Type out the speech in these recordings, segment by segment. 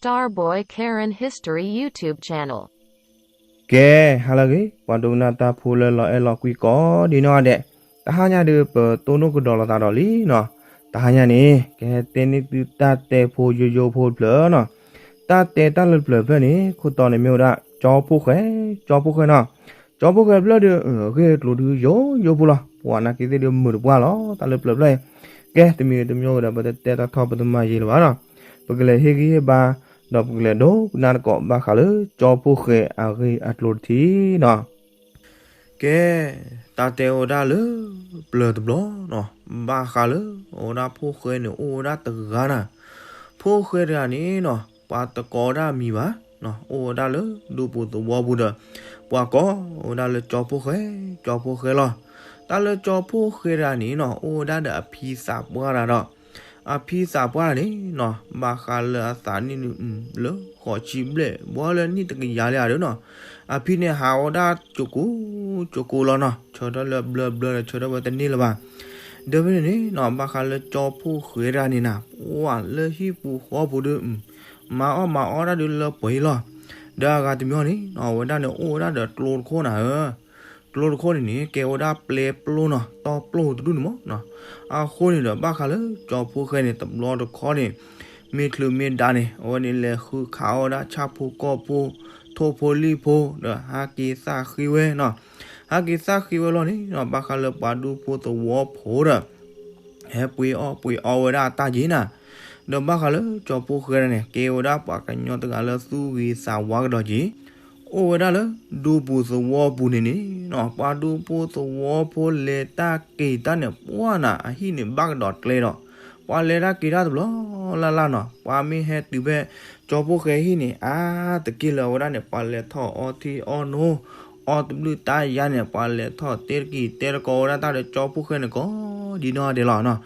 Starboy Karen History YouTube channel. ကဲ, ဟါလၢအဂ့ၤ ပှၤဒိကနၣ်တၢ်ဖိလၢလီၤအဲၣ်လီၤကွံကိးဒံနီၢ်ဒဲး, တဟါညါဒီးပတိၢ်နီၣ်ကဒီးလိာ်သးဒီးလံနီၤ. တဟါညါန့ၣ် ကဟဲတဲန့ၢ်သုတၢ်တဲဖိယိယိဖိတဖျၢၣ်နီၤ. တၢ်တဲတၢ်လၢတဖျၢၣ်တဖျၢၣ်န့ၣ် ခိၣ်တီန့ၣ်မ့ၢ်ဝဲဒၣ် ကၠီဖိဃဲ, ကၠီဖိဃဲနီၤ. ကၠီဖိဃဲတဖျၢၣ်ဒီး အဂ့ၢ်အကျိၤဒုးယိယိဖိလီၤ. ပှၤနာ်က့သ့ၣ်ဒုးမုာ်တပှၢ်လီၤ တၢ်လၢတဖျၢၣ်တဖျၢၣ်အံၤ. ကဲ, တမံၤတမံၤဒီး ပတတဲတၢ်ထီၣ်ပတမၤယံာ်လၢၤဘၣ်နီၤ. ပကလဲၤဟ့ၣ်ဂံၢ်ဟ့ၣ်ဘါ ဒီးပကလဲၤဒိကနၣ်သကိးဘၣ်ဃးလၢကၠီဖိဃဲအဂ့ၢ်အကျိၤတထံၣ်နီၤ. ကဲ, တၢ်တဲဝဲဒၣ်လၢပျၢၤတဘျီနီၤ, ဘၣ်ဃးလၢအဝဲဒၣ်ဖိဃဲန့ၣ် အိၣ်ဝဲဒၣ်တဂၤနၤ. ဖိဃဲတဂၤန့ၣ်နီၤ ပှၤတကိးဝဲဒၣ်အမံၤဘၣ်, အိၣ်ဝဲဒၣ်လၢဒူပူၤသဝီပူၤဒီး ပှၤကိးဝဲဒၣ်လၢကၠီဖိဃဲ, ကၠီဖိဃဲလီၤ. တၢ်လၢကၠီဖိဃဲတဂၤန့ၣ်နီၤ အိၣ်ဝဲဒၣ်ဒီးအဖံသးပှၢ်တဂၤဒီး အဖံသးပှၢ်တဂၤန့ၣ်နီၤ ဘၣ်ဃးလၢအသးနံၣ်န့ၣ် လၢဃိးဆံဘျဲၣ် ဘၣ်လၢနံၣ်တကယၤလံဧါဒီးနီၤ, အဖံန့ၣ်ဟးဝဲဒၣ်ကၠိကိး ကၠိကိးလီၤနီၤ, ဆၢထၢၣ်လၢဘျၢဘျၢဒီး ဆၢထၢၣ်ဝဲတန့ၢ်လၢၤဘၣ်. ဒီးဖဲန့ၣ်န့ၣ်နီၤ ဘၣ်ဃးလၢကၠီဖိဃဲတဂၤန့ၣ်နၤ ပှၤလၢဟံၣ်ပူၤဃီပူၤဒီး မၤအီၣ်မၤအီတၢ်ဒုးလၢပှဲၤလီၤ. ဒီးအဂၤတမံၤန့ၣ်နီၤ အဝဲဒၣ်န့ၣ်အိၣ်ဝဲဒၣ်ဒီးကျိတခိၣ်နၤဧၢ. ကျိတခိၣ်န့ၣ်န့ၣ် ကဲဝဲဒၣ်ပျဲပျိနီၤ, တီပျိတဒူၣ်န့ၣ်မးနီၤ. အဃိန့ၣ်ဒီး ဘၣ်ဃးလၢကၠီဖိဃဲန့ၣ် တဘျီတခီန့ၣ် မ့ၢ်ချုးမ့ၢ်ဒါန့ၣ် အဝဲန့ၣ်လဲၤဃုခးအီၣ်ဝဲဒၣ်ဆၣ်ဖိကီၢ်ဖိ ထိၣ်ဖိလံၣ်ဖိ ဒီးဟးက့ၤသၣ်ဃ့ဝဲနီၤ. ဟးက့ၤသၣ်ဃ့ဝဲလီၤန့ၣ်နီၤ ဘၣ်ဃးလၢပှၤဒူဖိသဝီဖိဒီး ဟဲပှ့ၤအီၣ်ပှ့ၤအီဝဲဒၣ်အတၢ်က့ၤနၤ. ဒီးဘၣ်ဃးလၢကၠီဖိဃဲန့ၣ် ကဲဝဲဒၣ်ပှၤကညီတဂၤလၢသူၣ်ဂ့ၤသးဝါကဒီးက့ၤ, အိၣ်ဝဲဒၣ်လၢဒူပူၤသဝီပူၤန့ၣ်န့ၣ်နီၤ ပှၤဒူဖိသဝီဖိလဲၤတၢ်က့ၤတၢ်န့ၣ် ပှၢ်နၤ အဟံၣ်န့ၣ်ဘၣ်ကဒီးကျဲဒီး ပှၤလဲၤတၢ်က့ၤတၢ်တဘျီလၢ်လၢ်နီၤ. ပှၤမ့ၢ်ဟဲတုၤဖဲကၠီဖိဃဲဟံၣ်န့ၣ် အါတက့ၢ်လၢအဝဲဒၣ်န့ၣ် ပှၤလဲၤထီၣ်အီထံအီနိ အီတဘျုးတၢ်ယါန့ၣ် ပှၤလဲၤထီၣ်တဲတက့ၤတဲတကိးဝဲဒၣ်တၢ်ဒီးကၠီဖိဃဲန့ၣ် ကိးဒံနီၢ်ဒဲးလီၤနီၤ.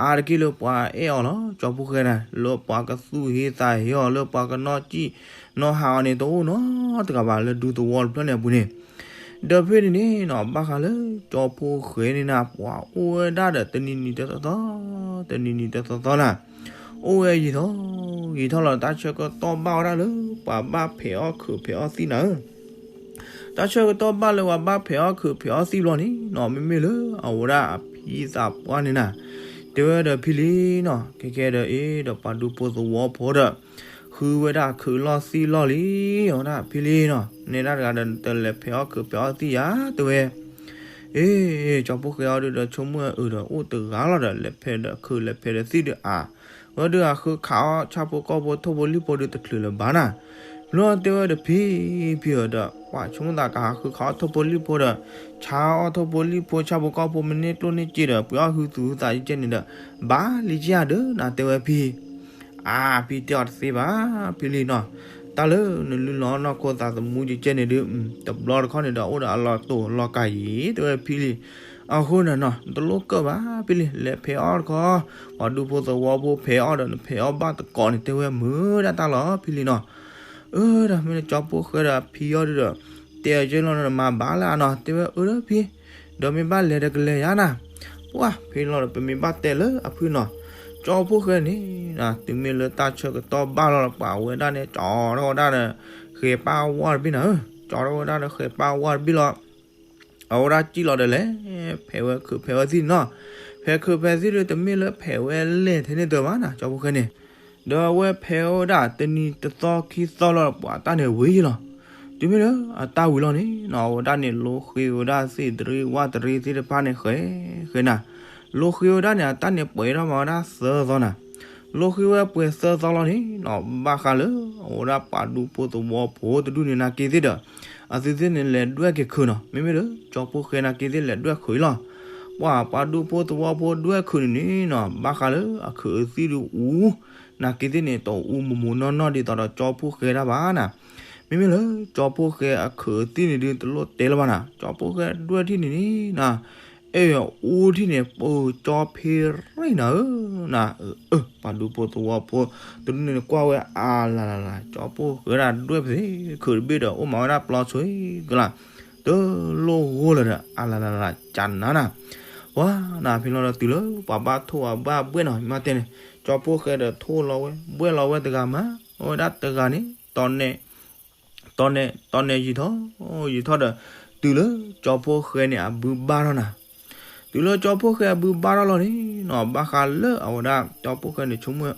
အါတက့ၢ်လၢပှၤအဲၣ်အီၤလီၤ ကၠီဖိဃဲန့ၣ် လၢပှၤကသူၣ်ဟ့သးဟ့အီၤ လၢပှၤကနီၢ်ကံၣ်နီၢ်ဟးအီၤန့ၣ် တအိၣ်နီတဂၤဘၣ်လၢဒူသဝီတဖျၢၣ်န့ၣ်အပူၤန့ၣ်. ဒီးဖဲန့ၣ်န့ၣ်နီၤ ဘၣ်ဃးလၢကၠီဖိဃဲန့ၣ်နၤ ပှၤအိၣ်ဝဲဒၣ်ဒီးတနံၤနံၤတသီသီ တနံၤနံၤတသီသီနၤ အိၣ်ဝဲယံာ်ထီၣ် ယံာ်ထီၣ်လီၤ တၢ်ဆၢကတီၢ်ဘၣ်ဝဲဒၣ်လၢ ပှၤဘၣ်ဖဲးအီၣ်ခုးဖဲးအီၣ်သံၣ်နၤဧၢ. တၢ်ဆၢကတီၢ်ဘၣ်လၢပှၤဘၣ်ဖဲးအီၣ်ခုးဖဲးအီၣ်သံၣ်ဘျီန့ၣ်နီၤ မ့မ့ၢ်လၢအဝဲဒၣ်အဖံသးပှၢ်န့ၣ်နၤ တဲဝဲဒီးဖံလံနီၤ ခဲကဲဒီးအ့ၣ်ဒီးပှၤဒူဖိသဝီဖိဒီး ဃုဝဲဒၣ်ခုးလီၢ်သံၣ်လီၢ်လံ အဝဲဒၣ်ဖံလံနီၤ နဲဒၣ်တဂၤဒီး နတလဲၤဖဲးအီၣ်ခုးဖဲးအီၣ်သံၣ်ယါ တဲဝဲ အ့ၣ် ကၠီဖိဃဲအီၤဒုးဒီး ဆိကမိၣ်အုးဒီး အိၣ်တဂၤလီၤဒီး လဲၤဖဲးဒီးခုးလဲၤဖဲးဒီးသံၣ်ဒုးအါ, ဝဲဒုးအဃုခးအီၣ်ဆၣ်ဖိကီၢ်ဖိထိၣ်ဖိလံၣ်ဖိဒုးတချုးလၢၤဘၣ်နၤ. ဘျီတဲဝဲဒီးဖံ ဖံဧၢဒီး ပှၤဆိကမိၣ်သးကဟးဃုခးအီၣ်ထိၣ်ဖိလံၣ်ဖိဒီး ဆါအီၣ်ထိၣ်ဖိလံၣ်ဖိဆၣ်ဖိကီၢ်ဖိမ့ၢ်န့ၢ်ကျိၣ်န့ၢ်စ့ဒီး ပှ့ၤအီၣ်ဟုသူၣ်ဟုသးကဲန့ၣ်ဒီး ဘၣ်လံက့ၤဧါဒုးနၤ တဲဝဲဖံ အါ ဖံတဲအီၤတသ့ဘၣ် ဖံလံနီၤ, တၢ်လၢနလုၢ်လီၤနီၢ်ခိသးသမူကဲန့ၣ်ဒုး တဘျီတခီန့ၣ်ဒီး အိၣ်ဒီးအလီၤတိာ်လီၤကးယံၤ တဲဝဲဖံလံ. အဃိန့ၣ်နီၤ နတလိၣ်ကၢၣ်ဘၣ်ဖံလံ လဲၤဖဲးအီၣ်တခီ, ပှၤဒူဖိသဝီဖိဖဲးအီၣ်ဒီး နဖဲးအီၣ်ဘၣ်သကိးန့ၣ် တဲဝဲမုာ်ဒၣ်တၢ်လီၤဖံလံနီၤ. အၢ ဒီးမ့ၢ်လၢကၠီဖိဃဲဒီးဖံအီၤဒုးဒီး တဲအကဲလီၤနမၤဘၣ်လၢအနီၤ တဲဝဲအၢဒီးဖံ ဒီးမ့ၢ်ဘၣ်လဲၤဒီးကလဲၤယါနၤ. ပှၢ် ဖံလီၤဒီး ပမ့ၢ်ဘၣ်တဲလၢအဖုနီၤ, ကၠီဖိဃဲန့ၣ် တုၤမ့ၢ်လၢတၢ်ဆၢကတီၢ်ဘၣ်လီၤဒီး ပှၤဝဲဒၣ်န့ၣ် ကၠီထီၣ်ဝဲဒၣ်ဒီး ဃဲၤပၢ်ဝါတဘ့ၣ်နၤဧၢ, ကၠီထီၣ်ဝဲဒၣ်ဒီးဃဲၤပၢ်ဝါတဘ့ၣ်လီၤ. အဝဲဒၣ်စံၣ်လီၤဒီးလဲၤ ဖဲးဝဲခုးဖဲးဝဲသံၣ်နီၤ, ဖဲးခုးဖဲးသံၣ်ဒီး တမ့ၢ်လၢဖဲးဝဲလဲၤထဲန့ၣ်တဘၣ်နၤ ကၠီဖိဃဲန့ၣ် ဒီးအဝဲဖဲးဝဲဒၣ်တနံၤတသီခံသီလီၤ ပှၤတၢ်န့ၣ်ဝံၤလီၤ. တုၤမ့ၢ်လၢအတၢ်ဝံၤလီၤန့ၣ်နီၤ အဝဲဒၣ်န့ၣ် လိဃ့ဝဲဒၣ်သ့ၣ်တရံးဝၣ်တရံးသ့ၣ်တဖၣ်န့ၣ် ဃဲၤဃဲၤနၤ, လိဃ့ဝဲဒၣ်န့ၣ် အတၢ်န့ၣ်ပှဲၤထီၣ်မးဝဲဒၣ်သၢသီနၤ, လိဃ့ဝဲပှဲၤသၢသီလီၤန့ၣ်နီၤ ဘၣ်ဃးလၢ အဝဲဒၣ်ပှၤဒူဖိသဝီဖိတဒူၣ်န့ၣ် နာ်က့သ့ၣ်ဒီး အသုသ့ၣ်န့ၣ်လဲၤဒွဲၣ်က့ၤခုးနီၤ, မ့မ့ၢ်လၢကၠီဖိဃဲနာ်က့သ့ၣ်လဲၤဒွဲၣ်ခုးအံၤလီၤ. ပှၤပှၤဒူဖိသဝီဖိဒွဲၣ်ခုးန့ၣ်န့ၣ်နီၤ ဘၣ်ဃးလၢအခုးအသံၣ်ဒုးအူ နာ်က့သ့ၣ်န့ၣ် တအူမူးမူးနီၢ်နီၢ်ဒ်သိးဒီးကၠီဖိဃဲတၢ်ဘၣ်နၤ, မ့မ့ၢ်လၢကၠီဖိဃဲအခုးအသံၣ်န့ၣ်ဒုး တလိၣ်တဲလၢၤဘၣ်နၤ, ကၠီဖိဃဲဒွဲၣ်ထံၣ်န့ၣ်န့ၣ်နီၤ အဲၣ်အူထံၣ်န့ၣ် ပၢကၠီဖ့ရ့ၣ်နၤဧၢ, နၤ ပှၤဒူဖိသဝီဖိ တဒူၣ်န့ၣ်ကွၢ်ဝဲအါလၢ်လၢ်လၢ် ကၠီဖိဃဲဒၣ်ဒွဲၣ်ဖဲခုးတဘ့ၣ်ဒီး အိၣ်မးဝဲဒၣ်ပျီဆိကလါ တလိၣ်ဂိၢ်လၢၤဒီး အါလၢ်လၢ်လၢ် ကနၤနၤ, ပှၤနၤဖဲလီၤဒီးတုၤလၢ ပှၤဘၣ်ထိၣ်အဘၣ်ဘှဲၣ်နီၤ မ့ၢ်တဲန့ၣ် ကၠီဖိဃဲဒီးထိၣ်လီၤဝဲ ဘှဲၣ်လီၤဝဲတဂၤမး အဝဲဒၣ်တဂၤန့ၣ် တီန့ၣ် တီန့ၣ် တီန့ၣ်ယံာ်ထီၣ် ယံာ်ထီၣ်ဒီး တုၤလၢကၠီဖိဃဲန့ၣ်အဘုဘၣ်ထီၣ်နၤ. တုၤလၢကၠီဖိဃဲအဘုဘၣ်ထီၣ်လီၤန့ၣ်နီၤ ဘၣ်ဃးလၢအဝဲဒၣ်ကၠီဖိဃဲန့ၣ်ဆိကမိၣ်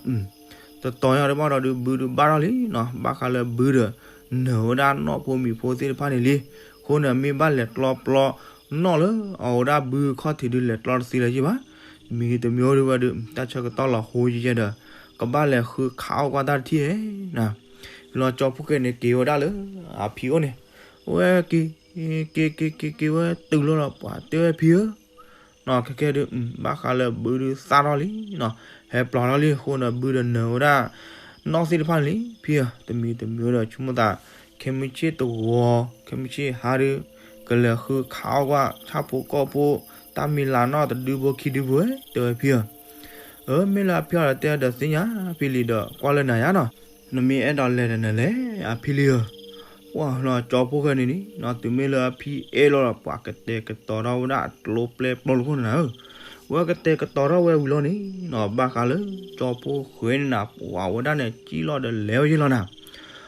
တတီၤညါတဘၣ်ဒီးဒုးဘုဒုးဘၣ်ထီၣ်လံနီၤ ဘၣ်ဃးလၢဘုဒီး နၢၤဝဲဒၣ်နီၣ်ဖိမံၤဖိသ့ၣ်တဖၣ်န့ၣ်လံ. အဃိန့ၣ် မ့ၢ်ဘၣ်လဲၤကျီပျီနီၣ်လၢအဝဲဒၣ်ဘုခီၣ်ထံးဒုးလဲၤကျီတသ့လၢၤယ့ၢ်ဘၣ်. တမံၤတမံၤဒုးဝဲဒုး တၢ်ဆၢကတီၢ်လီၤဟိယဲယဲဒီး ကဘၣ်လဲၤဃုခးအီၣ်ကွၢ်တၢ်တထံၣ်ဧါ. ဖဲလီၤကၠီဖိဃဲန့ၣ်က့ၤဝဲဒၣ်လၢအဖံအိၣ်န့ၣ် အဝဲက့ၤ က့ၤက့ၤက့ၤက့ၤဝဲတုၤလီၤဒီးပှၤတဲဝဲဖံဧၢ နီၤခဲကဲဒုး ဘၣ်ဃးလၢဘုဒုးသၣ်ထီၣ်လံနီၤ ဟဲပျီထီၣ်လံအဃိဒီးဘုဒီးနၢၤဝဲဒၣ် နီၣ်သ့ၣ်တဖၣ်န့ၣ်လံ ဖံဧၢ တမံၤတမံၤဒီးဆိကမိၣ်သး ခဲမုၢ်ဆ့ၣ်တဂီၤ ခဲမုၢ်ဆ့ၣ်ဟါဒုး ကလဲၤဃုခးအီၣ်ကွၢ်ဆၣ်ဖိကီၢ်ဖိ တၢ်မံၤလၤနီၣ်တဒုဖိခံဒုဖိဝဲ တဲဝဲဖံဧၢ အၢ မ့ၢ်လၢအဖံအီၤဒီးတဲဒီးသ့ၣ်ညါဖံလံဒီး ကွၢ်လၢနၤယါနီၤ နမ့ၢ်အဲၣ်ဒိးလဲၤဒီးနလဲၤ အဖံလံဧၢ. ပှၢ်လီၤကၠီဖိဃဲန့ၣ်န့ၣ်နီၤ တုၤမ့ၢ်လၢအဖံအဲၣ်လီၤဒီးပှၤကတဲာ်ကတီၤထီၣ်ဝဲဒၣ်အကျိပျဲၢ်ပျီလိာ်ခိၣ်န့ၣ်နၤဧၢ. ဝဲကတဲာ်ကတီၤထီၣ်ဝဲဝံၤလီၤန့ၣ်နီၤ ဘၣ်ဃးလၢကၠီဖိဃဲန့ၣ်နၤ ပှၤဝဲဒၣ်န့ၣ်ကံၣ်လီၤဒီးလဲၤဝဲယဲလီၤနၤ.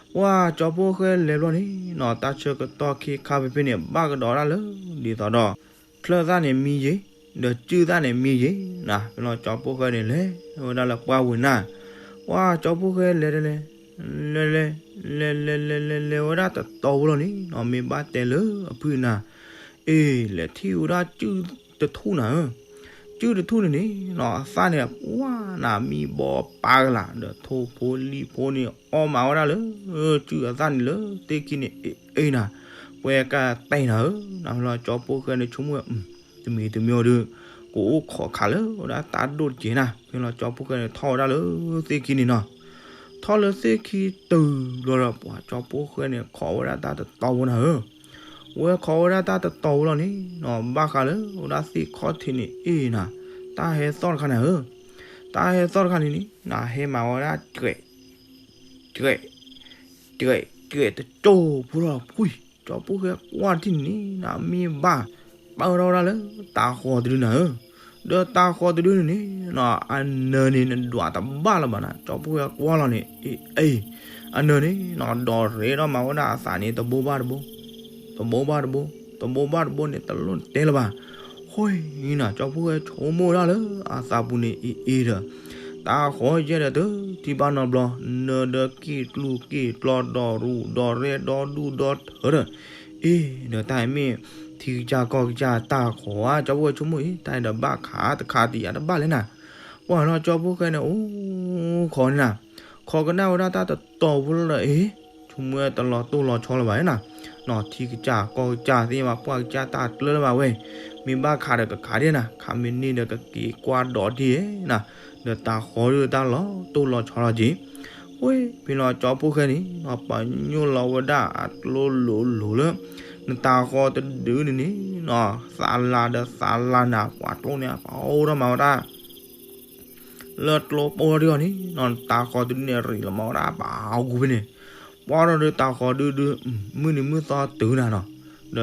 ပှၢ်ကၠီဖိဃဲလဲၤဘျီန့ၣ်နီၤ တၢ်ဆၢကတီၢ်ခ့ခါဖဲဖဲန့ၣ် ဘၣ်ကဒီးဒၣ်လၢ ဒ်သိးဒီး ချၢၣ်သၣ်န့ၣ်မံယ့ၤ ဒီးစုၣ်သၣ်န့ၣ်မံယ့ၤနၤ ဖဲလီၤကၠီဖိဃဲန့ၣ်လဲၤဝဲဒၣ်လၢပှၢ်ဝံၤနၤ ပှၢ်ကၠီဖိဃဲလဲၤတလဲၤ လဲၤလဲၤ လဲၤလဲၤလဲၤလဲၤလဲၤဝဲဒၣ်တတီၤဖိလီၤန့ၣ်နီၤ မ့ၢ်ဘၣ်တဲလၢအဖုၣ်နၤ အ့ၣ် လဲၤထံၣ်ဝဲဒၣ်စုၣ်တထူၣ်နၤဧၢ. စုၣ်တထူၣ်န့ၣ်န့ၣ်နီၤ အသၣ်န့ၣ် ပှၢ်နၤမံဘီပာ်ကလာ် ဒီးထိၣ်ဖိလံၣ်ဖိန့ၣ် အီၣ်မးဝဲဒၣ်လၢ စုၣ်အသၣ်န့ၣ်လၢသ့ၣ်ခံန့ၣ် အ့ၣ်အ့ၣ်နၤ ပှဲၤကတဲာ်နၤဧၢ. နဖဲလီၤကၠီဖိဃဲန့ၣ်ဆိကမိၣ်ဝဲ တမံၤတမံၤအီၤဒီး ကအိၣ်ခိးခးလၢဝဲဒၣ်တၢ်ဒိၣ်တက့ၢ်နၤ ဖဲလီၤကၠီဖိဃဲန့ၣ်ထီၣ်ဝဲဒၣ်လၢသ့ၣ်ခံန့ၣ်နီၤ ထီၣ်လၢသ့ၣ်ခံတုၤလီၤဒီး ပှၤကၠီဖိဃဲန့ၣ် ခိးဝဲဒၣ်တၢ်တတီၤဖိနၤဧၢ. ဝဲခိးဝဲဒၣ်တၢ်တတီၤဖိလီၤန့ၣ်နီၤ ဘၣ်ဃးလၢဝဲဒၣ်သ့ၣ်ခီၣ်ထံးန့ၣ်အ့ၣ်နၤ တၢ်ဟဲသီၣ်တခါနၤဧၢ. တၢ်ဟဲသီၣ်တခါန့ၣ်န့ၣ် နဟဲမၤဝဲဒၣ် ကဲး ကဲး ကဲး ကဲးတကၠိၢ်ဖိလီၤ ဖှံ ကၠီဖိဃဲကွၢ်တထံၣ်န့ၣ်န့ၣ် နမ့ၢ်ဘၣ် ပာ်ဝဲဒၣ်ဝဲဒၣ်လၢတၤဃီၤတဒုနၤဧၢ. ဒီးတၤဃီၤတဒုန့ၣ်န့ၣ် အနၢၤန့ၣ် နဒွးတဘၣ်လၢၤဘၣ်နၤ ကၠီဖိဃဲကွၢ်လီၤန့ၣ် အ့ၣ် အနၢၤန့ၣ် ဒီးရဲဒီးမၤဝဲဒၣ်အသးန့ၣ် တဘိဘၣ်တဘိ တဘိဘၣ်တဘိ တဘိဘၣ်တဘိန့ၣ် တလိၣ်တဲလၢၤဘၣ်. ဃိနၤ ကၠီဖိဃဲဆိကမိၣ်ဝဲဒၣ်လၢအသးပူၤန့ၣ် အ့ၣ်အ့ၣ်ဒီး တၤဃီၤယဲဒီးတထံၣ်ဘၣ်နီတဘျီ နၢၤဒီးက့ၣ်ကျူၢ်က့ၣ်ကျီဒီးရူၣ်ဒီးရဲဒီးဒူၣ်ဒီးထၢဒီး အ့ၣ်ဒီးတၢ်အံၤမ့ၢ်ထံကစၢ်ကီၢ်ကစၢ်တၤဃီၤဧါ ကၠီဖိဃဲဆိကမိၣ်အံၤ တၢ်အံၤဒီးဘၣ်ခးတခးတယၤတဘၣ်လဲၣ်နၤ. ပှၢ်လီၤကၠီဖိဃဲန့ၣ် အိၣ်ခိးန့ၣ်နၤ ခိးကနၣ်ဝဲဒၣ်တၢ်တတီၤဖိလီၤဒီး အ့ၣ် ဆိကမိၣ်ဝဲတလီၤတိၢ်လီၤဆီလၢၤဘၣ်နၤ နီၢ်ထံကစၢ်ကီၢ်ကစၢ်သ့ၣ်မး ပှၢ်ကစၢ်တၢ်ကျၢလၢၤဘၣ်ဝဲ မ့ၢ်ဘၣ်ခးဒီးကခးဒၣ်နၤ ခးမ့ၢ်န့ၢ်ဒီးကက့ၤကွၢ်ဒီးဒ်နၤ ဒီးတၤဃီၤဒုးတၢ်လီၤတိၢ်လီၤဆီလီၤက့ၤ ဝဲ ဖဲလီၤကၠီဖိဃဲန့ၣ် ပညိၣ်လီၤဝဲဒၣ်အကျိလိၤလိၤလၢ နတၤဃီၤတဒုန့ၣ်န့ၣ် သးလၤဒီးသးလၤနၤ ပှၤကျိန့ၣ် ပအိၣ်ထီၣ်မၤဝဲဒၣ် လၢကျိပိၢ်ထီၣ်ဒံးအီၤန့ၣ် နတၤဃီၤတဒုန့ၣ် ရံၣ်လီၤမၤဝဲဒၣ်ပှၤအဂူၤဖဲန့ၣ် ပှၢ်ထီၣ်ဒုးတၤဃီၤဒုဒု မုၢ်နံၤမုၢ်သီတုၤနၤနီၤ ဒီးတၢ် တၤဃီၤတဒုတၢ်တမ့ၢ်တၤဃီၤဆံးတၢ်ပြံၢ်ဘၣ်နီၤ ဘိကန့ၢ်သီ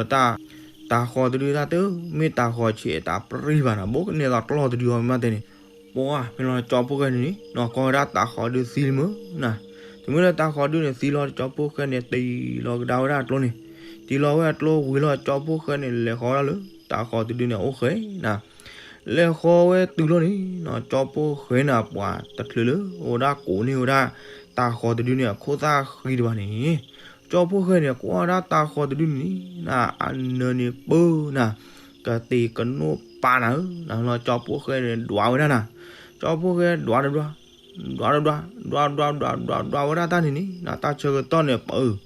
ကျီၢ်တဒုအီၤမ့ၢ်မးတဲန့ၣ် ပှၢ်ဖဲလီၤကၠီဖိဃဲန့ၣ်န့ၣ် နီၢ်ကီၢ်ဝဲဒၣ်တၤဃီၤဒုသံလံမုၢ်နၤ တမ့ၢ်လၢတၤဃီၤဒုန့ၣ်သံလီၤ ကၠီဖိဃဲန့ၣ် တံၤလီၤကဒါဝဲဒၣ်အကျိန့ၣ် တံၤလီၤဝဲအကျိဝံၤလီၤ ကၠီဖိဃဲန့ၣ် လဲၤဃီၤဝဲဒၣ်လၢ တၤဃီၤတဒုန့ၣ် အိၣ်ဃဲနၤ လဲၤဃီၤဝဲတုၤလီၤန့ၣ်နီၤ ကၠီဖိဃဲန့ၣ် ပှၤတချုးလၢ အိၣ်ဝဲဒၣ်ကိးန့ၢ်ဝဲဒၣ် တၤဃီၤတဒုန့ၣ် အခိၣ်သၣ်ဃံတဘၣ်န့ၣ် ကၠီဖိဃဲန့ၣ် ကွၢ်ဝဲဒၣ်တၤဃီၤတဒုန့ၣ် နၤ အနၢၤန့ၣ်ပၢနၤ ကသ့ကနိၣ်ပာ်နၤဧၢ နၤလီၤ ကၠီဖိဃဲန့ၣ် ဒွးဝဲဒၣ်နၤ ကၠီဖိဃဲဒွးတဒွး ဒွးတဒွး ဒွးဒွးဒွးဒွးဒွးဝဲဒၣ်တၢ်န့ၣ်န့ၣ် နၤတၢ်ဆၢကတီၢ်န့ၣ် ပၢ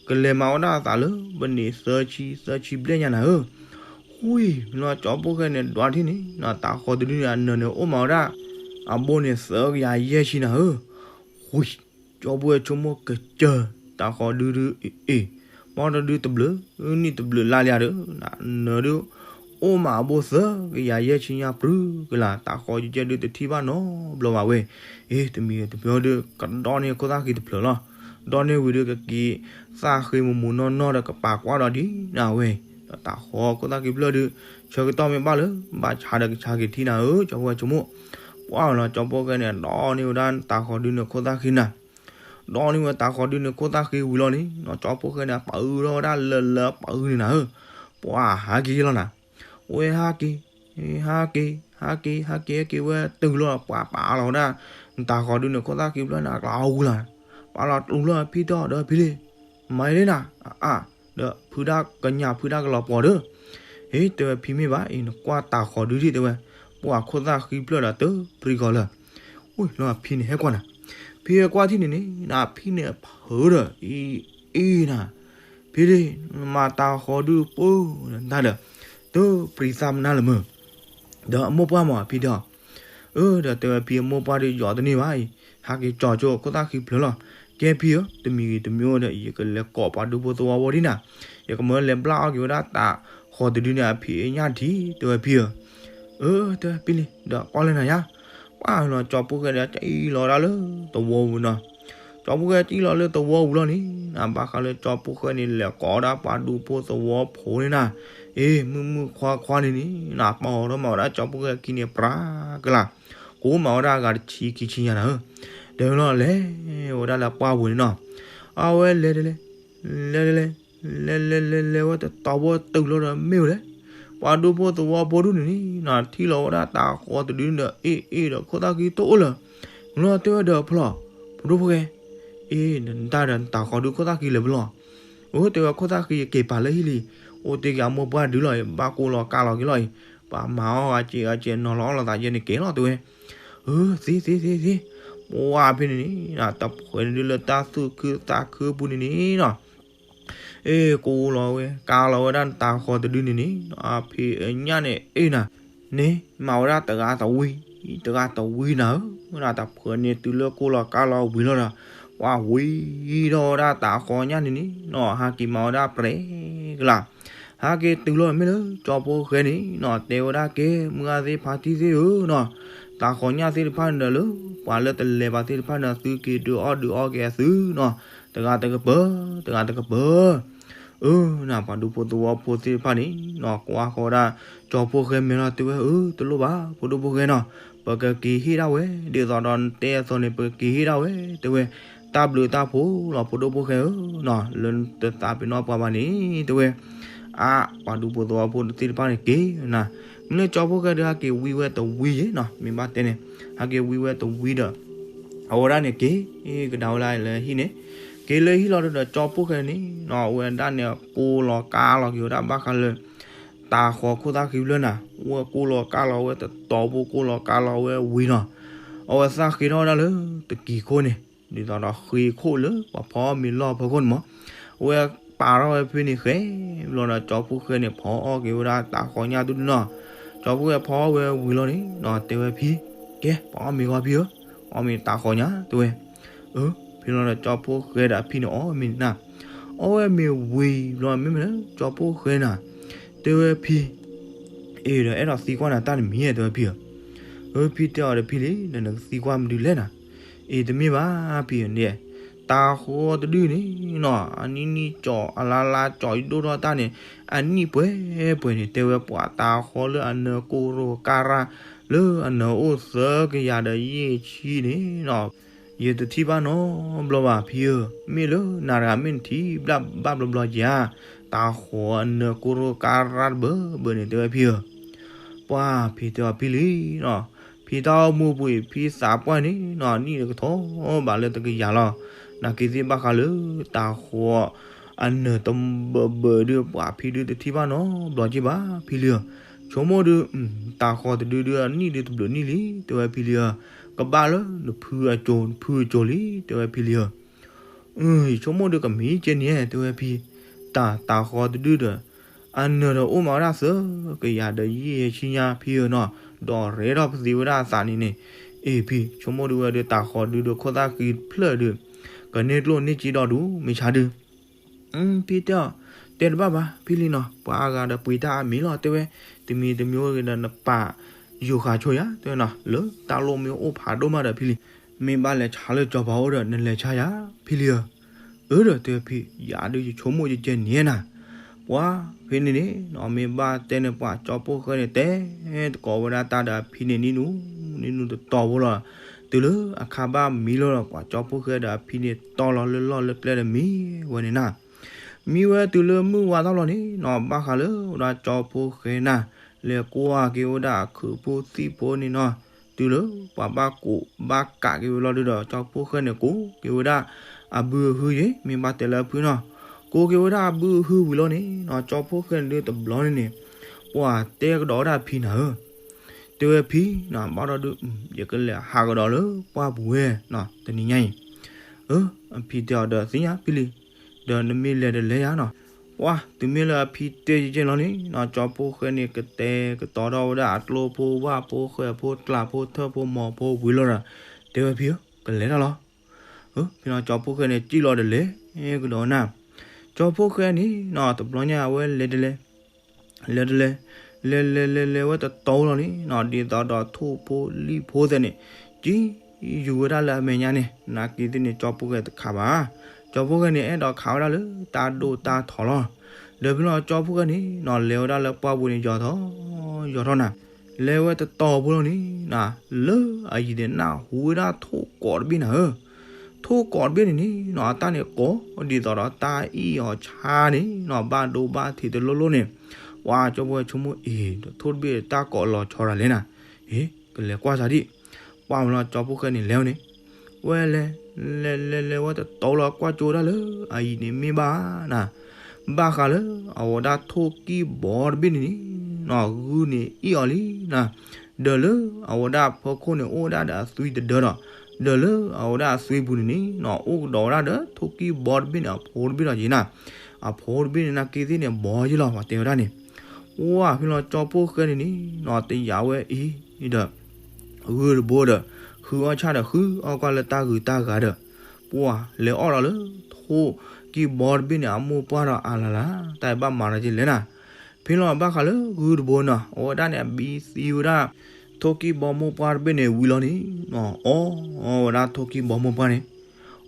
ကလဲၤမၤဝဲဒၣ်အသးလၢ ပနံၣ်သၢဆံ သၢဆံဘျဲၣ်ညါနၤဧၢ ဃု မ့ၢ်လီၤကၠီဖိဃဲန့ၣ် ဒွးထံၣ်န့ၣ် နၤတၤဃီၤတဒုန့ၣ် အနၢၤန့ၣ် အိၣ်မးဝဲဒၣ် အဘိန့ၣ်သၢကယၤယဲၢ်ဆံနၤဧၢ ဃု ကၠီဖိဃဲဆိကမိၣ်ကစၢၢ် တၤဃီၤဒုဒု အ့ၣ် မီၢ်တဒုတဘျုး နံၣ်တဘျုးလါလံဧါဒီး နၤနၢၤဒု အိၣ်မးအဘိသၢကယၤယဲၢ်ဆံညါပြူၤကလာ် တၤဃီၤယဲၢ်ဒုတထံၣ်ဘၣ်နီတဘျီဘၣ်ဝဲ အ့ၣ် တမံၤတမံၤဒု ကဒီန့ၢ်ခိၣ်သၣ်ဃံတဖျၢၣ်လီၤ ဒီန့ၢ်ဝံၤဒု ကက့ၤသၣ်ဃ့မိၢ်မိၢ်နီၢ်နီၢ်ဒီး ကပာ်ကွၢ်ဒီးဒ်နၤဝဲ ဒီးတၤဃီၤခိၣ်သၣ်ဃံဖျၢၣ်ဒု ဆၢကတီၢ်မ့ၢ်ဘၣ်လၢ ဘၣ်ဆါဒီးကဆါက့ၤထံနၤဧၢ ကၠီဖိဃဲဆိကမိၣ် ပှၢ်လီၤ ကၠီဖိဃဲန့ၣ် ဒီန့ၢ်ဝဲဒၣ်တၤဃီၤဒုန့ၣ် ခိၣ်သၣ်ဃံနၤ ဒီးန့ၢ်ဝဲတၤဃီၤဒုန့ၣ်ခိၣ်သၣ်ဃံဝံၤလီၤန့ၣ်နီၤ ကၠီဖှိၣ်ဃဲန့ၣ် အပာ်အုးထီၣ်ဝဲဒၣ်လၢလၢပာ်အုးန့ၣ်နၤဧၢ, ပှၤဟးက့ၤလီၤနၤ, ဝဲဟးက့ၤ, ဟးက့ၤ, ဟးက့ၤ, ဟးက့ၤ, ဟဲက့ၤဝဲတုၤလီၤ ပှၤပာ်လီၤဝဲဒၣ် နတၤဃီၤဒုန့ၣ်ခိၣ်သၣ်ဃံဖျၢၣ်န့ၣ် အကျါအူလီၤ, ပာ်လီၤတူၢ်လီၤဖံတဲအီၤဒီးဖံလံ, မၤအံၤလံနၤ, အါ, ဒီးဖုဒၣ်ကညးဖုဒၣ်ကလီၤပှီၤဒီး ဟ့ၣ် တဲဝဲဖံမ့ၢ်ဘၣ်အံၤ နကွၢ်တၤဃီၤဒုဒံး တဲဝဲ, ပှၤခိၣ်သၣ်ဃံဖျၢၣ်ဒီးတပျံၤဂီၤလၢာ်, အိၣ်လီၤဖံန့ၣ်ဟဲကွၢ်နၤ, ဖံဟဲကွၢ်ထံၣ်န့ၣ်န့ၣ် နဖံန့ၣ်ဖုဒီး အံၤ အံၤနၤ, ဖံလံ, မၤတၤဃီၤဒုပူၤနတၢ်ဒီး တပျံၤသးမနုၤလၢၤမုၢ် ဒီးအမိၢ်ပှၢ်မ့ၢ်ဖံတဲအီၤ, အၢ ဒီးတဲဝဲဖံအမိၢ်ပှၢ်ဒုးယီၤတန့ၢ်ဘၣ်အံၤ, ဟးက့ၤကၠီၤကၠိခိၣ်သၣ်ဃံဖျၢၣ်လီၤ, ကဲဖံဧၢ, တမံၤဂ့ၤတမံၤအိၣ်ဒီး ယကလဲၤကိးပှၤဒူဖိသဝီဖိဒံးနၤ, ယကမၢလဲၤဘျၣ်အီၣ်က့ၤဝဲဒၣ်တၤဃီၤတဒုန့ၣ် အဖံအညၣ်ထံ တဲဝဲဖံဧၢ, အၢ တဲဝဲဖံလံ, ဒီးကွၢ်လၢနၤယါ, ပှၤလီၤကၠီဖှိၣ်ဃဲဒီး ကၠီလီၤဒၣ်လၢသဝီပူၤနီၤ, ကၠီဖှိၣ်ဃဲကၠီလီၤလၢသဝီပူၤလီၤန့ၣ် နဘၣ်ဃးလၢကၠီဖှိၣ်ဃဲန့ၣ် လဲၤကိးဒၣ်ပှၤဒူဖိသဝီဖိန့ၣ်နၤ, အ့ မုၣ်မုၣ်ခွါခွါန့ၣ်န့ၣ် နပာ်အီၤထီၣ်မၤဝဲဒၣ်ကၠီဖှိၣ်ဃဲအခံန့ၣ် ပြးကလၤ, ကိးမၤဝဲဒၣ်အဂၤတဆံခံဆံညါနၤဧၢ, ဒီးလီၤလဲၤဝဲဒၣ်လၢပှၢ်ပူၤန့ၣ်နီၤ, အဝဲလဲၤတလဲၤ, လဲၤတလဲၤ, လဲၤလဲၤလဲၤလဲၤဝဲတတီၤဘိတုၤလီၤဒီးမ့ၢ်ဝဲလဲၣ်, ပှၤဒူဖိသဝီဖိဒုန့ၣ်န့ၣ် ထံၣ်လီၤဝဲဒၣ်တၤဃီၤတဒုန့ၣ်ဒီး အ့ၣ်အ့ၣ်ဒီးခိၣ်သၣ်ဃံတအိၣ်လၢၤ, လီၤတဲဝဲဒီးဖျီၣ်, ဖိဒိၣ်ဖိၣ်ဃဲ, အ့ၣ် နတၢ်ဒီးနတၤဃီၤဒုခိၣ်သၣ်ဃံလဲၤဖဲလဲၣ်, အိၣ်တဲဝဲခိၣ်သၣ်ဃံယက့ၤပာ်လၢဟံၣ်လံ, အိၣ်တ့ၢ်က့ၤအမိၢ်ပှၢ်ဒုလီၤအံၤ ဘၣ်ကိၢ်လီၤကါလီၤက့ၤလီၤအံၤ, ပှၤမၤအီၣ်အက့ၤအက့ၤနီၤလီၤအီလီၤသးယဲန့ၣ်က့ၤလီၤတဲဝဲ, အၢ သ့သ့သ့သ့, ပှၤဖဲန့ၣ်န့ၣ် တဖှဲးန့ၣ်ဒုလၢတၢ်သူၣ်ခုသးခုပူၤန့ၣ်န့ၣ်နီၤ အ့ၣ် ကိၢ်လီၤဝဲ ကါလီၤဝဲဒၣ်နတၤဃီၤတဒုန့ၣ်န့ၣ် အဖံးအညၣ်န့ၣ် အ့ၣ်နၤ, န့ၣ် မၤဝဲဒၣ်တဂၤတဝံ, တဂၤတဝံနၤဧၢ, ဝဲဒၣ်တဖှဲးန့ၣ်တုၤလၢကိၢ်လီၤကါလီၤဝံၤလီၤဒီး ပှၤဝံထီၣ်ဝဲဒၣ်တၤဃီၤညၣ်န့ၣ်န့ၣ်နီၤ ဟးက့ၤမၤဝဲဒၣ်ပြဲကလၤ, ဟးက့ၤတုၤလီၤမ့ၢ်လၢကၠီဖိဃဲန့ၣ်နီၤ တဲဝဲဒၣ်ကဲ မုၢ်ဂၢ်သ့ၣ်ဖါတံၢ်သ့ၣ်ဧၢနီၤ, တၤဃီၤညၣ်သ့ၣ်တဖၣ်န့ၣ်ဒီးလၢ ပှၤလၢတလဲၤဘၣ်သ့ၣ်တဖၣ်န့ၣ် သုက့ၤဒုးအီၣ်ဒုးအီက့ၤအသုနီၤ, တဂၤတကပၤ, တဂၤတကပၤ အၢ နပှၤဒူဖိသဝီဖိသ့ၣ်တဖၣ်န့ၣ်နီၤ ကွၢ်ဃီၤဒၣ်ကၠီဖိဃဲမဲာ်လီၤတဲဝဲ အၢ တလိၣ်ဘၣ် ဖိဒိၣ်ဖိဃဲနီၤ, ပကက့ၤဟ့ၣ်ဒၣ်ဝဲ ဒ်သိးဒီးနတဲအသိးန့ၣ် ပကက့ၤဟ့ၣ်ဒၣ်ဝဲ တဲဝဲ, တၢ်ဘျုးတၢ်ဖှိၣ်လီၤ ဖိဒိၣ်ဖိဃဲဧၢနီၤ လၢနတသးပ့ၤနီၣ်ပှၤဘၣ်န့ၣ် တဲဝဲ, အါ ပှၤဒူဖိသဝီဖိသ့ၣ်တဖၣ်န့ၣ်က့ၤနၤ, မ့ၢ်လၢကၠီဖိဃဲဒုးဟးက့ၤဝံဝဲတဝံယဲနီၤ မ့ၢ်ဘၣ်တဲန့ၣ်, ဟးက့ၤဝံဝဲတဝံဒီး အဝဲဒၣ်န့ၣ်က့ၤကဒါဝဲဒၣ်လၢဟံၣ်န့ၣ်, က့ၤလၢဟံၣ်လီၤဒီးကၠီဖိဃဲန့ၣ်နီၤ အဝဲဒၣ်န့ၣ် ကိၢ်လီၤကါလီၤက့ၤဝဲဒၣ်ဘၣ်ဃးလၢ တၤဃီၤခိၣ်သၣ်ဃံဖျၢၣ်နၤ, ဝဲကိၢ်လီၤကါလီၤဝဲတတီၤဖိ ကိၢ်လီၤကါလီၤဝဲဝံၤနီၤ, အဝဲသၣ်ဃ့ထီၣ်ဝဲဒၣ်လၢတကံၤခိၣ်န့ၣ်, ဒ်သိးဒီးဃ့ခိၣ်လၢပှၤဖီအီၣ်မ့ၤလီၢ်ဖီခိၣ်န့ၣ်မး, အဝဲပာ်ထီၣ်ဝဲဖဲန့ၣ်ဃဲ, ဘျီဒီးကၠီဖိဃဲန့ၣ် ဖီအီၣ်က့ၤဝဲဒၣ်တၤဃီၤညၣ်ဒုဒုနီၤ, ကၠီဖိဃဲဖီအီၣ်ဝဲဝံၤလီၤန့ၣ်နီၤ တဲဝဲဖံ, ကဲ ပှၤအီၣ်မ့ၤဂီၤဖံဧၢ, အီၣ်မ့ၤတၤဃီၤညၣ် တဲဝဲ အၢ ဖဲလီၤဒီးကၠီဖိဃဲဒီးအဖံန့ၣ်အီၣ်ဝဲမ့ၤန့ၣ်နၤ, အီၣ်ဝဲမ့ၤဝံၤဘျီ မ့မ့ၢ်လၢကၠီဖိဃဲနၤ, တဲဝဲဖံ, အ့ဒီးအဲၣ်ဒိးသံကွၢ်နၤတၢ်တမံၤဧါ တဲဝဲဖံဧၢ, အၢ ဖံတဲအီၤဒီးဖံလံ ဒီးနကသံကွၢ်မနုၤလဲၣ်နၤ, အ့ တမ့ၢ်ဘၣ်ဖံဧၢန့ၣ်, တၤဃီၤတဒုန့ၣ်နီၤ အနံၣ်နံၣ်ကၠီၤ အလါလါကၠီၤ ယဒိၣ်ထီၣ်တၢ်န့ၣ် အနံၣ်ပှဲၤပှဲၤန့ၣ် တဲဝဲပှၤတၤဃီၤလၢအနၢၤကိၢ်ရိၤကါရါ လၢအနၢၤအိၣ်သၢကယၤဒီးယဲၢ်ဆံန့ၣ်နီၤ, ယတထံၣ်ဘၣ်နီတဘျီဘၣ်ဖံဧၢ, မ့ၢ်လၢနၤတဂၤမ့ၢ်နထံၣ်ဘၣ်ဘျီဘျီဧါ, တၤဃီၤအနၢၤကိၢ်ရိၤကါရါတဘၢဘၢန့ၣ် တဲဝဲဖံဧၢ, ပှၤဖံတဲအီၤဖံလံနီၤ, ဖံတၢ်အိၣ်မူပူၤအံၤ ဖံသးပှၢ်န့ၣ်နီၤ နံၣ်တကထီၣ်ဘၣ်လၢတကယၤလီၤ, နာ်က့သ့ၣ်ဘၣ်ဃးလၢတၤဃီၤ အနၢၤတဘၢဘၢဒုး ပှၤဖံဒုးတထံၣ်ဘၣ်နီတဘျီက့ဘၣ်ဖံလံဧၢ, ဆိကမိၣ်ဒုး တၤဃီၤတဒုဒုးအနံၣ်ဒုးတဘျုးနံၣ်လံ တဲဝဲဖံလံဧၢ, ကဘၣ်လၢနဖုအစိၤ နဖုအစိၤလံ တဲဝဲဖံလံဧၢ, ယဆိကမိၣ်ဒုးကမ့ၢ်ကဲန့ၣ် တဲဝဲဖံ, တၤ တၤဃီၤတဒုဒီး အနၢၤဒီးအိၣ်မးဝဲဒၣ်သၢကယၤဒီးယဲၢ်ဆံညါဖံဧၢနီၤ, ဒီးရဲၣ်ထီၣ်ပသံဝဲဒၣ်အသးန့ၣ်န့ၣ်, အ့ၣ်ဖံ ဆိကမိၣ်ဒုးဝဲဒုးတၤဃီၤဒုးဒီးခိၣ်သၣ်ဃံဖျၢၣ်ဒုး ကန့ၢ်ကျိၣ်န့ၢ်စ့ဒီးဒုး မ့ၢ်ဆါဒုး ဖံတဲအီၤ, တဲတဘၣ်ဘၣ် ဖံလံနီၤ ပှၤအါဂၤဒီးပှ့ၤတၢ်အါမံၤလီၤ တဲဝဲ, တမံၤတမံၤအိၣ်ဂ့ၤဒီးနပာ် ယိၤဃာ်ဆိယၤ တဲဝဲနီၤ လၢတၢ်လိၣ်မ့ၢ်အိၣ်ဖးဒိၣ်မးဒီးဖံလံ, မ့ၢ်ဘၣ်လဲၤဆါလၢစီၤပၤအိၣ်ဒီးနလဲၤဆါယၤ ဖံလံဧၢ, အၢဒီးတဲဖံ ယၤဒုးယဆိကမိၣ်ယကဲန့ၣ်နၤ, ပှၤဖဲန့ၣ်န့ၣ်နီၤ မ့ၢ်ဘၣ်တဲန့ၣ်ပှၤကၠီဖိဃဲန့ၣ် တဲသကိးဝဲဒၣ်တၢ်ဒီးအဖံန့ၣ်နံၣ်နူ နံၣ်နူတတီၤဖိလီၤ, တုၤလၢအခါဘၣ်မံလီၤဒီး ပှၤကၠီဖိၣ်ဃဲဒီးအဖံန့ၣ်တီလီၤလၢလီၢ်လၢကျဲဒီးမံဝဲန့ၣ်နၤ. မံဝဲတုၤလၢမုၢ်ဝါထီၣ်လီၤန့ၣ်နီၤ ဘၣ်ဃးလၢဝဲဒၣ်ကၠီဖိၣ်ဃဲနၤ လဲၤကွၢ်က့ၤဝဲဒၣ်အခုးဖိသံၣ်ဖိန့ၣ်နီၤ, တုၤလၢပှၤဘၣ်ကိးဘၣ်ကးက့ၤဝဲလီၤဒုဒီး ကၠီဖိၣ်ဃဲန့ၣ်ကိးက့ၤဝဲဒၣ်အဘုအဟုယ့ၤ မ့ၢ်ဘၣ်တဲလၢအဖုနီၤ, ကိးက့ၤဝဲဒၣ်အဘုအဟုဝံၤလီၤန့ၣ်နီၤ ကၠီဖိၣ်ဃဲန့ၣ်ဒုတဘျီန့ၣ်န့ၣ် ပှၤတဲကဒီးဝဲဒၣ်အဖံနၤဧၢ တဲဝဲဖံနီၤ ဘၣ်ဒီးဒု ယကလဲၤဟးကဒီးလၢပှၢ်ပူၤဝဲနီၤ တနံၤညါအံၤ. အၢ အဖံတဲအီၤဒီးသ့ၣ်ညါဖံလံ, ဒီးနမ့ၢ်လဲၤဒီးလဲၤယၤနီၤ. ပှၢ် တုၤမ့ၢ်လၢအဖံတဲယကဲလီၤန့ၣ်နီၤ ကၠီဖိၣ်ဃဲန့ၣ် ကတဲာ်ကတီၤထီၣ်ဝဲဒၣ်အကျိဖိဝၣ်ဖိဃဲၤဖိကျးဖိထၢၣ်ဖိမီၤဖိဝံၤလီၤဒီး တဲဝဲဖံဧၢ ကလဲၤတၢ်လီၤ. အၢ ဖဲလီၤကၠီဖိၣ်ဃဲန့ၣ် စံၣ်လီၤဒီးလဲၤကဒီးနၤ. ကၠီဖိၣ်ဃဲန့ၣ်နီၤ တဘျီညါအဝဲလဲၤတလဲၤ လဲၤတလဲၤ လဲၤလဲၤလဲၤလဲၤဝဲတတီၤလီၤန့ၣ်နီၤ ဒ်သိးဒီးထိၣ်ဖိလံၣ်ဖိသ့ၣ်န့ၣ် ကံယူၤဝဲဒၣ်လၢအမဲာ်ညါန့ၣ် နာ်က့သ့ၣ်န့ၣ် ကၠီဖိၣ်ဃဲတခးဘၣ်. ကၠီဖိၣ်ဃဲန့ၣ် အဲၣ်ဒိးခးဝဲဒၣ်လၢတၢ်ဒိၣ်တၢ်ထီလီၤ. ဒီးဖဲလီၤကၠီဖိၣ်ဃဲန့ၣ်နီၤ လဲၤဝဲဒၣ်လၢပှၢ်ပူၤန့ၣ် ယီၤထီၣ် ယီၤထီၣ်နၤ လဲၤဝဲတတီၤဖိလီၤန့ၣ်နီၤ လၢအယံၤန့ၣ် နၢ်ဟူဝဲဒၣ်ထိၣ်ကိးတဘ့ၣ်နၤဧၢ ထိၣ်ကိးတဘ့ၣ်န့ၣ်န့ၣ်နီၤ အတၢ်န့ၣ်ကိး ဒ်သိးဒီးတၢ်အံၣ်အီၤဆါန့ၣ်နီၤ ဘၣ်ဒိဘၣ်ထံးတလိၣ်လိၣ်န့ၣ်, ပှၤကၠီဖိၣ်ဃဲဆိကမိၣ်အံၤ ဒီးထိၣ်တဘ့ၣ်တၢ်ကိးလီၤဆီဒၣ်လဲၣ်နၤ, အ့ ကလဲၤကွၢ်စၢ်ဒံး, ပှၢ်ဝဲလီၤကၠီဖိၣ်ဃဲန့ၣ်လဲၤဝဲန့ၣ်, ဝဲလဲၤ လဲၤလဲၤလဲၤဝဲတတီၤလီၤ ကွၢ်ကၠိဒၣ်လၢအယံၤန့ၣ်မ့ၢ်ဘၣ်နၤ, ဘၣ်ဃးလၢအဝဲဒၣ်ထိၣ်ကံၢ်ဘီတဘ့ၣ်န့ၣ်န့ၣ်နီၤ ဂုၢ်န့ၣ်အံၣ်အီၤလံနၤ, ဒီးလၢအဝဲဒၣ်ဖီခိၣ်န့ၣ် အိၣ်ဝဲဒၣ်ဒီးအသွံၣ်တဒၢဒီး, ဒီးလၢအဝဲဒၣ်အသွံၣ်ပူၤန့ၣ်န့ၣ်နီၤ အိၣ်ကဒီးဝဲဒၣ်ဒီးထိၣ်ကံၢ်ဘီတဘ့ၣ်န့ၣ် အဖိတဘ့ၣ်လီၤက့ၤနၤ, အဖိတဘ့ၣ်န့ၣ် နာ်က့သ့ၣ်န့ၣ် ဘီယ့ၢ်လီၤ ပှၤတဲဝဲဒၣ်န့ၣ်, ဝဲဖဲလီၤကၠီဖိၣ်ဃဲန့ၣ်န့ၣ်နီၤ တယာ်ဝဲအံၤဒီး ဂုၢ်တဘိဒီး ဃုအီၣ်ဆၣ်ဒီး ဃုအီၣ်ကွၢ်လၢတၢ်ဂုၤတၢ်ဂၤဒီး, ပှၢ်လဲၤအီၣ်ဒီးလၢထိၣ်ကံၢ်ဘီတဘ့ၣ်န့ၣ် အမိၢ်ပှၢ်ဒီးအလၤလၤ, တၢ်အံၤဘၣ်မၤဒီးက့ၤလဲၣ်နၤ, ဖဲလီၤဘၣ်ဃးလၢဂုၢ်တဘိနီၤ အဝဲဒၣ်န့ၣ် အဘံသံဝဲဒၣ် ထိၣ်ကံၢ်ဘီမိၢ်ပှၢ်တဘ့ၣ်န့ၣ်ဝံၤလီၤန့ၣ်နီၤ အီၣ်ဝဲဒၣ်ထိၣ်ကံၢ်ဘီမိၢ်ပှၢ်န့ၣ်,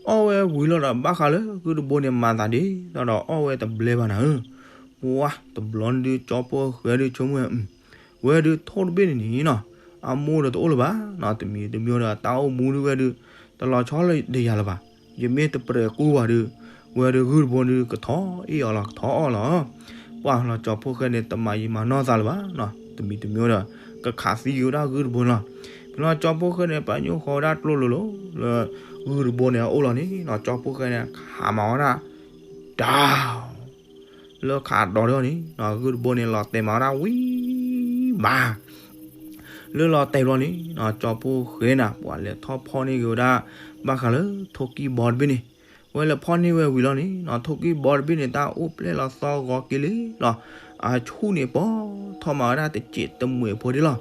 အီၣ်ဝဲဝံၤလီၤဒီး ဘၣ်ဃးလၢဂုၢ်တဘိန့ၣ် မၤသးဒ်သိးဒီးအီၣ်ဝဲတဘျဲဘၣ်နၤဧၢ, ပှၢ်တဘျီန့ၣ်ဒုး ကၠီဖိၣ်ဃဲဒုးဆိကမိၣ်ဝဲ ဝဲဒုးထိၣ်တဘ့ၣ်န့ၣ်န့ၣ်နီၤ အမိၢ်ဒီးတအိၣ်လၢၤဘၣ်နီၤ တမံၤတမံၤဒီး တၢ်အိၣ်မူဒုးဝဲဒုး တလီၤဆီလၢဒ်ယၤလၢၤဘၣ်, ယမ့ၢ်တပြဲၤကူဘၣ်ဒီး ဝဲဒုးဂုၢ်တဘိဒုး ကထီၣ်အ့ၣ်အီၤလီၤ ကထီၣ်အီၣ်လီၤ, ပှၢ်လီၤကၠီဖိၣ်ဃဲန့ၣ် တမၤယံာ်မၤနီၢ်သးလၢၤဘၣ်နီၤ တမံၤတမံၤဒီး ကခးသံက့ၤဝဲဒၣ်ဂုၢ်တဘိန့ၣ်လီၤ, ဖဲလီၤကၠီဖိၣ်ဃဲန့ၣ် ပညိၣ်ဃီဝဲဒၣ်ကျိလိၤလိၤ လၢဂုၢ်တဘိန့ၣ်အအိၣ်လီၤန့ၣ်နီၤ ကၠီဖိၣ်ဃဲန့ၣ် ခးမၤဝဲဒၣ် တၢ် လၢခးတီၤထီၣ်န့ၣ်နီၤ ဂုၢ်တဘိန့ၣ် လီၤတဲာ်မးဝဲဒၣ်ဝံၤဘၣ်, လၢလီၤတဲာ်ဘျီန့ၣ်နီၤ ကၠီဖိၣ်ဃဲနၤ ပှၤလဲၤထီၣ်ဖီၣ်န့ၢ်က့ၤဝဲဒၣ် ဘၣ်ဃးလၢထိၣ်ကံၢ်ဘီတဘ့ၣ်န့ၣ်, ဝဲလဲၤဖီၣ်န့ၢ်ဝဲဝံၤလီၤန့ၣ်နီၤ ထိၣ်ကံၢ်ဘီတဘ့ၣ်န့ၣ် တၢ်အိၣ်ပျဲၢ်လီၤသီဂီၤက့ၤလံလီၤ, အဆူၣ်န့ၣ်ပီၢ်ထီၣ်မးဝဲဒၣ်တစဲးတမှဲးဖိဒၣ်လီၤ,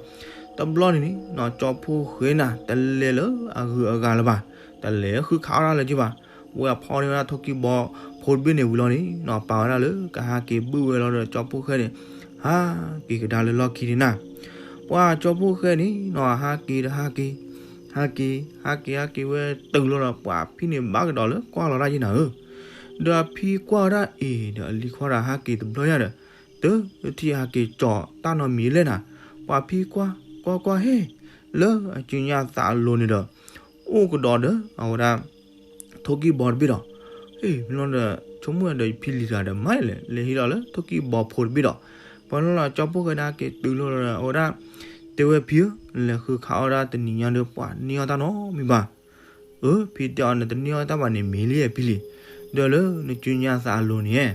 တဘျီန့ၣ်န့ၣ်နီၤ ကၠီဖိၣ်ဃဲနၤ တလဲၤလၢအဂုၤအဂၤလၢၤဘၣ်, တလဲၤဃုခးအီၣ်တၢ်လၢၤက့ၤဘၣ်, ဝဲအဖီၣ်န့ၢ်ဝဲဒၣ်ထိၣ်ကံၢ်ဘီဖိတဘ့ၣ်န့ၣ်ဝံၤလီၤန့ၣ်နီၤ ပာ်ဝဲဒၣ်လၢကဟးက့ၤဘုၣ်ဝဲလီၤဒီး ကၠီဖိၣ်ဃဲန့ၣ် ဟးက့ၤကဒါလၢလီၢ်ခံန့ၣ်နၤ, ပှၢ်ကၠီဖိၣ်ဃဲန့ၣ်နီၤ ဟးက့ၤဒီးဟးက့ၤ, ဟးက့ၤ ဟးက့ၤ ဟးက့ၤဝဲတုၤလီၤဒီး ပှၢ်ဖံန့ၣ်ဘၣ်ကဒီးလၢကွၢ်လီၤတၢ်ယ့ၢ်နၤဧၢ, ဒီးအဖံကွၢ်ဝဲဒၣ်အံၤဒီး အလံၤခွါဒီးဟးက့ၤတဘျီယါဒီး တထံၣ်ဟးက့ၤကၠီၤတၢ်နီတမံၤလဲၣ်နၤ, ပှၢ်ဖံကွၢ် ကွၢ်ကွၢ်ဟ့ၣ်, လၢအစုညါသးအလိၤန့ၣ်ဒီး အိၣ်ကဒီးဒီး အဝဲဒၣ် ထိၣ်ကံၢ်ဘီတဘ့ၣ်ဒီး, အ့ မ့ၢ်လီၤဒီး ဆိကမိၣ်ဒီးဖံလံၤတဂၤဒီး မၤလဲၣ် လဲၤဟံးဒီးလၢထိၣ်ကံၢ်ဘီဖိတဘ့ၣ်ဒီး, ပှၤလီၤလီၤကၠီဖိၣ်ဃဲဒၣ်က့ၤတုၤလီၤဒီး အဝဲဒၣ် တဲဝဲဖံဧၢ, လဲၤဃုခးအီၣ်ဒၣ်တနံၤညါဒီး ပှၤန့ၢ်အီၣ်တၢ်နီတမံၤဘၣ် အၢ ဖံတဲအီၤ နတန့ၢ်အီၣ်တၢ်ဘၣ်န့ၣ်မ့ၢ်လံဖံလံၤ, ဒီးလၢနစုညါသးအလိၤန့ၣ်,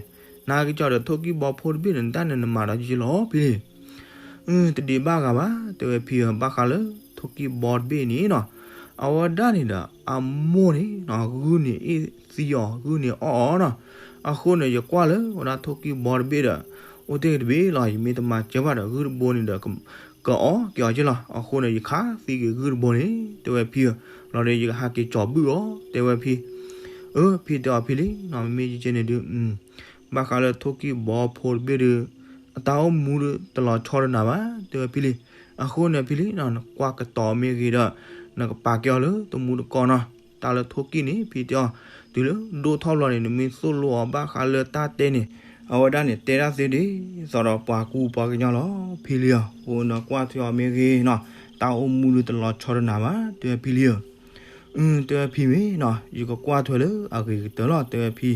နက့ၤကၠီၤဒီးထိၣ်ကံၢ်ဘီဖိတဘ့ၣ်ဒီး နတၢ်န့ၣ်နမၤဒီးယ့ၢ်လီၤဖံလံၤ, တဒံးဘၣ်ဂၤဘၣ် တဲဝဲဖံဧၢ, ဘၣ်ဃးလၢထိၣ်ကံၢ်ဘီတဘ့ၣ်န့ၣ်နီၤ, အဝဲဒၣ်န့ၣ်ဒီး အမိၢ်န့ၣ်နီၤ ဂုၢ်န့ၣ်အ့ၣ်သံအီၤ ဂုၢ်န့ၣ်အီၣ်အီၤနီၤ, အဃိန့ၣ် ယကွၢ်လၢဝဲဒၣ်ထိၣ်ကံၢ်ဘီတဘ့ၣ်ဒီး အိၣ်တ့ၢ်တဘ့ၣ်လီၤ, ယမ့ၢ်တမၤစၢၤဘၣ်ဒီး ဂုၢ်တဘိန့ၣ်ဒီး ကအီၣ်က့ၤအီၤက့လီၤ, အဃိန့ၣ် ယခးသံက့ၤဂုၢ်တဘိန့ၣ် တဲဝဲဖံဧၢ, လီၤဒီးယကဟးက့ၤကၠီၤဘုၣ်အီၤ တဲဝဲဖံ, အၢ ဖံတဲအီၤဖံလံနီၤ မ့မ့ၢ်ယကဲန့ၣ်ဒုး ဘၣ်ဃးလၢထိၣ်ကံၢ်ဘီဖိတဘ့ၣ်ဒီး အတၢ်အိၣ်မူဒီးတလီၤဆီတနၤဘၣ် တဲဝဲဖံလံ, အဃိန့ၣ်ဖံလံနီၤ နကွၢ်ကတီၤမ့ၢ်ဂ့ၤဒီး နကပာ်ကဲအီၤလၢတမူတကိးနီၤ, တၢ်လၢထိၣ်ကံၢ်န့ၣ် ဖံတဲအီၤ တုၤလၢဒိၣ်ထီၣ်ဘျီန့ၣ် နမ့ၢ်သိၣ်လိအီၤဘၣ်ဃးလၢတၢ်တဲန့ၣ် အဝဲဒၣ်န့ၣ် တဲဒၣ်သ့ဒ်သိးဒီးပှၤကူပှၤကညီလီၤ ဖံလံဧၢ, အဃိနကွၢ်ထွဲအီၤမ့ၢ်ဂ့ၤနီၤ တၢ်အိၣ်မူဒီးတလီၤဆီတနၤဘၣ် တဲဝဲဖံလံဧၢ တဲဝဲဖံမ့ၢ်နီၤ, ယကကွၢ်ထွဲလၢအဂ့ၤကတၢၢ်လီၤ တဲဝဲဖံ,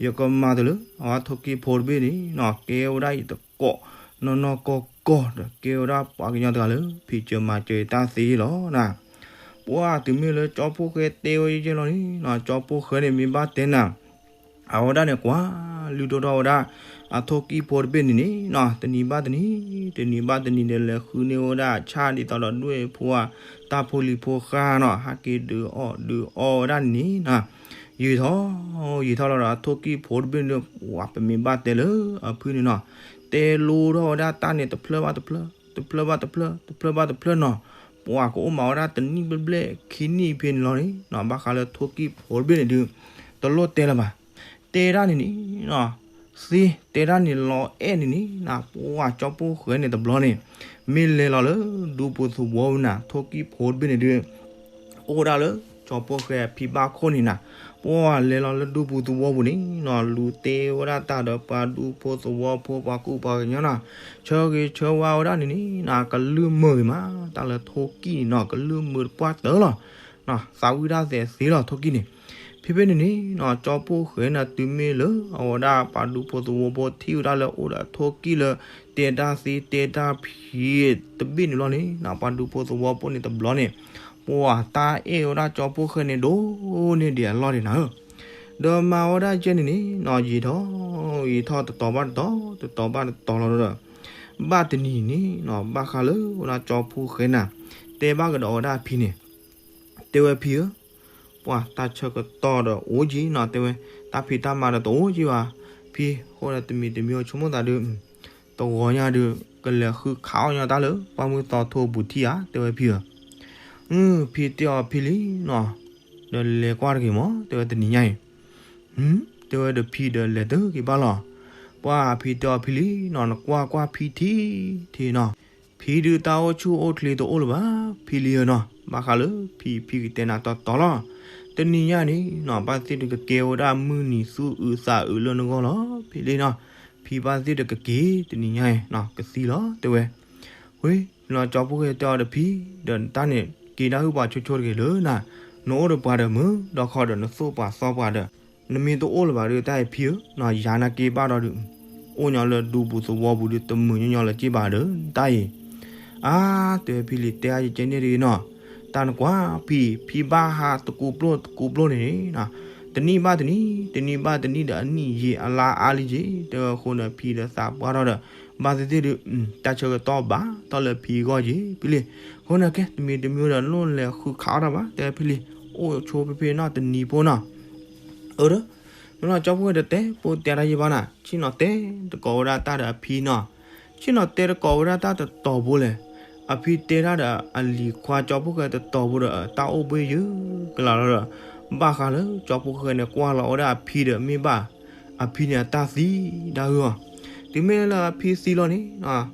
ယကမၤတၢ်လၢအဝဲထိၣ်ကံၢ်ဖိတဘ့ၣ်န့ၣ်နီၤ ကဲဝဲဒၣ်ယတကိး နီၢ်နီၢ်ကီၢ်ကီၢ်ဒီး ကဲဝဲဒၣ်ပှၤကညီတဂၤလၢ ဖံးစၢၤမၤစၢၤယတၢ်သ့လီၤနီၤ. ပှၢ်တုၤမ့ၢ်လၢကၠီဖှိၣ်ဃဲတဲဝဲယဲၢ်လီၤန့ၣ်နီၤ ကၠီဖှိၣ်ဃဲန့ၣ်မ့ၢ်ဘၣ်တဲနၤ အဝဲဒၣ်န့ၣ်ကွၢ်လုၢ်ထီၣ်ထီၣ်ဝဲဒၣ် အထိၣ်ကံၢ်ဖိတဘ့ၣ်န့ၣ်န့ၣ်နီၤ တနံၤဘၣ်တနံၤ တနံၤဘၣ်တနံၤဒီး လဲၤဃုန့ၢ်ဝဲဒၣ်အဆၣ်ဒ်သိးဒီးဒွဲၣ်ဖိဧါ တၢ်ဖိလံၤဖိဃၢ်နီၤ ဟးက့ၤဒုးအီၣ်ဒုးအီဝဲဒၣ်န့ၣ်နီၤ. ယံာ်ထီၣ် ယံာ်ထီၣ်လီၤဒီး အထိၣ်ကံၢ်ဖိတဘ့ၣ်န့ၣ် ပှၤပမ့ၢ်ဘၣ်တဲလၢအဖုၣ်န့ၣ်နီၤ တဲလိထီၣ်ဝဲဒၣ်တၢ်န့ၣ်တဖျၢၣ်ဘၣ်တဖျၢၣ် တဖျၢၣ်ဘၣ်တဖျၢၣ် တဖျၢၣ်ဘၣ်တဖျၢၣ်နီၤ. ပှၤကအိၣ်မးဝဲဒၣ်တနံၣ်ဘျဲၣ်ဘျဲၣ်ခံနံၣ်ဖဲန့ၣ်လီၤန့ၣ်နီၤ ဘၣ်ဃးလၢထိၣ်ကံၢ်ဖိတဘ့ၣ်န့ၣ်ဒုး တလိၣ်တဲလၢၤဘၣ်. တဲဒၣ်န့ၣ်န့ၣ်နီၤ သ့တဲဒၣ်န့ၣ်လီၤအဲၣ်န့ၣ်န့ၣ်နီၤ ပှၢ်ကၠီဖှိၣ်ဃဲန့ၣ်တဘျီန့ၣ် မ့ၢ်လဲၤလီၤလၢဒူပူၤသဝီပူၤနၤ ထိၣ်ကံၢ်ဖိတဘ့ၣ်န့ၣ်ဒုး အိၣ်ဒၣ်လၢကၠီဖှိၣ်ဃဲအဖံဘၣ်ခိၣ်န့ၣ်နၤ ပှၢ်လဲၤလီၤလၢဒူပူၤသဝီပူၤန့ၣ်နီၤ လူၤတဲဝဲဒၣ်တၢ်ဒီးပှၤဒူဖိသဝီဖိပှၤကူပှၤကညီနီၤ ဆၢဂ့ၤဆၢဝါဝဲဒၣ်န့ၣ်န့ၣ်နီၤ ကလုၢ်မုာ်ဂ့ၤမး တၢ်လၢထိၣ်ကံၢ်န့ၣ်နီၤ ကလုၢ်မုာ်တပှၢ်တၢၢ်လီၤ. သးဝံၣ်ဒၣ်သဲးသ့လီၤထိၣ်ကံၢ်န့ၣ် ဖဲဖဲန့ၣ်န့ၣ်နီၤ ကၠီဖှိၣ်ဃဲန့ၣ် တုၤမ့ၢ်လၢအဝဲဒၣ်ပှၤဒူဖိသဝီဖိထံၣ်ဝဲဒၣ်လၢအိၣ်ဒီးထိၣ်ကံၢ်လၢ တဲတၢ်သ့တဲတၢ်ဖံးတဘ့ၣ်န့ၣ်လီၤန့ၣ်နီၤ ပှၤဒူဖိသဝီဖိန့ၣ်တဘျီန့ၣ် ပှၢ်တၢ်အဲၣ်ဝဲဒၣ်ကၠီဖှိၣ်ဃဲန့ၣ်ဒိၣ်န့ၢ်ဒံးအလီၢ်ဒံးနၤဧၢ ဒီးမၤဝဲဒၣ်ကဲန့ၣ်န့ၣ်နီၤ ယံာ်ထီၣ်ယံာ်ထီၣ်တတီၤဘၣ်တတီၤ တတီၤဘၣ်တတီၤလီၤဒီး ဘၣ်တနံၤန့ၣ်နီၤ ဘၣ်ဃးလၢဝဲဒၣ်ကၠီဖှိၣ်ဃဲနၤ တဲဘၣ်ကဒီးဝဲဒၣ်အဖံန့ၣ် တဲဝဲဖံဧၢ ပှၢ်တၢ်ဆၢကတီၢ်ဒီးအိၣ်က့ၤနီၤ တဲဝဲ တၢ်ဖံးတၢ်မၤဒီးတအိၣ်က့ၤဘၣ် ဖံ အဃိဒီးတမံၤတမံၤအိၣ်ဆိကမိၣ်သးဒုး တဂီၤညါဒုး ကလဲၤဃုခးအီၣ်ညီတၢ်လၢပှၢ်မုၢ်သီထိၣ်ပူၤထံၣ်ဧါ တဲဝဲဖံဧၢ ဖံတဲအီၤဖံလံနီၤ ဒီးလဲၤကွၢ်တဂ့ၤမး တဲဝဲတနံၤညါအံၤ တဲဝဲဒီးဖံဒီးလဲၤတဂ့ၤဘၣ်လီၤ. ပှၢ်ဖံတဲအီၤဖံလံနီၤ နကွၢ်ကွၢ်ဖံထံထံနီၤ ဖံဒုးတၢ်အိၣ်ဆူၣ်အိၣ်ချ့တအိၣ်လၢၤဘၣ် ဖံလံဧၢနီၤ ဘၣ်ဃးလၢဖံ ဖံကတဲနၤတီတီလီၤ. တနံၤညါန့ၣ်နီၤ ဘၣ်သ့ၣ်ဒုးကကဲဝဲဒၣ်မုၢ်နံၤသူအုးသးအုးလၢနဂီၢ်လီၤ ဖံလံနီၤ ဖံဘၣ်သ့ၣ်ဒုးကက့ၤတနံၤညါအံၤနီၤ ကသံလီၤတဲဝဲ ဝ့ၢ်နီၤ ကၠီဖှိၣ်ဃဲတဲအီၤဒီးဖံ ဒီးတၢ်န့ၣ် က့ၤတၢ်ဟုၣ်ပှၤဆိဆိတဂ့ၤလၢနၤ နအိၣ်ဒီးပှၤဒီးမုာ်ဒီးခီဒီး နသိၣ်ပှၤသီပှၤဒီး နမ့ၢ်တအိၣ်လၢၤဘၣ်ဒီး တၢ်အံၤဖံဧၢနီၤ ယၤနာ်က့ဘၣ်ဒီးဒုး အိၣ်ညီလၢဒူပူၤသဝီပူၤဒုး တမုာ်ညီညီလၢၤက့ဘၣ်ဒီး တၢ်အံၤ အါ တဲဝဲဖံလံ တဲအါယကဲန့ၣ်တဂ့ၤနီၤ တၢ်နကွၢ်ဖံ ဖံဘၣ်ဟးတကူပျိၢ်တကူပျိၢ်န့ၣ်န့ၣ် တနံၣ်ဘၣ်တနံၣ် တနံၣ်ဘၣ်တနံၣ်ဒီးအနံၣ်ယံာ်အလါအါလံက့ၤ တဲဝဲအဃိန့ၣ် ဖံဒီးသးပှၢ်ထီၣ်ဒီး ဘၣ်သ့ၣ်သ့ၣ်ဒုး တၢ်ဆၢကတီၢ်ဘၣ်ထီၣ်လၢဖံအဂီၢ်က့ၤ ဖံလံ အဃိန့ၣ်ကဲ တမံၤတမံၤဒီး လိၣ်လဲၤဃုခးအီၣ်တၢ်ဘၣ် တဲဖံလံ အိၣ်ဆိဖဲဖဲနီၤ တနံၤဖိနီၤ အၢ မ့ၢ်လီၤ ကၠီဖှိၣ်ဃဲဒီးတဲ ဖိတဲတၢ်ယံာ်ဘၣ်နၤ ဆ့ၣ်နီၤတဲတကိးဝဲဒၣ်တၢ်ဒီးအဖံနီၤ ဆ့ၣ်နီၤတဲတကိးဝဲဒၣ်တၢ်တတီၤဖိလဲၣ် အဖံတဲတၢ်ဒီးအလံၤခွါကၠီဖှိၣ်ဃဲတတီၤဖိဒီး တၢ်အိၣ်ဘှ့ၣ်ယုၢ်ကလာ်လီၤဒီး ဘၣ်ဃးလၢကၠီဖှိၣ်ဃဲန့ၣ် ကွၢ်လီၤဝဲဒၣ်အဖံဒီးမ့ၢ်ဘၣ် အဖံန့ၣ်အတၢ်သံဒၣ်ဂုၢ်အီၤ တုၤမ့ၢ်လၢအဖံသံလီၤန့ၣ်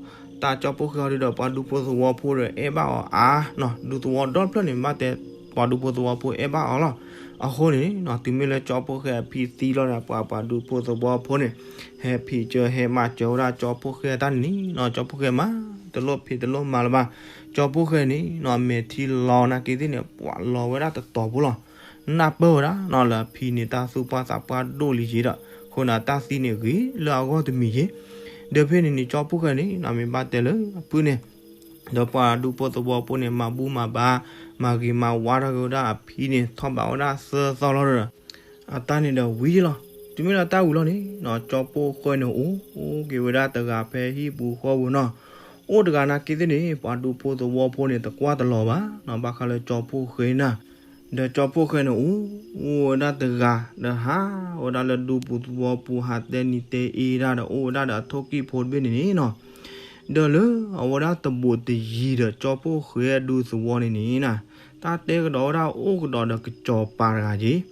တၢ်ကၠီဖှိၣ်ဃဲအီၤဒုးဒီး ပှၤဒူဖိသဝီဖိဒီးအဲၣ်ဘၣ်အီၤအါနီၤ ဒူသဝီဒီဖျၢၣ်န့ၣ် ဘၣ်တဲ ပှၤဒူဖိသဝီဖိအဲၣ်ဘၣ်အီၤလီၤ. အဃိန့ၣ်နီၤ တုၤမ့ၢ်လၢကၠီဖှိၣ်ဃဲအဖံသံလီၤန့ၣ် ပှၤ ပှၤဒူဖိသဝီဖိန့ၣ် ဟဲဖံးစၢၤဟဲမၤစၢၤဝဲဒၣ်ကၠီဖှိၣ်ဃဲတၢ်န့ၣ်နီၤ ကၠီဖှိၣ်ဃဲမၤ တလိၣ်ဖံးတလိၣ်မၤလၢၤဘၣ်. ကၠီဖှိၣ်ဃဲန့ၣ်နီၤ မဲာ်ထံလီၤနာ်က့သ့ၣ်န့ၣ် ပှၤလီၤဝဲဒၣ်တတီၤဖိလီၤ. နၢ်ပၢၢ်ဝဲဒၣ်နီၤ လၢအဖံန့ၣ် တၢ်သူၣ်ပှၢ်သးပှၢ်ဒိၣ်လံက့ၤဒီး အဃိန့ၣ်တၢ်သံန့ၣ်ဂ့ၤလၢအဂီၢ်တမံၤက့ၤ ဒီးဖဲန့ၣ်န့ၣ် ကၠီဖှိၣ်ဃဲန့ၣ်နီၤ မ့ၢ်ဘၣ်တဲလၢအဖုၣ်န့ၣ် ဒီးပှၤဒူဖိသဝီဖိန့ၣ် မၤဘူၣ်မၤဘါ မၤဂ့ၤမၤဝါထီၣ်က့ၤဝဲဒၣ်အဖံန့ၣ် ထီၣ်ဘးဝဲဒၣ်သၢသီလီၤဒီး အတၢ်န့ၣ်ဒီးဝံၤလီၤ. တုၤမ့ၢ်လၢတၢ်ဝံၤလီၤန့ၣ်နီၤ ကၠီဖှိၣ်ဃဲန့ၣ်အိၣ်က့ၤဝဲဒၣ်တဂၤဖဲဟံၣ်ပူၤဃီပူၤနီၤ အိၣ်တဂၤနာ်က့သ့ၣ်န့ၣ် ပှၤဒူဖိသဝီဖိန့ၣ် တကွၢ်တလီၤဘၣ်နီၤ ဘၣ်ဃးလၢကၠီဖှိၣ်ဃဲနၤ ဒီးကၠီဖှိၣ်ဃဲန့ၣ်အိၣ် အိၣ်ဝဲဒၣ်တဂၤ ဒီးဟးဝဲဒၣ်လၢဒူပူၤသဝီပူၤ ဟးတဲနံၤတဲအ့ဒၣ်ဒီး အိၣ်ဝဲဒၣ်ဒီးအထိၣ်ကံၢ်ဖိတဘ့ၣ်န့ၣ်န့ၣ်နီၤ ဒီးလၢအဝဲဒၣ်တဘူးတယံၤဒီး ကၠီဖှိၣ်ဃဲအဒူသဝီန့ၣ်န့ၣ်နီၤ တၢ်တဲကဒီးဝဲဒၣ်အိၣ်ကဒီးဒီးကစီၤပၤတဂၤက့ၤ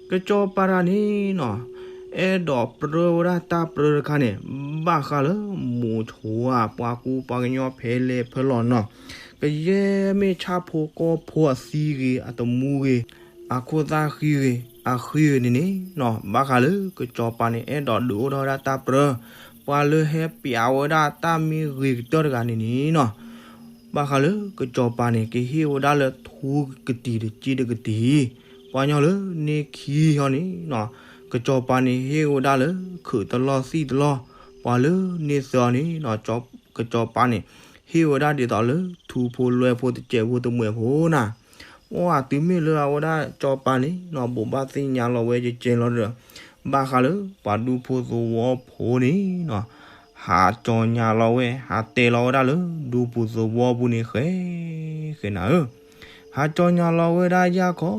ကစီၤပၤတဂၤန့ၣ်နီၤ အဲၣ်ဒိးပြၢဝဲဒၣ်တၢ်ပြၢတခါန့ၣ် ဘၣ်ဃးလၢမိၤဆိဧါ ပှၤကူပှၤကညီဖဲလဲၣ်ဖဲလဲၣ်နီၤ ကယဲၢ်မ့ၢ်ဆၣ်ဖိကီၢ်ဖိအသံဂ့ၤ အသမူဂ့ၤ အခိၣ်သၣ်ဃံဂ့ၤ အဃံဂ့ၤန့ၣ်န့ၣ်နီၤ ဘၣ်ဃးလၢကစီၤပၤန့ၣ် အဲၣ်ဒိးဒုးအိၣ်ထီၣ်ဝဲဒၣ်တၢ်ပြၢ ပှၤလၢဟဲပျးဝဲဒၣ်တၢ်မ့ၢ်ဂ့ၤကတၢၢ်တဂၤန့ၣ်န့ၣ်နီၤ ဘၣ်ဃးလၢကစီၤပၤန့ၣ် ကဟ့ၣ်ဝဲဒၣ်လၢထူကတံၤတစ့တကတံၤ, ပှၤကညီလၢန့ၢ်ခံဟီန့ၣ်နီၤ, ကစီၤပၤန့ၣ်ဟ့ၣ်ဝဲဒၣ်လၢ ခုးတလီၢ်သံၣ်တလီၢ်, ပှၤလၢန့ၢ်သၢအီၤန့ၣ်နီၤ, ကစီၤပၤန့ၣ် ဟ့ၣ်ဝဲဒၣ်ဒ်သိးလၢ ထူဖိလွဲဖိတစဲးဖိတမှဲးဖိနၤ, ပှၤတုၤမ့ၢ်လၢအဝဲဒၣ်ကစီၤပၤန့ၣ်နီၤ ဘိးဘၣ်သ့ၣ်ညါလီၤဝဲကဲကဲလီၤဒီး ဘၣ်ဃးလၢပှၤဒူဖိသဝီဖိန့ၣ်နီၤ ဟးကၠီညါလီၤဝဲ ဟးတဲလီၤဝဲဒၣ်လၢ ဒူဖိသဝီဖိန့ၣ်ဃဲ ဃဲနၤဧၢ, ဟးကၠီညါလီၤဝဲဒၣ်ယၢ်ခီ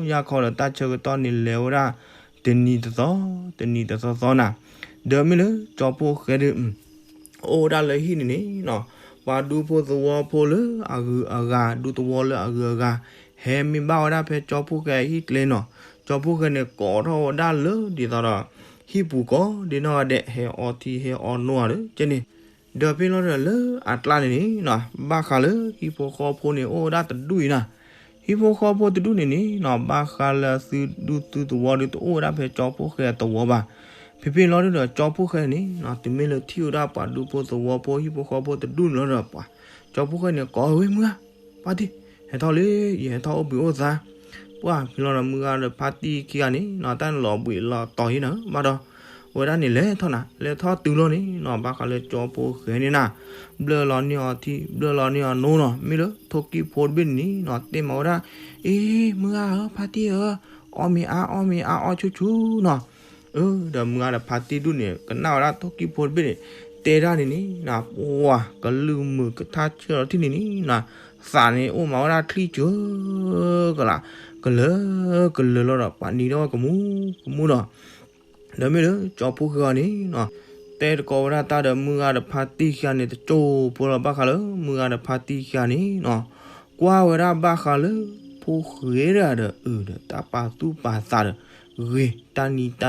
ယၢ်ခီဒီးတၢ်ဆၢကတီၢ်န့ၣ်လဲၤဝဲဒၣ် တနံၤတသီ တနံၤတသီသီနၤ, ဒီးမ့ၢ်လၢကၠီဖိဃဲဒီး အိၣ်ဝဲဒၣ်လၢဟံၣ်န့ၣ်န့ၣ်နီၤ, ပှၤဒူဖိသဝီဖိလၢအဂုၤအဂၤ ဒူသဝီလၢအဂုၤအဂၤ ဟဲမ့ၢ်ဘၣ်ဝဲဒၣ်ဖဲကၠီဖိဃဲအဟံၣ်ကျဲနီၤ, ကၠီဖိဃဲန့ၣ် ကိးထီၣ်ဝဲဒၣ်လၢဒ်သိးဒီး ဟံၣ်ပူၤကိးဒ်နီၢ်ဂၤဒဲး ဟဲအီထံဟဲအီနိဧါဒီးကဲန့ၣ်, ဒီးဖဲလီၤဒီးလၢအကျါန့ၣ်န့ၣ်နီၤ ဘၣ်ဃးလၢဟံၣ်ဖိဃီဖိန့ၣ် အိၣ်ဝဲဒၣ်တဒူၣ်အံၤနၤ, ဟံၣ်ဖိဃီဖိတဒူၣ်န့ၣ်န့ၣ်နီၤ ဘၣ်ဃးလၢသုဒူသုသဝီဒီး တအိၣ်ဝဲဒၣ်ဖဲကၠီဖိဃဲအသဝီဘၣ်. ဖဲဖဲလီၤဒီးကၠီဖိဃဲန့ၣ်နီၤ တုၤမ့ၢ်လၢထံၣ်ဝဲဒၣ်ပှၤဒူဖိသဝီဖိ ဟံၣ်ဖိဃီဖိတဒူၣ်န့ၣ်လီၤဒီး ပှၤကၠီဖိဃဲန့ၣ် ကိးဝဲမုၢ်ဂၤ ဖါတံၢ် ဟဲထီၣ်လံ ယဟဲထီၣ်အိၣ်ဘှံးအိၣ်သါ, ပှၤဖဲလီၤဒီးမုၢ်ဂၤဒီးဖါတံၢ်ခံဂၤန့ၣ်နီၤ တၢ်န့ၣ်လီၤဘှံးလီၤတီၤဟံၣ်နၤ ဘၣ်ဒီး ဝဲဒၣ်န့ၣ်လဲၤထီၣ်နၤ လဲၤထီၣ်တုၤလီၤန့ၣ်နီၤ ဘၣ်ဃးလၢကၠီဖိဃဲန့ၣ်နၤ ဘျၢလီၤန့ၢ်အီထံ ဘျၢလီၤန့ၢ်အီနိနီၤ မ့ၢ်လၢထိၣ်ကံၢ်ဖိတဘ့ၣ်န့ၣ်နီၤ တဲမၤဝဲဒၣ် အ့ မုၢ်ဂၤဧၢ ဖါတံၢ်ဧၢ အီၣ်မ့ၤအါ အီၣ်မ့ၤအါ အီၣ်ဆူၣ်ဆူၣ်နီၤ. အၢ ဒီးမုၢ်ဂၤဒီးဖါတံၢ်ဒူၣ်န့ၣ် ကနၣ်ဝဲဒၣ်ထိၣ်ကံၢ်ဖိတဘ့ၣ်န့ၣ် တဲဒၣ်န့ၣ်န့ၣ်နီၤ ပှၤကလုၢ်မုာ်ကထါဆၢလီၤထံၣ်န့ၣ်န့ၣ်နီၤ သးန့ၣ်အိၣ်မၤဝဲဒၣ်ချံၣ်စၢၤကလး ကလၢကလၢလီၤဒီး ပှၤနံၤထီၣ်ဝဲကမူကမူဒီး ဒီးမ့ၢ်လၢကၠီဖိဃဲအီၤန့ၣ်နီၤ တဲတကိးဝဲဒၣ်တၢ်ဒီးမုၢ်ဂၤဒီးဖါတံၢ်ခံဂၤန့ၣ် တစိၢ်ဖိလီၤ ဘၣ်ဃးလၢမုၢ်ဂၤဒီးဖါတံၢ်ခံဂၤန့ၣ်နီၤ ကွၢ်ဝဲဒၣ်ဘၣ်ဃးလၢ ဖိဃဲဒၣ်ဒီးအုးဒီးတၢ်ပာ်သူၣ်ပာ်သးဒီး ဂ့ၤ တၢ်နံၤတၢ်အ့ဒီးဂ့ၤနီၤ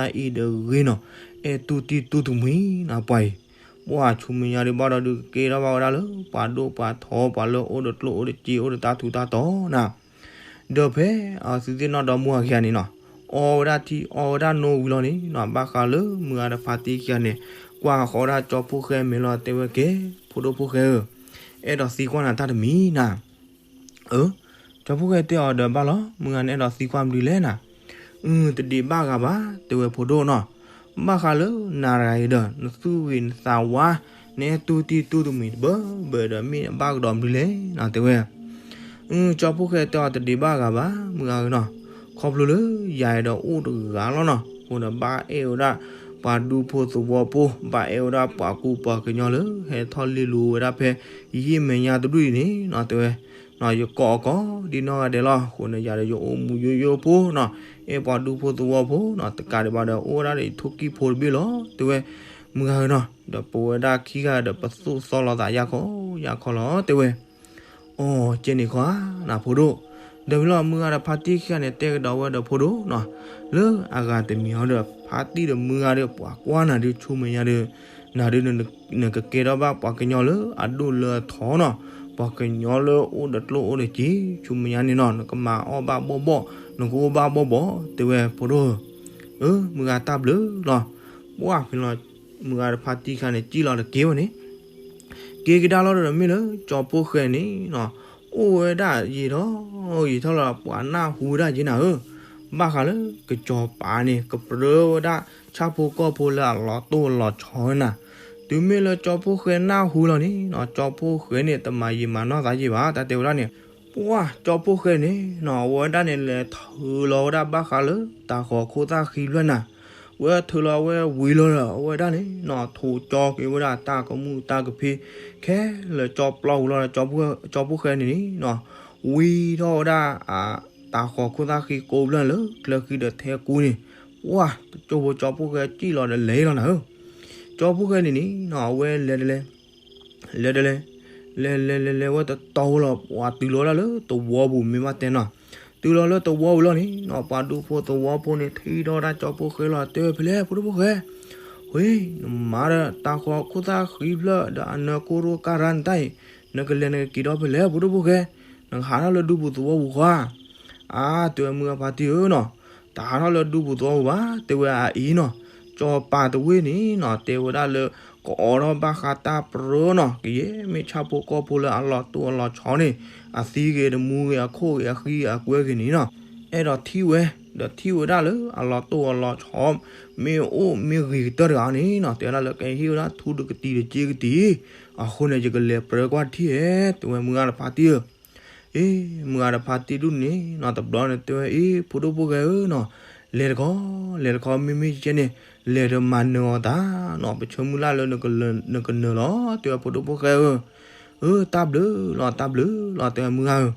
အဲၣ်တူၢ်တံၢ်တူၢ်တမှံၤနၤပှၤအံၤ ပှၤဆူမဲာ်ညါဒုးဘၣ်ဒီးဒုးကကဲထီၣ်ဘၣ်ဝဲဒၣ်လၢ ပှၤဒိၣ်ပှၤထီ ပှၤလၢအိၣ်ဒီးကျိၣ်အိၣ်ဒီးစ့အိၣ်ဒီးတၢ်ထူးတၢ်တီၤနၤ ဒီးဖဲအသုသ့ၣ်နီၣ်ဒီမုၢ်ဂၤခံဂၤန့ၣ်နီၤ အီဝဲဒၣ်ထံအီဝဲဒၣ်နိဝံၤလီၤန့ၣ်နီၤ ဘၣ်ဃးလၢမုၢ်ဂၤဒီးဖါတံၢ်ခံဂၤန့ၣ် ကွၢ်ဃီဒၣ်ကၠီဖိဃဲမဲာ်လီၤ တဲဝဲကဲ ဖိဒိၣ်ဖိဃဲဧၢ အဲၣ်ဒိးသံကွၢ်နၤတၢ်တမံၤနၤ အၢ ကၠီဖိဃဲတဲအီၤဒီးဘၣ်လီၤ မုၢ်ဂၤန့ၣ်အဲၣ်ဒိးသံကွၢ်မနုၤလဲၣ်နၤ အု တဒံးဘၣ်ဂၤဘၣ် တဲဝဲဖိဒိၣ်နီၤ ဘၣ်ဃးလၢနၤတဂၤအံၤဒီး နသူၣ်ဂ့ၤနသးဝါ နအဲၣ်တူၢ်တံၢ်တူၢ်တမှံၤတဘၢဘၢဒီး မ့ၢ်အဘၣ်ကဒီးမနုၤလဲၣ်နီၤ တဲဝဲ အု ကၠီဖိဃဲတဲအီၤတဒံးဘၣ်ဂၤဘၣ် မုၢ်ဂၤဧၢနီၤ ခီဖျိလၢယၤအံၤဒီးအိၣ်တဂၤလီၤနီၤ အဃိဒီးဘၣ်အဲၣ်ဝဲဒၣ် ပှၤဒူဖိသဝီဖိ ဘၣ်အဲၣ်ဝဲဒၣ်ပှၤကူပှၤကညီလၢ ဟဲထီၣ်လ့လိာ်ဝဲဒၣ်ဖဲ ယမဲာ်ညါတဒူၣ်အံၤန့ၣ်နီၤ တဲဝဲ ယကိးအကိးဒ်နီၢ်ဂၤဒဲးလီၤ အဃိန့ၣ် ယၤဒီးယအိၣ်မူယိယိဖိနီၤ အဲၣ်ပှၤဒူဖိသဝီဖိနီၤ တကးဒံးဘၣ်ဒီး အိၣ်ဝဲဒၣ်ဒီးယထိၣ်ကံၢ်ဖိတဘ့ၣ်လီၤ တဲဝဲ မုၢ်ဂၤဧၢနီၤ ဒီးပဝဲဒၣ်ခံဂၤဒီးပသူၣ်သီလီၤသးယၢ်ခီယၢ်ခီလီၤ တဲဝဲ အိ ကဲန့ၣ်ခီဧါ နၤဖိဒိၣ် ဒီးမ့ၢ်လီၤမုၢ်ဂၤဒီးဖါတံၢ်ခံဂၤန့ၣ် တဲကဒီးဝဲဒီးဖိဒိၣ်နီၤ လၢအဂၤတမံၤဟီဒီး ဖါတံၢ်ဒီးမုၢ်ဂၤဒီး ပှၤကွၢ်နၤဒုးဆူမဲာ်ညါဒီး နၤဒုး နကကဲထီၣ်ဘၣ်ပှၤကညီလၢအဒိၣ်လၢအထီနီၤ ပှၤကညီလၢအိၣ်ဒီးကျိၣ်အိၣ်ဒီးစ့ ဆူမဲာ်ညါန့ၣ်နီၤ နကမၤအီၣ်ဘၣ်ဘီၣ်ဘီၣ် နကအိၣ်ဘၣ်ဘီၣ်ဘီၣ် တဲဝဲဖိဒိၣ်ဧၢ အၢ မုၢ်ဂၤတၢ်ဘျုးလီၤ ပှၢ်ဖဲလီၤ မုၢ်ဂၤဒီးဖါတံၢ်ခံဂၤန့ၣ် စံၣ်လီၤတက့ၢ်ဝဲန့ၣ် က့ၤကဒါလီၤဒီးမ့ၢ်လၢကၠီဖိဃဲန့ၣ်နီၤ အိၣ်ဝဲဒၣ်ယံာ်ထီၣ်ယံာ်ထီၣ်လီၤ ပှၤနၢ်ဟူဝဲဒၣ်က့ၤနၤဧၢ ဘၣ်ဃးလၢကစီၤပၤန့ၣ် ကပြၢဝဲဒၣ်ဆၣ်ဖိကီၢ်ဖိလၢအလီၤတိၢ်လီၤဆီဝဲနၤ တုၤမ့ၢ်လၢကၠီဖိဃဲနၢ်ဟူလီၤန့ၣ်နီၤ ကၠီဖိဃဲန့ၣ် တမၤယံာ်မၤနီၢ်သးယံာ်ဘၣ် တၢ်တဲဝဲဒၣ်န့ၣ် ပှၢ်ကၠီဖိဃဲန့ၣ်နီၤ အဝဲဒၣ်န့ၣ် လဲၤထုးလီၤဝဲဒၣ်ဘၣ်ဃးလၢ တၤဃီၤခိၣ်သၣ်ဃံဖျၢၣ်နၤ ဝဲထုးလီၤဝဲဝံၤလီၤဒီး အဝဲဒၣ်န့ၣ်နီၤ ထိးကၠီက့ၤဝဲဒၣ်တၢ်ကမူၣ်တၢ်ကဖ့ ခဲလၢာ်ကၠီပျီဝံၤလီၤဒီး ကၠီဖိဃဲန့ၣ်န့ၣ်နီၤ ဝံထီၣ်ဝဲဒၣ် တၤဃီၤခိၣ်သၣ်ဃံကိးဖျၢၣ်လၢကျဲဃံဒီးထဲကူန့ၣ် ပှၢ်တကၠိဖိကၠီဖိဃဲစံၣ်လီၤဒီးလဲၤလီၤနၤဧၢ ကၠီဖိဃဲန့ၣ်န့ၣ်နီၤ အဝဲလဲၤတလဲၤ လဲၤတလဲၤ လဲၤလဲၤလဲၤလဲၤ ဝဲတတီၤဝဲလီၤ ပှၢ်တုၤလီၤဝဲဒၣ်လၢသဝီပူၤမ့ၢ်ဘၣ်တဲနီၤ တုၤလီၤလၢသဝီပူၤလီၤန့ၣ်နီၤ ပှၤဒူဖိသဝီဖိန့ၣ် ထံၣ်ထီၣ်ဝဲဒၣ်ကၠီဖိဃဲလီၤ တဲဝဲဖဲလဲၣ်ဖိဒိၣ်ဖိဃဲ ဝ့ၢ် နမၤဒီးတၤဃီၤခိၣ်သၣ်ဃံဖျၢၣ်ဒီးအနၢကိရိကါရါနတၢ်အံၤ နကလဲၤနကက့ၤဒီးဖဲလဲၣ်ဖိဒိၣ်ဖိဃဲ နကဟးထီၣ်လၢဒူပူၤသဝီပူၤဃီဧါ အါ တဲဝဲမုၢ်ဂၤဖါတံၢ်ဧၢနီၤ တဟးထီၣ်လၢဒူပူၤသဝီပူၤဘၣ် တဲဝဲအအံၤနီၤ ကၠီပၤတဝ့ၢ်န့ၣ်နီၤ တဲဝဲဒၣ်လၢ ကအိးထီၣ်ဘၣ်ဃးတၢ်ပြၢနီၤ, ကယဲၢ်မ့ၢ်ဆၣ်ဖိကီၢ်ဖိလၢအလီၤတိၢ်အလီၤဆီန့ၣ်, အသံဂ့ၤ အတမူဂ့ၤ အခိၣ်ဂ့ၤ အဃံအကွဲဂ့ၤန့ၣ်နီၤ, အဲၣ်ဒိးထံၣ်ဝဲ, ဒီးထံၣ်ဝဲဒၣ်လၢအလီၤတိၢ်အလီၤဆီ မ့ၢ်အိၣ်မ့ၢ်ဂ့ၤကတၢၢ်တဂၤန့ၣ်နီၤ, တဲဝဲဒၣ်လၢကဟ့ၣ်ဝဲဒၣ်ထူတကတံၤတက့ကတံၤ, အဃိန့ၣ် ယကလဲၤပြၢကွၢ်ထံၣ်ဧဲ, တဲဝဲမုၢ်ဂၤတဖါတံၢ်ဧၢ အ့ မုၢ်ဂၤတဖါတံၢ်ဒူၣ်န့ၣ်နီၤ, တဘျီန့ၣ်တဲဝဲ အ့ ဖိဒိၣ်ဖိၣ်ဃဲဧၢနီၤ, လဲၤတခီ, လဲၤတခီ မ့မ့ၢ်ကဲန့ၣ်, လဲၤဒီးမၤနၢၤအီၤတၢ်နီၤ, ပဆၢမုၢ်လၢ်လၢနကနၢၤလီၤ, တဲဝဲဖိဒိၣ်ဖိၣ်ဃဲဧၢ, အၢ တၢ်ဘျုးလီၤ တၢ်ဘျုးလီၤ တဲဝဲမုၢ်ဂၤဧၢ,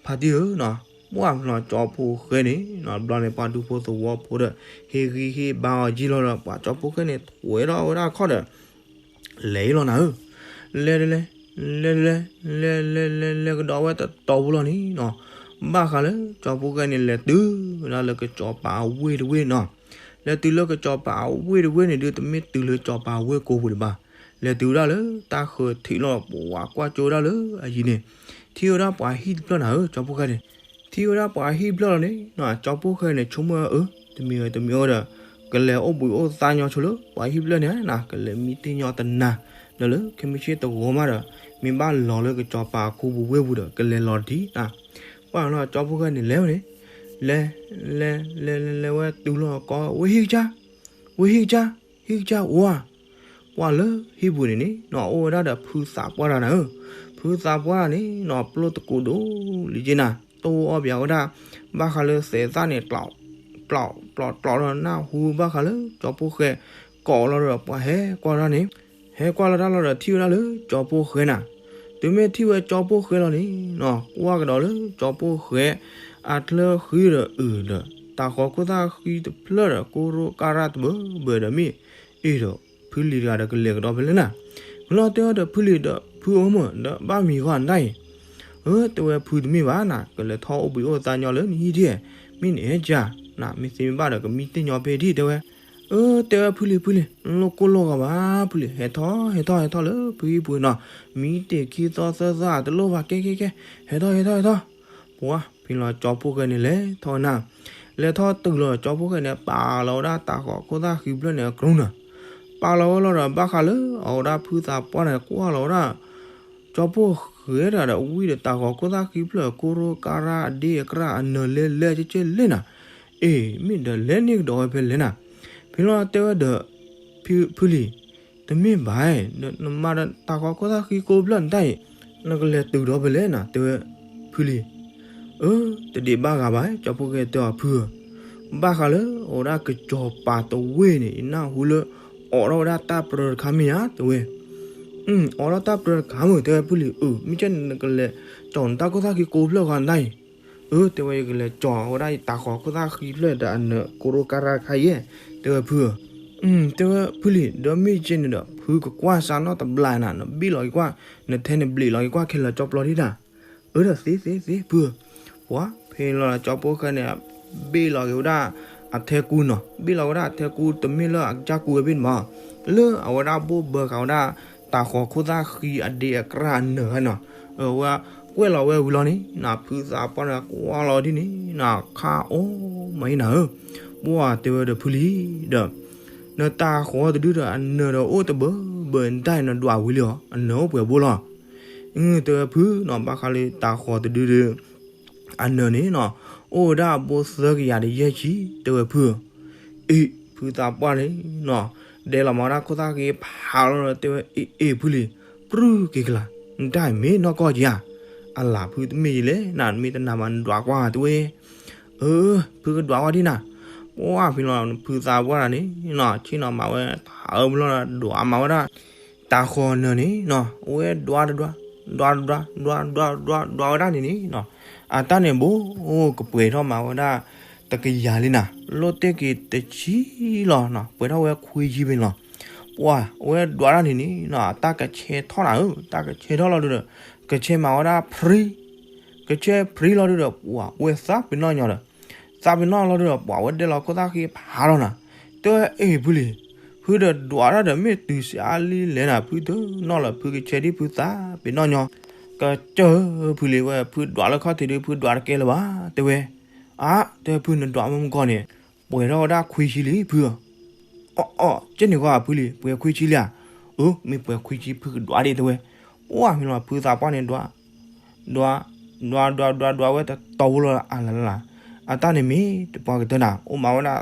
ဖါတံၢ်ဧၢနီၤ, ပှၢ်ဖျီကၠီဖိၣ်ဃဲန့ၣ်နီၤ, တဘျီန့ၣ် ပှၤဒူဖိသဝီဖိဒီး ဟ့ၣ်ဂံၢ်ဟ့ၣ်ဘါအီၤကံလီၤဒီး ပှၤကၠီဖိၣ်ဃဲန့ၣ် ထွဲထီၣ်ဝဲဒၣ်ခီၣ်ဒီး လဲၤလီၤနၤဧၢ, လဲၤတလဲၤ, လဲၤတလဲၤ, လဲၤလဲၤလဲၤကဒီးဝဲတတီၤပူၤလီၤန့ၣ်နီၤ, ဘၣ်ဃးလၢကၠီဖိၣ်ဃဲန့ၣ် လဲၤတုၤဝဲဒၣ်လၢကစီၤပၤအဝ့ၢ်တဝ့ၢ်နီၤ, လဲၤတုၤလၢကစီၤပၤအဝ့ၢ်တဝ့ၢ်န့ၣ်ဒုး တမ့ၢ်တုၤလၢကစီၤပၤအဝ့ၢ်ကိးပူၤဒံးဘၣ်, လဲၤတုၤဝဲဒၣ်လၢတၢ်ဃၢၤထံးလီၤ, ပှၤကွၢ်ကၠိဝဲဒၣ်လၢအယံၤန့ၣ်, ထံၣ်ဝဲဒၣ်ပှၤဟံၣ်တဖျၢၣ်နၤဧၢ ကၠီဖိၣ်ဃဲန့ၣ်, ထံၣ်ဝဲဒၣ်ပှၤဟံၣ်တဖျၢၣ်လီၤန့ၣ်နီၤ, ကၠီဖိၣ်ဃဲန့ၣ် ဆိကမိၣ်ဝဲအၢ တမံၤဧၢ တမံၤဧၢဒီး ကလဲၤအိၣ်ဘှံးအိၣ်သါညီဆိလၢပှၤဟံၣ်ဖျၢၣ်န့ၣ်နၤ, ကလဲၤမံတ့ၢ်ညီတနၤ, ဒီးလၢခဲမုၢ်ဆ့ၣ်တဂီၤမးဒီး မ့ၢ်ဘၣ်လီၤလၢကစီၤပၤအခိပူၤဝ့ၢ်ပူၤဒီး ကလဲၤလီၤတထံးနၤ, ပှၢ်လီၤကၠီဖိၣ်ဃဲန့ၣ် လဲၤဝဲန့ၣ်, လဲၤ, လဲၤလဲၤလဲၤဝဲတုၤလီၤကီး ဝ့ၢ်ဟံၣ်ကစၢ်, ဝ့ၢ်ဟံၣ်ကစၢ်, ဟံၣ်ကစၢ်အိၣ်ဧါ, ပှၢ်လၢဟံၣ်ပူၤန့ၣ်န့ၣ်နီၤ အိၣ်ဝဲဒၣ်ဒီးဖုသးပှၢ်တဂၤနၤဧၢ, ဖုသးပှၢ်တဂၤန့ၣ်နီၤ ပျိၢ်တကိးဒိၣ်လံက့နၤ, တိၢ်အီၣ်ပၠးဝဲဒၣ် ဘၣ်ဃးလၢသဲးသၣ်န့ၣ် ပျီးပျီးပျီးဒီးနၢ်ဟူဘၣ်ဃးလၢကၠီဖိၣ်ဃဲ ကိးလီၤဒီးပှၤဟဲကွၢ်တၢ်န့ၣ်, ဟဲကွၢ်လီၤတၢ်လီၤဒီးထံၣ်ဝဲဒၣ်လၢကၠီဖိၣ်ဃဲနၤ, တုၤမ့ၢ်ထံၣ်ဝဲကၠီဖိၣ်ဃဲလီၤန့ၣ်နီၤ ကွၢ်ကဒီးလၢကၠီဖိၣ်ဃဲ အချၢဃံဒီးအုးဒီး တၢ်ဃီၤခိၣ်သၣ်ဃံတဖျၢၣ်ဒီး ကိရိကါရၢ်တဘၢဘၢဒီးမ့ၢ် အ့ၣ်ဒီး ဖုလံၤတဂၤဒီးကလဲၤကဒီးဖဲလဲၣ်နၤ, ဖဲလီၤတဲဝဲဒီးဖုလံၤဒီး ဖုဧၢမၢ် ဒီးဘၣ်မံၤဂီၢ်နတၢ်အံၤ, အၢ တဲဝဲဖုတမ့ၢ်ဘၣ်နၤ ကလဲၤထီၣ်အိၣ်ဘှံးအိၣ်သါညီလၢနဟံၣ်ဒံး, မ့ၢ်နအဲၣ်ကၢ် နၤ မ့ၢ်သ့မ့ၢ်ဘၣ်ဒီး ကမံတ့ၢ်ညီဖဲဒံး တဲဝဲ, အၢ တဲဝဲဖုလံၤ ဖုလံၤ လိၣ်ကိၢ်လိၣ်ဂီၤဘၣ် ဖုလံၤ ဟဲထီၣ် ဟဲထီၣ် ဟဲထီၣ်လၢဖုဟံၣ်ပူၤနီၤ, မံတ့ၢ်ခံသီသၢသီတလိၣ်ဘၣ် ကဲကဲကဲ ဟဲထီၣ် ဟဲထီၣ် ဟဲထီၣ်, ပှၤ ဖဲလီၤကၠီဖိၣ်ဃဲန့ၣ် လဲၤထီၣ်နၤ, လဲၤထီၣ်တုၤလီၤ ကၠီဖိၣ်ဃဲန့ၣ် ပာ်လီၤဝဲဒၣ်တၢ်ဃီၤခိၣ်သၣ်ဃံဖျၢၣ်န့ၣ်အကျိၤနၤ, ပာ်လီၤဝဲလီၤဒီး ဘၣ်ဃးလၢအဝဲဒၣ်ဖုသးပှၢ်န့ၣ် ကွၢ်လီၤဝဲဒၣ် ကၠီဖိၣ်ဃဲတဂၤဒီး ဝံၤဒီးတၢ်ဃီၤခိၣ်သၣ်ဃံဖျၢၣ် ကိရိကါရၢ်အဒ့အကြၢ်အနၢၤလဲၤလဲၤကဲကဲလဲၣ်နၤ, အ့ၣ် မ့ၢ်ဒီးလဲၤန့ၢ်ကဒီးဝဲဖဲလဲၣ်နၤ, ဖဲလီၤတဲဝဲဒီး ဖုလံၤ တမ့ၢ်ဘၣ်, နမၤဒီးတၢ်ဃီၤခိၣ်သၣ်ဃံကိးဖျၢၣ်နတၢ်အံၤ နကလဲၤတုၤဒီးဖဲလဲၣ်နၤ တဲဝဲ, ဖုလံၤ, အၢ တဒံးဘၣ်ဂၤဘၣ် ကၠီဖိၣ်ဃဲတဲအီၤဖုဧၢ, ဘၣ်ဃးလၢအဝဲဒၣ်ကစီၤပၤတဝ့ၢ်န့ၣ် ယနၢ်ဟူလၢ အိးထီၣ်ဝဲဒၣ်တၢ်ပြၢတခါမ့ၢ်ဧါ တဲဝဲ, အိးထီၣ်တၢ်ပြၢတခါမ့ၢ် တဲဝဲဖုလံၤ, အၢ မ့ၢ်ကဲန့ၣ်နကလဲၤကၠီၤနတၢ်ခိၣ်သၣ်ဃံကိးဖျၢၣ်ဃီနတၢ်အံၤ အၢ တဲဝဲ ယကလဲၤကၠီၤဝဲဒၣ်ယတၢ်ဃီၤခိၣ်သၣ်ဃံဖျၢၣ်ဒီးအနၢၤကိရိကါရၢ်တခါအံၤ, တဲဝဲဖုဧၢ, တဲဝဲဖုလံၤ ဒီးမ့ၢ်ကဲန့ၣ်ဒီး ဖုကကွၢ်စၢ်နီၣ်တဘျီနၤ နဘ့ၣ်လီၤက့ၤကွၢ် နထဲန့ၣ်ဘျ့းလီၤက့ၤကွၢ်ခဲလၢာ်ကၠီပျီဒံးနၤ, အၢ ဒီးသ့သ့သ့ဖုဧၢ, ပှၤ ဖဲလီၤကၠီဖိၣ်ဃဲန့ၣ် ဘ့ၣ်လီၤက့ၤဝဲဒၣ် အထဲကူနီၤ ဘ့ၣ်လီၤဝဲဒၣ်အထဲကူတမ့ၢ်လၢအကစၢ်ကူဝဲဘ့ၣ်န့ၣ်မး, လၢအဝဲဒၣ်ဘိၣ်ဘၢဃာ်ဝဲဒၣ် တၢ်ဃီၤခိၣ်သၣ်ဃံအဒ့အကြၢ်အနၢၤန့ၣ်နီၤ, အဝဲကွဲးလီၤဝဲဝံၤလီၤန့ၣ် နဖုသးပှၢ်န့ၣ် ကွၢ်လီၤဒ်န့ၣ် နခါအိၣ်မးအံၤနၤဧၢ, ပှၤတဲဝဲဒီးဖုလံၤဒီး နတၢ်ဃီၤတဒုဒီးအနၢၤဒီးအိၣ်တဘၢဘၢနတၢ်အံၤ နဒွးဝံၤလံဧါ အနၢၤအိၣ်ပှဲၤဘိလီၤ, အၢ တဲဝဲဖုနီၤ ဘၣ်ဃးလၢတၢ်ဃီၤတဒုဒီး အနၢၤန့ၣ်နီၤ အိၣ်ဝဲဒၣ်အဘိသၢကယၤဒီးယဲၢ်ဆံ တဲဝဲဖုဧၢ, အ့ၣ် ဖုသးပှၢ်န့ၣ်နီၤ ဒဲးလီၤမၤဝဲဒၣ်ခိၣ်သၣ်ဃံဖးလီၤဒီးတဲဝဲ အ့ၣ် အ့ၣ် ဖုလံၤ ပြုၢ်က့ၤကလာ် နတၢ်အံၤမ့ၢ်နီၢ်ကီၢ်က့ၤဧါ, အလၤဖုတမ့ၢ်ယံၤလဲၣ် နမ့ၢ်တနာ်ဘၣ်နဒွးကွၢ်တဲဝဲ, အၢ ဖုကဒွးဝဲဒ်နၤ, ပှၤဖဲလီၤဖုသးပှၢ်တဂၤန့ၣ်နီၤ ဆ့ၣ်နီၤမၤဝဲ ထးအၢမလီၤဒီးဒွးမၤဝဲဒၣ် တၢ်ဃီၤနၢၤန့ၣ်နီၤ အဝဲဒွးတဒွး ဒွးတဒွး ဒွးတဒွး ဒွးဝဲဒၣ်န့ၣ်န့ၣ်နီၤ အတၢ်န့ၣ်ဘိ ကပှဲၤထီၣ်မၤဝဲဒၣ် တကယၤလံနၤ လိၣ်တဲာ်က့ၤတဆံလီၤနီၤ ပှဲၤထီၣ်ဝဲခွံဆံဖဲန့ၣ်လီၤ, ပှၤအဝဲဒွးတၢ်န့ၣ်န့ၣ်နီၤ အတၢ်ကဆဲထီၣ်နၤဧၢ တၢ်ကဆဲထီၣ်လီၤဒုဒီး ကဆဲမၤဝဲဒၣ်ဖြံ ကဆဲဖြံလီၤဒုဒီး ပှၤဝဲသးပ့ၤနီၣ်ညီဒီး သးပ့ၤနီၣ်လီၤဒုဒီး ပှၤဝဲဒဲးလီၤခိၣ်သၣ်ဃံဖးလီၤနၤ, တဲဝဲအ့ၣ်ဖုလံၤ ဖုဒီးဒွးတၢ်ဒီးမ့ၢ်တုၤစှၤလံလဲၣ်နၤ ဖုတနီၣ်လၢဖုကဆဲဒ်ဖုသးပ့ၤနီၣ်ညီ, ကစၢၢ်ဖုလံၤဝဲ ဖုဒွးလၢခီၣ်ထံးဒု ဖုဒွးတကဲလၢၤဘၣ် တဲဝဲ, အါ တဲဖုနဒွးမ့ၢ်မုၢ်ဂီၢ်န့ၣ် ပှဲၤထီၣ်ဝဲဒၣ်ခွံဆံလံဖုဧၢ, အီၣ်အီၣ် ကဲန့ၣ်ဂီၢ်ဖုလံၤ ပှဲၤခွံဆံလံဧါ, အၢ မ့ၢ်ပှဲၤခွံဆံဖုကဒွးဒံးတဲဝဲ. ပှၢ်မ့ၢ်လီၤ ဖုသးပှၢ်န့ၣ်ဒွး ဒွး ဒွး ဒွး ဒွးဝဲတတီၤဖိလီၤ အလလလ, အတၢ်န့ၣ်မ့ၢ်တပှၤကတၢၢ်နၤ အိၣ်မးဝဲဒၣ်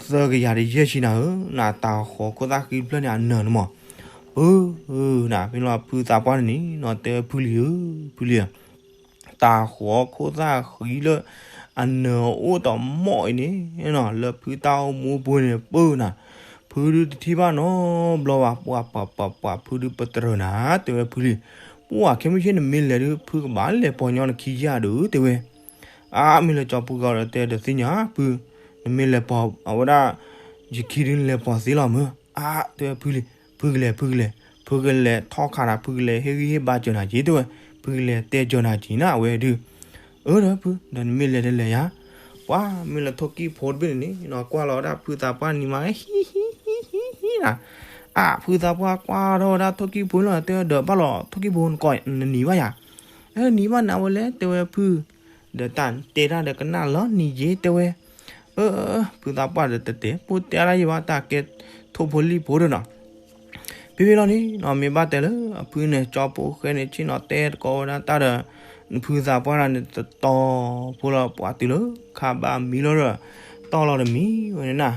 သၢကယၤတယဲၢ်ဆံနၤဧၢ, နတၢ်ဃီၤခိၣ်သၣ်ဃံတဖျၢၣ်န့ၣ် အနၢၤန့ၣ်မး. အၢ နၤ မ့ၢ်လီၤ ဖုသးပှၢ်န့ၣ်န့ၣ်နီၤ တဲဖုလံဧၢ, ဖုလံဧၢ, တၢ်ဃီၤခိၣ်သၣ်ဃံလၢ အနၢၤအိၣ်တမီၢ်အံၤန့ၣ်နီၤ လၢဖုတၢ်အိၣ်မူပူၤန့ၣ် ပၢၢ်နၤ, ဖုဒုတထံၣ်ဘၣ်နီတဘျီဘၣ်, ပှၤ ပှၤ ပှၤ ပှၤ ဖုဒုပတြၢၤနၤ တဲဝဲဖုလံ. ပှၢ် ခဲမုၢ်ဆ့ၣ်နမ့ၢ်လဲၤဒုး ဖုကဘၣ်လဲၤပိာ်ညီနခံယၤဒုး တဲဝဲ. အါ မ့ၢ်လၢကၠီပူၤဂၤဒီးတဲတသ့ၣ်ညါ ဖု, နမ့ၢ်လဲၤပိာ်အဝဲဒၣ် ယခံဒုးနလဲၤပိာ်သ့လီၤမၢ်. အါ တဲဝဲဖုလံ, ဖုကလဲၤ ဖုကလဲၤ, ဖုကလဲၤထီၣ်ခးနၤ ဖုကလဲၤဟ့ၣ်ဂံၢ်ဟ့ၣ်ဘါစၢၤနၤက့ၤ တဲဝဲ, ဖုကလဲၤတဲစၢၤနၤက့ၤနၤ အဝဲဒုး. အၢ ဒီးဖု ဒီးနမ့ၢ်လဲၤတလဲၤယၤ. ပှၢ် မ့ၢ်လၢထိၣ်ကံၣ်ဖိတဘ့ၣ်န့ၣ်န့ၣ်နီၤ ကွၢ်လီၤဝဲဒၣ်ဖုသးပှၢ်နံၤမး ဟံ ဟံ ဟံ ဟံ ဟံ နၤ. အါ ဖုသးပှၢ်ကွၢ်ထီၣ်ဝဲဒၣ်ထိၣ်ကံၣ်ဖိလီၤ တဲဝဲ ဒီးဘၣ်လီၤထိၣ်ကံၣ်ဖိနကိးနနံၤဘၣ်ယၤ. အၢ နံၤဘၣ်နၤဝဲလဲၣ် တဲဝဲဖု, ဒီးတၢ်တဲတၢ်ဒီးကနၣ်လီၤနံၤက့ၤ တဲဝဲ. အၢ ဖုသးပှၢ်ဒီးတတဲ ပိၢ်တဲဒၣ်ယဘၣ်တၢ်ကဲထိၣ်ဖိလံၣ်ဖိဒီးနီၤ. ဖဲဖဲလီၤန့ၣ်နီၤ မ့ၢ်ဘၣ်တဲလၢအဖုန့ၣ် ကၠီဖိဃဲန့ၣ် ဆ့ၣ်နီၤတဲတကိးဝဲဒၣ်တၢ်ဒီး နဖုသးပှၢ်တၢ်န့ၣ် တတီၤဖိလီၤ ပှၤတုၤလၢခါဘၣ်မံလီၤဒီး တီၢ်လီၤတမံၤဝဲန့ၣ်နၤ.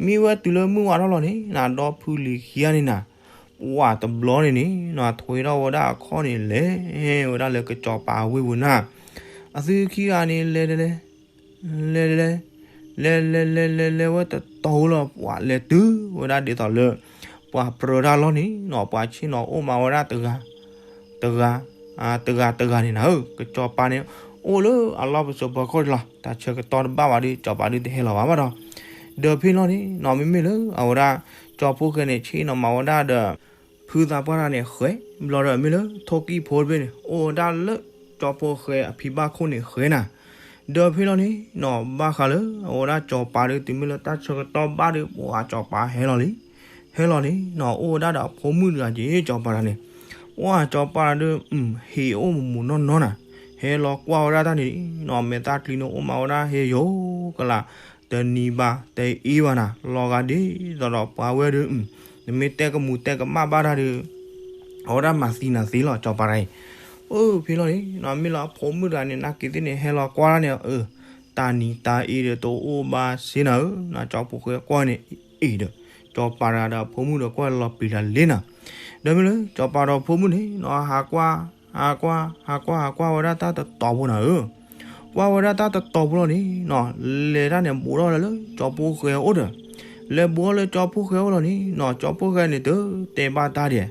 မံဝဲတုၤလၢမုၢ်ဝါထီၣ်လီၤန့ၣ်နၤ ဒီဖုလံၤခံဂၤန့ၣ်နၤ ပှၢ်တဘျီန့ၣ်န့ၣ်နီၤ ထွဲထီၣ်ဝဲဒၣ်အခီၣ်န့ၣ် လဲၤဝဲဒၣ်လၢကစီၤပၤဝ့ၢ်ပူၤနၤ. အသုခံဂၤန့ၣ် လဲၤတလဲၤ လဲၤတလဲၤ လဲၤလဲၤလဲၤလဲၤလဲၤဝဲတတီၤဖိလီၤ ပှၤလဲၤတုၤဝဲဒၣ်ဒ်သိးလၢ ပှၤပြၢတၢ်လီၢ်န့ၣ်နီၤ ပှၤဆ့ၣ်နီၤအိၣ်မးဝဲဒၣ်တဂၤ တဂၤ တဂၤတဂၤန့ၣ်နၤဧၢ ကစီၤပၤန့ၣ် အိၣ်လၢအလီၢ်ပစိာ်ပီၤခိၣ်န့ၣ်လီၤ တၢ်ဆၢကတီၢ်တဘၣ်ဘၣ်ဒီး ကစီၤပၤဒုးတဟဲလီၤဘၣ်ဘၣ်ဒီး ဒီးဖဲလီၤန့ၣ်နီၤ မ့မ့ၢ်လၢအဝဲဒၣ် ကၠီဖိဃဲန့ၣ် ဆ့ၣ်နီၤမၤဝဲဒၣ်ဒီး ဖုသးပှၢ်တၢ်န့ၣ်ဃဲ ဘျီဒီးမ့ၢ်လၢထိၣ်ကံၣ်ဖိတဘ့ၣ်န့ၣ် အိၣ်ဝဲဒၣ်လၢကၠီဖိဃဲအဖံဘၣ်ခိၣ်န့ၣ်ဃဲနၤ. ဒီးဖဲလီၤန့ၣ်နီၤ ဘၣ်ဃးလၢအဝဲဒၣ်ကစီၤပၤဒီး တုၤမ့ၢ်လၢတၢ်ဆၢကတီၢ်ဘၣ်ဒီး ပှၤကစီၤပၤဟဲလီၤလံ ဟဲလီၤန့ၣ်နီၤ အိၣ်ဝဲဒၣ်ဒီးအဖိမုၣ်တဂၤက့ၤ ကစီၤပၤတၢ်န့ၣ် ပှၢ်ကစီၤပၤဒီး ဟ့ၣ်အိၣ်မူးမူးနီၢ်နီၢ်နၤ ဟဲလီၤကွၢ်ဝဲဒၣ်တၢ်န့ၣ်နီၤ မဲာ်သၣ်ချံန့ၣ်အိၣ်မးဝဲဒၣ်ဟဲယိၤကလး တနံၤဘၣ်တအ့ဘၣ်နၤ လီၤဂာ်ဒ်သိးဒီးပှၤဝဲဒီး နမ့ၢ်တဲကမူးတဲကမၣ်ဘၣ်တၢ်ဒီး အဝဲဒၣ်မၤသံနၤသ့လီၤ ကစီၤပၤတၢ်အံၤ. အၢ ဖဲလီၤန့ၣ်နီၤ မ့ၢ်လၢအဖိမုၣ်တဂၤန့ၣ် နာ်က့ၤသ့ၣ်န့ၣ် ဟဲလီၤကွၢ်ဒၣ်န့ၣ် အၢ တၢ်နံၤတၢ်အ့ဒီးတအိၣ်ဘၣ်စ့နၤဧၢ နကၠီဖိဃဲကွၢ်န့ၣ် အ့ဒီး ကစီၤပၤတဂၤဒီးအဖိမုၣ်ဒီးကွၢ်လီၤပျံၤတၢ်လ့နၤ. ဒီးမ့ၢ်လၢကစီၤပၤဒီးအဖိမုၣ်န့ၣ်နီၤ ဟးကွၢ် ဟးကွၢ် ဟးကွၢ်ဟးကွၢ်ဝဲဒၣ်တၢ်တတီၤဖိနၤဧၢ ကွၢ်ဝဲဒၣ်တၢ်တတီၤဖိလီၤန့ၣ်နီၤ လဲၤတၢ်န့ၣ်ဘူးထီၣ်လၢကၠီဖိဃဲအအိၣ်ဒီး လဲၤဘူးထီၣ်လၢကၠီဖိဃဲအအိၣ်လီၤန့ၣ်နီၤ ကၠီဖိဃဲန့ၣ် တတဲဘၣ်တၢ်ဒဲး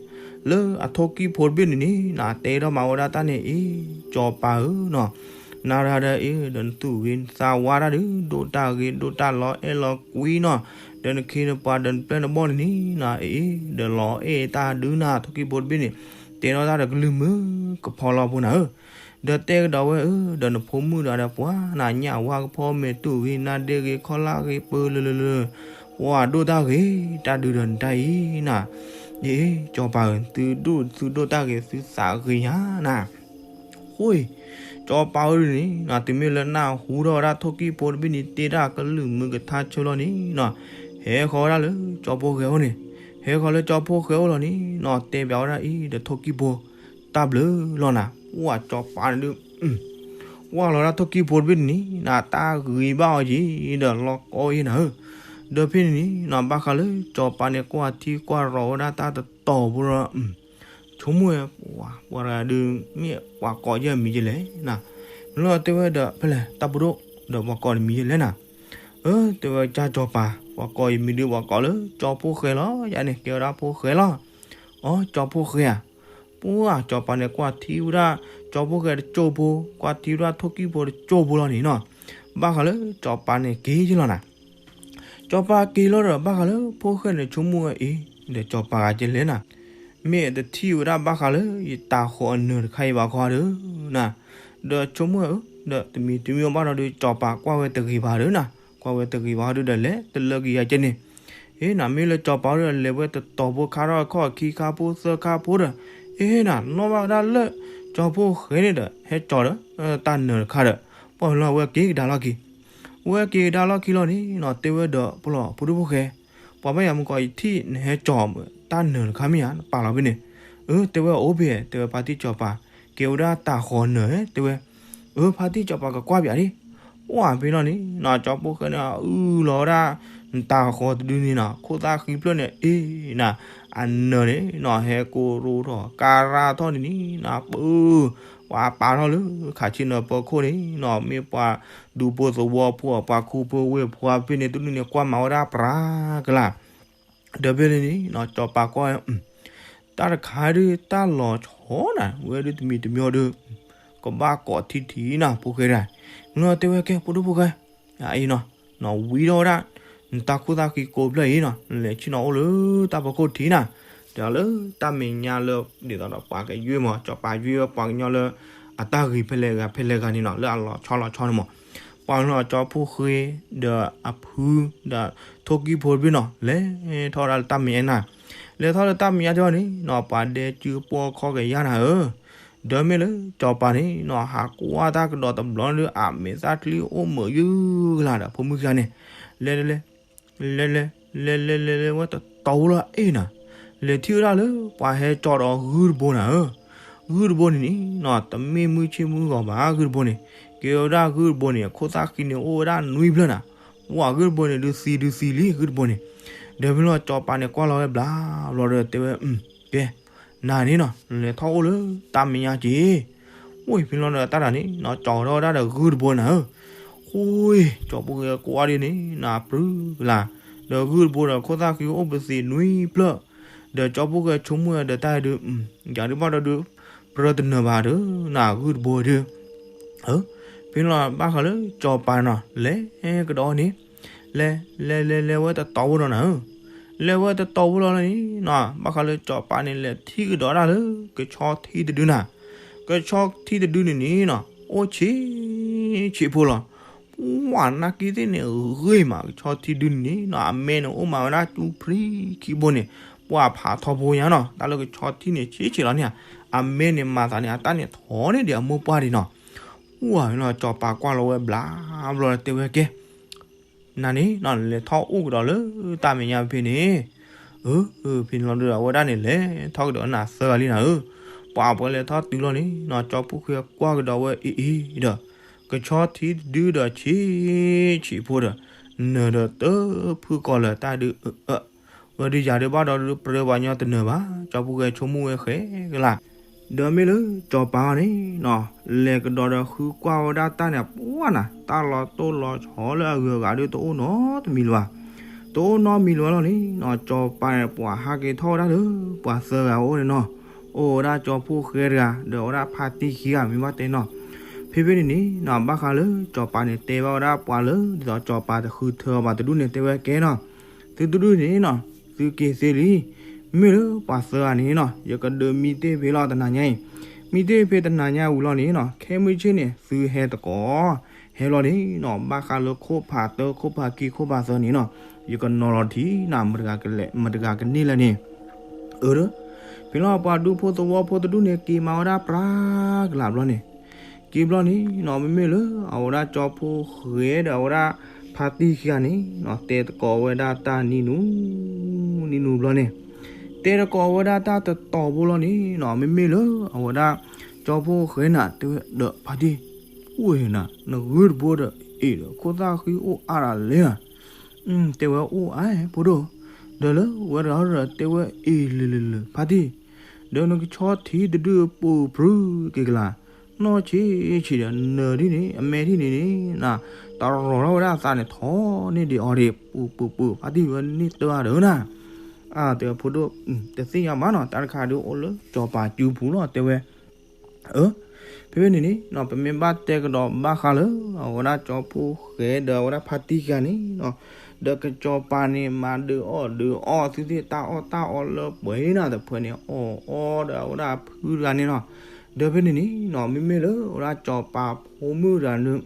လၢအထိၣ်ကံၣ်ဖိတဘ့ၣ်န့ၣ်န့ၣ်နီၤ တဲထီၣ်မးဝဲဒၣ်တၢ်န့ၣ်အ့ ကစီၤပၤဧၢနီၤ နၤတဂၤဒီးအ့ ဒီးနသူၣ်ဂ့ၤနသးဝါတၢ်ဒီး ဒိၣ်တၢ်ဂ့ၤဒိၣ်တၢ်လီၤအဲၣ်လီၤကွံနီၤ ဒီးနခ့နပှၤဒီးနပျဲၢ်နဘီၣ်န့ၣ်န့ၣ်နီၤ အ့ ဒီးလီၤအဲၣ်တၢ်ဒုးနၤ ထိၣ်ကံၣ်ဖိတဘ့ၣ်န့ၣ် တဲထီၣ်တၢ်ဒီးကလုၢ်မုာ်ကဖီလီၤဖိနၤဧၢ ဒီးတဲကဒီးဝဲအၢ ဒီးနဖိမုၣ်ဒီးဒီးပှၤနၤ ညၣ်ဝါကဖီမဲာ်တူၢ်ဂ့ၤ နါဒ့ဂ့ၤ ခီလၢဂ့ၤ ပၢလၢလၢလၢ ပှၤဒိၣ်တၢ်ဂ့ၤ တၢ်ဒုးဒီးနတၢ်အံၤနၤ ယအ့ ကစီၤပၤဧၢ သုဒိၣ်သုဒိၣ်တၢ်ဂ့ၤ သုသးဂ့ၤညါနၤ ဃိ ကစီၤပၤဧၢဒုးန့ၣ်နီၤ တုၤမ့ၢ်လၢနၢ်ဟူထီၣ်ဝဲဒၣ်ထိၣ်ကံၣ်ဖိတဘ့ၣ်န့ၣ် တဲတၢ်ကလုၢ်မုာ်ကထါဆၢလီၤန့ၣ်နီၤ ဟဲဃီၤဝဲဒၣ်လၢကၠီဖိဃဲအိၣ်န့ၣ် ဟဲဃီၤလၢကၠီဖိဃဲအိၣ်လီၤန့ၣ်နီၤ တဲဘၣ်ဝဲဒၣ်အံၤ ဒီးထိၣ်ကံၣ်ဖိ တၢ်ဘျုးလီၤနၤ ပှၢ်ကၠီၤပၤန့ၣ်ဒုး ကွၢ်လီၤဒၣ်ထိၣ်ကံၣ်ဖိတဘ့ၣ်န့ၣ်နီၤ တၢ်ဂ့ၤဘၣ်အီၤက့ၤဒီးလီၤကီအံၤနၤဧၢ ဒီးဖဲန့ၣ်န့ၣ်နီၤ ဘၣ်ဃးလၢကၠီၤပၤန့ၣ် ကွၢ်ထံကွၢ်ရီၤဝဲဒၣ်တၢ်တတီၤဖိဒီး ဆိကမိၣ်ဝဲ ပှၤတဂၤဒုး မ့ၢ်ပှၤကိးယဲၢ်မံၤယဲၢ်လဲၣ်နၤ မ့ၢ်လီၤတဲဝဲဒီး ဖဲလဲၣ် တၢ်ပဒိၣ် ဒီးပှၤကိးတမံၤယဲၢ်လဲၣ်နၤ အၢ တဲဝဲကၢ်ကၠီၤပၤ ပှၤကိးယမံၤဒုး ပှၤကိးလၢကၠီၤဖိဃဲလီၤ ယၤန့ၣ် ကဲဝဲဒၣ်ဖိဃဲလီၤ အီ ကၠီၤဖိဃဲဧါ ပှၢ်ကၠီၤပၤန့ၣ် ကွၢ်ထံဝဲဒၣ် ကၠီၤဖိဃဲတကၠိၢ်ဖိ ကွၢ်ထံဝဲဒၣ်ထိၣ်ကံၣ်ဖိတကၠိၢ်ဖိလီၤန့ၣ်နီၤ ဘၣ်ဃးလၢကၠီၤပၤန့ၣ်က့ၤယဲၢ်လီၤနၤ ကၠီၤပၤက့ၤလီၤဒီး ဘၣ်ဃးလၢဖိဃဲန့ၣ် ဆိကမိၣ်ဝဲအံၤ ဒီးကၠီၤပၤဂၤကဲလဲၣ်နၤ မ့ၢ်တထံၣ်ဝဲဒၣ်ဘၣ်ဃးလၢယတၢ်ဃီၤအနၢၤတခါအံၤဘၣ်ခီဒီးနၤ ဒီးဆိကမိၣ်ဝဲအၢ ဒီးတမံၤတမံၤဘၣ်ဒီး ကၠီၤပၤကွၢ်ဝဲတဂ့ၤဘၣ်ဒီးနၤ ကွၢ်ဝဲတဂ့ၤဘၣ်ဒီး ဒီးလဲၤတလၢက့ၤယၤကဲန့ၣ် အ့ နၤမ့ၢ်လၢကၠီၤပၤဒီး လဲၤဝဲတတီၤဖိခါထီၣ်ခီၣ်ခံခါဖိသၢခါဖိဒီး အ့ နၤ နီၣ်ဘၣ်ဝဲဒၣ်လၢ ကၠီၤဖိဃဲန့ၣ်ဒီး ဟဲကၠီၤဒီး တၢ်နၢၤတခါဒီး ပှၢ်လီၤဝဲက့ၤကဒါလီၢ်ခံ ဝဲက့ၤကဒါလီၢ်ခံလီၤန့ၣ်နီၤ တဲဝဲဒီးပလီၢ်ဖိဒိၣ်ဖိဃဲ ပှၤဘၣ်ယၤမုၢ်ကီးယထံၣ်နဟဲကၠီၤတၢ်နၢၤတခါမ့ၢ်ဧါ, နပာ်လီၤဖဲန့ၣ်. အၢ တဲဝဲ အိၣ်ဖဲ တဲဝဲ ဖါတံၢ်စီၤပၤ, ကဲဝဲဒၣ်တၢ်ဃီနၢၤ တဲဝဲ. အၢ ဖါတံၢ်စီၤပၤကကွၢ်ပၠးဒံး. အိၣ်ဖဲလီၤန့ၣ်နီၤ ကၠီဖီၣ်ဃဲန့ၣ် အုၣ်လီၤဝဲဒၣ် နတၢ်ဃီတဒုန့ၣ်နီၤ ခိၣ်သၣ်ဃံဖျၢၣ်န့ၣ် အ့ၣ်နၤ, အနၢၤန့ၣ်နီၤ ဟဲကိၢ်ရိထီၣ်ကါရၢ်ထီၣ်န့ၣ်နီၤ ပၢ ပှၤပာ်ထီၣ်လၢခးဆ့နၢၤပၢခိၣ်န့ၣ်နီၤ မ့ၢ်ပှၤဒူဖိသဝီဖိ ပှၤခူဖိဝ့ၢ်ဖိဖဲန့ၣ် တဒုန့ၣ်ကွၢ်မၤဝဲဒၣ်ပြးကလာ်. ဒီးဖဲန့ၣ်န့ၣ်နီၤ ကၠီပၤကွၢ် တၢ်တခါဒုးတၢ်လီၤဆီနၤ ဝဲဒုးတမံၤတမံၤဒီး ကဘၣ်ကိးထံထံနၤ ဖိၣ်ဃဲတဂၤ, မ့ၢ်လီၤတဲဝဲကဲ ဖိဒိၣ်ဖိၣ်ဃဲ, အအံၤနီၤ နီၤဝံထီၣ်ဝဲဒၣ် နတၢ်ခိၣ်သၣ်ဃံကိးဖျၢၣ်အံၤနီၤ လဲၤဆ့ၣ်နီၤအိၣ်လၢတၢ်ဖီခိၣ်ထံနၤ, ဒီးလၢတၢ်မဲာ်ညါလၢ ဒ်သိးဒီးပှၤကယွ့မး ကၠီပၤယွ့ဝဲပှၤကညီလၢ အတၢ်ဂ့ၤဖဲလဲၣ်ဂၤဖဲလဲၣ်ဂၤန့ၣ်နီၤ လၢအလီၤဆီလီၤဆီန့ၣ်မး ပှၤကညီကၠီဖိၣ်ဃဲ ဒီးအဖု ဒီးထိၣ်ကံၢ်ဖိတဘ့ၣ်နီၤ လဲၤထီၣ်ဝဲဒၣ်လၢတၢ်မဲာ်ညါနၤ, လဲၤထီၣ်လၢတၢ်မဲာ်ညါတဘ့ၣ်န့ၣ်နီၤ ပှၤဒဲကုပှီၢ်ခီၣ်ကယါနၤဧၢ, ဒီးမ့ၢ်လၢကၠီပၤန့ၣ်နီၤ ဟးကွၢ်တၢ်ကဒီးတဘျီန့ၣ်ဒီး အမဲာ်သၣ်ချံအိၣ်မုာ်ယုၢ်ကလာ်ဒီး ဖိမုၣ်ခံဂၤန့ၣ် လဲၤလဲၤ လဲၤလဲၤ လဲၤလဲၤလဲၤလဲၤဝဲတတီၤဖိလီၤအ့ၣ်နၤ, လဲၤထံၣ်ဝဲဒၣ်လၢ ပှၤဟဲကၠီဒီးဂုၢ်တဘိနၤဧၢ, ဂုၢ်တဘိန့ၣ်န့ၣ်နီၤ တမ့ၢ်မုၢ်ဆ့ၣ်မုၢ်ဂီၤဘၣ် ဂုၢ်တဘိန့ၣ်, ကဲဝဲဒၣ်ဂုၢ်တဘိန့ၣ် အခိၣ်သၣ်ဃံန့ၣ်အိၣ်ဝဲဒၣ်နွံဖျၢၣ်နၤ, ဝဲဂုၢ်တဘိန့ၣ် ဒုးသံဒုးသံလံ ဂုၢ်တဘိန့ၣ်, ဒီးဖဲလီၤကၠီပၤန့ၣ်ကွၢ်လီၤဝဲဘျါဘျီဒီးတဲဝဲ ကဲ နၤန့ၣ်နီၤ လဲၤထီၣ်အိၣ်လၢတၢ်မဲာ်ညါက့ၤ, အိၣ်ဖဲလီၤဒီးတၢ်တၢ်န့ၣ်နီၤ ကၠီထီၣ်ဝဲဒၣ်ဒီးဂုၢ်တဘိနၤဧၢ, ဃိ ကၠီဖိၣ်ဃဲကွၢ်ဒ်န့ၣ်နၤ ပြူၤကလာ်, ဒီးဂုၢ်တဘိဒီးခိၣ်သၣ်ဃံအိၣ်ပသံးနွံဖျၢၣ်, ဒီးကၠီဖိၣ်ဃဲဆိကမိၣ်ဝဲဒီးတၢ်ဒုး ယၤဒုးဘၣ်ဒီးဒုး ပြၢတနၢၤဘၣ်ဒီးနၤ ဂုၢ်တဘိဒုး ဖဲလီၤဘၣ်ဃးလၢကၠီပၤနီၤ လဲၤကဒီးန့ၣ်, လဲၤ လဲၤလဲၤလဲၤဝဲတတီၤဖိဒီးနၤဧၢ, လဲၤဝဲတတီၤဖိလီၤန့ၣ်နီၤ ဘၣ်ဃးလၢကၠီပၤန့ၣ် လဲၤထံၣ်ကဒီးဒၣ်လၢ ကဆီထံတဒုနၤ, ကဆီထံတဒုန့ၣ်န့ၣ်နီၤ အိၣ်ဆံး ဆံးဖိလီၤ, ပှၤနာ်က့သ့ၣ်န့ၣ် ဂ့ၤမး ကဆီထံဒုန့ၣ်နီၤ အမဲန့ၣ်အိၣ်မးဝဲဒၣ်ကၠူဖံးခံဘိန့ၣ်, ပှၤဖးထီဖိညါနီၤ တၢ်လၢကဆီထံန့ၣ် ဆံးဆံးလီၤန့ၣ်, အမဲန့ၣ်မၤသးန့ၣ် အတၢ်န့ၣ်ထီန့ၢ်ဒံးအမိၢ်ပှၢ်ဒံးနီၤ, အိၣ်ဝဲနီၤ ကၠီပၤကွၢ်လီၤဝဲဘျါဘျီဒီးတဲဝဲကဲ နၤန့ၣ်နီၤ လဲၤထီၣ်အိၣ်ကဒီးလၢတၢ်မဲာ်ညါဖဲန့ၣ်, အၢ ဖဲန့ၣ်လီၤဒီးအဝဲဒၣ်န့ၣ် လဲၤထီၣ်ကဒီးနၤသၢဂၤလံနၤဧၢ, ပှၤပှဲၤလဲၤထီၣ်တုၤလီၤန့ၣ်နီၤ ကၠီဖိၣ်ဃဲကွၢ်ကဒီးဝဲအံၤအံၤဒီး ကဆီထံတဒုဒီးဆံး ဆံးဖိဒီး နၢၤဒီးတဖုကီၢ်လၢာ်တၢ်ဒုးအၢ ဝဲဒုးယၤဒုးဘၣ်ဒီးဒုးပြၢပှၤကညီတနၢၤဘၣ် ကၠီဖိၣ်ဃဲဆိကမိၣ်ဝဲဃဲကလါ, ဒီးမ့ၢ်လၢကၠီပၤန့ၣ်နီၤ လဲၤကဒီးဒီးဃုကွၢ်ဝဲဒၣ်တၢ်န့ၣ် ပှၢ်နၤ တၢ်လီၤတိၢ်လီၤဆီလၢအဂုၤအဂၤဒုးတအိၣ်နီတမံၤလၢၤဘၣ်, တအိၣ်နီတမံၤလၢၤဘၣ်လီၤန့ၣ်နီၤ ကၠီပၤန့ၣ် ပှၤဟးက့ၤထီၣ်ဝဲဒၣ်လၢ ပှၤသၢဂၤအိၣ်န့ၣ်နီၤ, အိၣ်ဝဲဒၣ်ကၠီဖိၣ်ဃဲတဂၤ ဒီးဝဲဒၣ်ဖါတံၢ်ခံဂၤမ့ၢ်ဘၣ်တဲနီၤ, ဖဲဖဲန့ၣ်န့ၣ်နီၤ ဘၣ်ဃးလၢကၠီပၤန့ၣ် တဲဘၣ်ဝဲဒၣ်ပှၤလၢ ဒ်သိးကၠီပၤတဃုထၢအီၤဘၣ်တဒူၣ်န့ၣ် တဲဝဲကဲနီၤ, သုတဒူၣ်န့ၣ်နီၤ သုက့ၤသ့လံ, မ့ၢ်လၢပှၤသၢဂၤန့ၣ်နီၤ ယကဒုးမံတ့ၢ်ဖဲလီၤတနၤညါအံၤ, မံတ့ၢ်ဖဲတနၤညါဝံၤလီၤန့ၣ်နီၤ ခဲမုၢ်ဆ့ၣ်န့ၣ် သုဟဲသကိး ဟဲလီၤန့ၣ်နီၤ ဘၣ်ဃးလၢခိၣ်ဖးတၢ ခိၣ်ဖးခံ ခိၣ်ဖးသၢန့ၣ်နီၤ ယကနီၤလီၤထံၣ်နၤ မတဂၤကလဲၤ မတဂၤကန့ၢ်လဲၣ်န့ၣ်, အၢ ဖဲလီၤပှၤဒူဖိသဝီဖိတဒူၣ်န့ၣ် က့ၤမၤဝဲဒၣ်ပြးကလးဘျီန့ၣ်, က့ၤဘျီန့ၣ်နီၤ မ့မ့ၢ်လၢအဝဲဒၣ်ကၠီဖိၣ်ဃဲဒီးအဝဲဒၣ်ဖါတံၢ်ခံဂၤန့ၣ်နီၤ တဲသကိးဝဲဒၣ်တၢ်နံၤနူၤ နံၤနူၤဘျီန့ၣ်, တဲသကိးဝဲဒၣ်တၢ်တတီၤဖိလီၤန့ၣ်နီၤ မ့မ့ၢ်လၢအဝဲဒၣ်ကၠီဖိၣ်ဃဲနၤ တဲဝဲဒီးဖါတံၢ်, အိၣ်နၤ နဂုၢ်တဘိဒီးအ့ၣ်ဒီးခိၣ်သၣ်ဃံအိၣ်အါဒၣ်လဲၣ်ဧါ, တဲဝဲအိၣ်အါဖိဒိၣ်, ဒီးလၢဝဲတဂၤဒီးတဲဝဲအ့ၣ်လၢလၢလၢ ဖါတံၢ်, ဒီးနကဆီထံတဒုပူၤပြူၤက့ၤကလး, နီၢ်ဆံးဆံးဒီးနၢၤဒ်န့ၣ် အမဲာ်ဒ်န့ၣ်န့ၣ်နၤ, တရီၤထီၣ်ဝဲဒၣ်အသးန့ၣ်ထီန့ၢ်ဒံးအီၤဒံး ပူၤပူၤပူၤ ဖါတံၢ်ဝဲန့ၢ်တၢ်ဒီးနၤ, အၢ တဲဝဲဖိဒိၣ်, တသ့ၣ်ညါဘၣ်နီၤ တၢ်တခါဒုးအိၣ်လၢကၠီၤပၤစုပူၤလီၤ တဲဝဲ အၢ ဖဲဖဲန့ၣ်န့ၣ်နီၤ ပမ့ၢ်ဘၣ်တဲကဒီးဘၣ်ဃးလၢ အဝဲဒၣ်ကၠီဖိၣ်ဃဲဒီးအဝဲဒၣ်ဖါတံၢ်ခံဂၤန့ၣ်နီၤ, ဒီးကစီၤပၤန့ၣ် မၤဒုးအီၣ်ဒုးအီသုသ့ၣ်တၢ်အီၣ်တၢ်အီလၢပှဲၤနၤတဖုန့ၣ် အီၣ်အီဒီးအဝဲဒၣ်ဖုတဂၤန့ၣ်နီၤ, ဒီးဖဲန့ၣ်န့ၣ်နီၤ မ့မ့ၢ်လၢအဝဲဒၣ်ကစီၤပၤဖိမုၣ်တဂၤန့ၣ်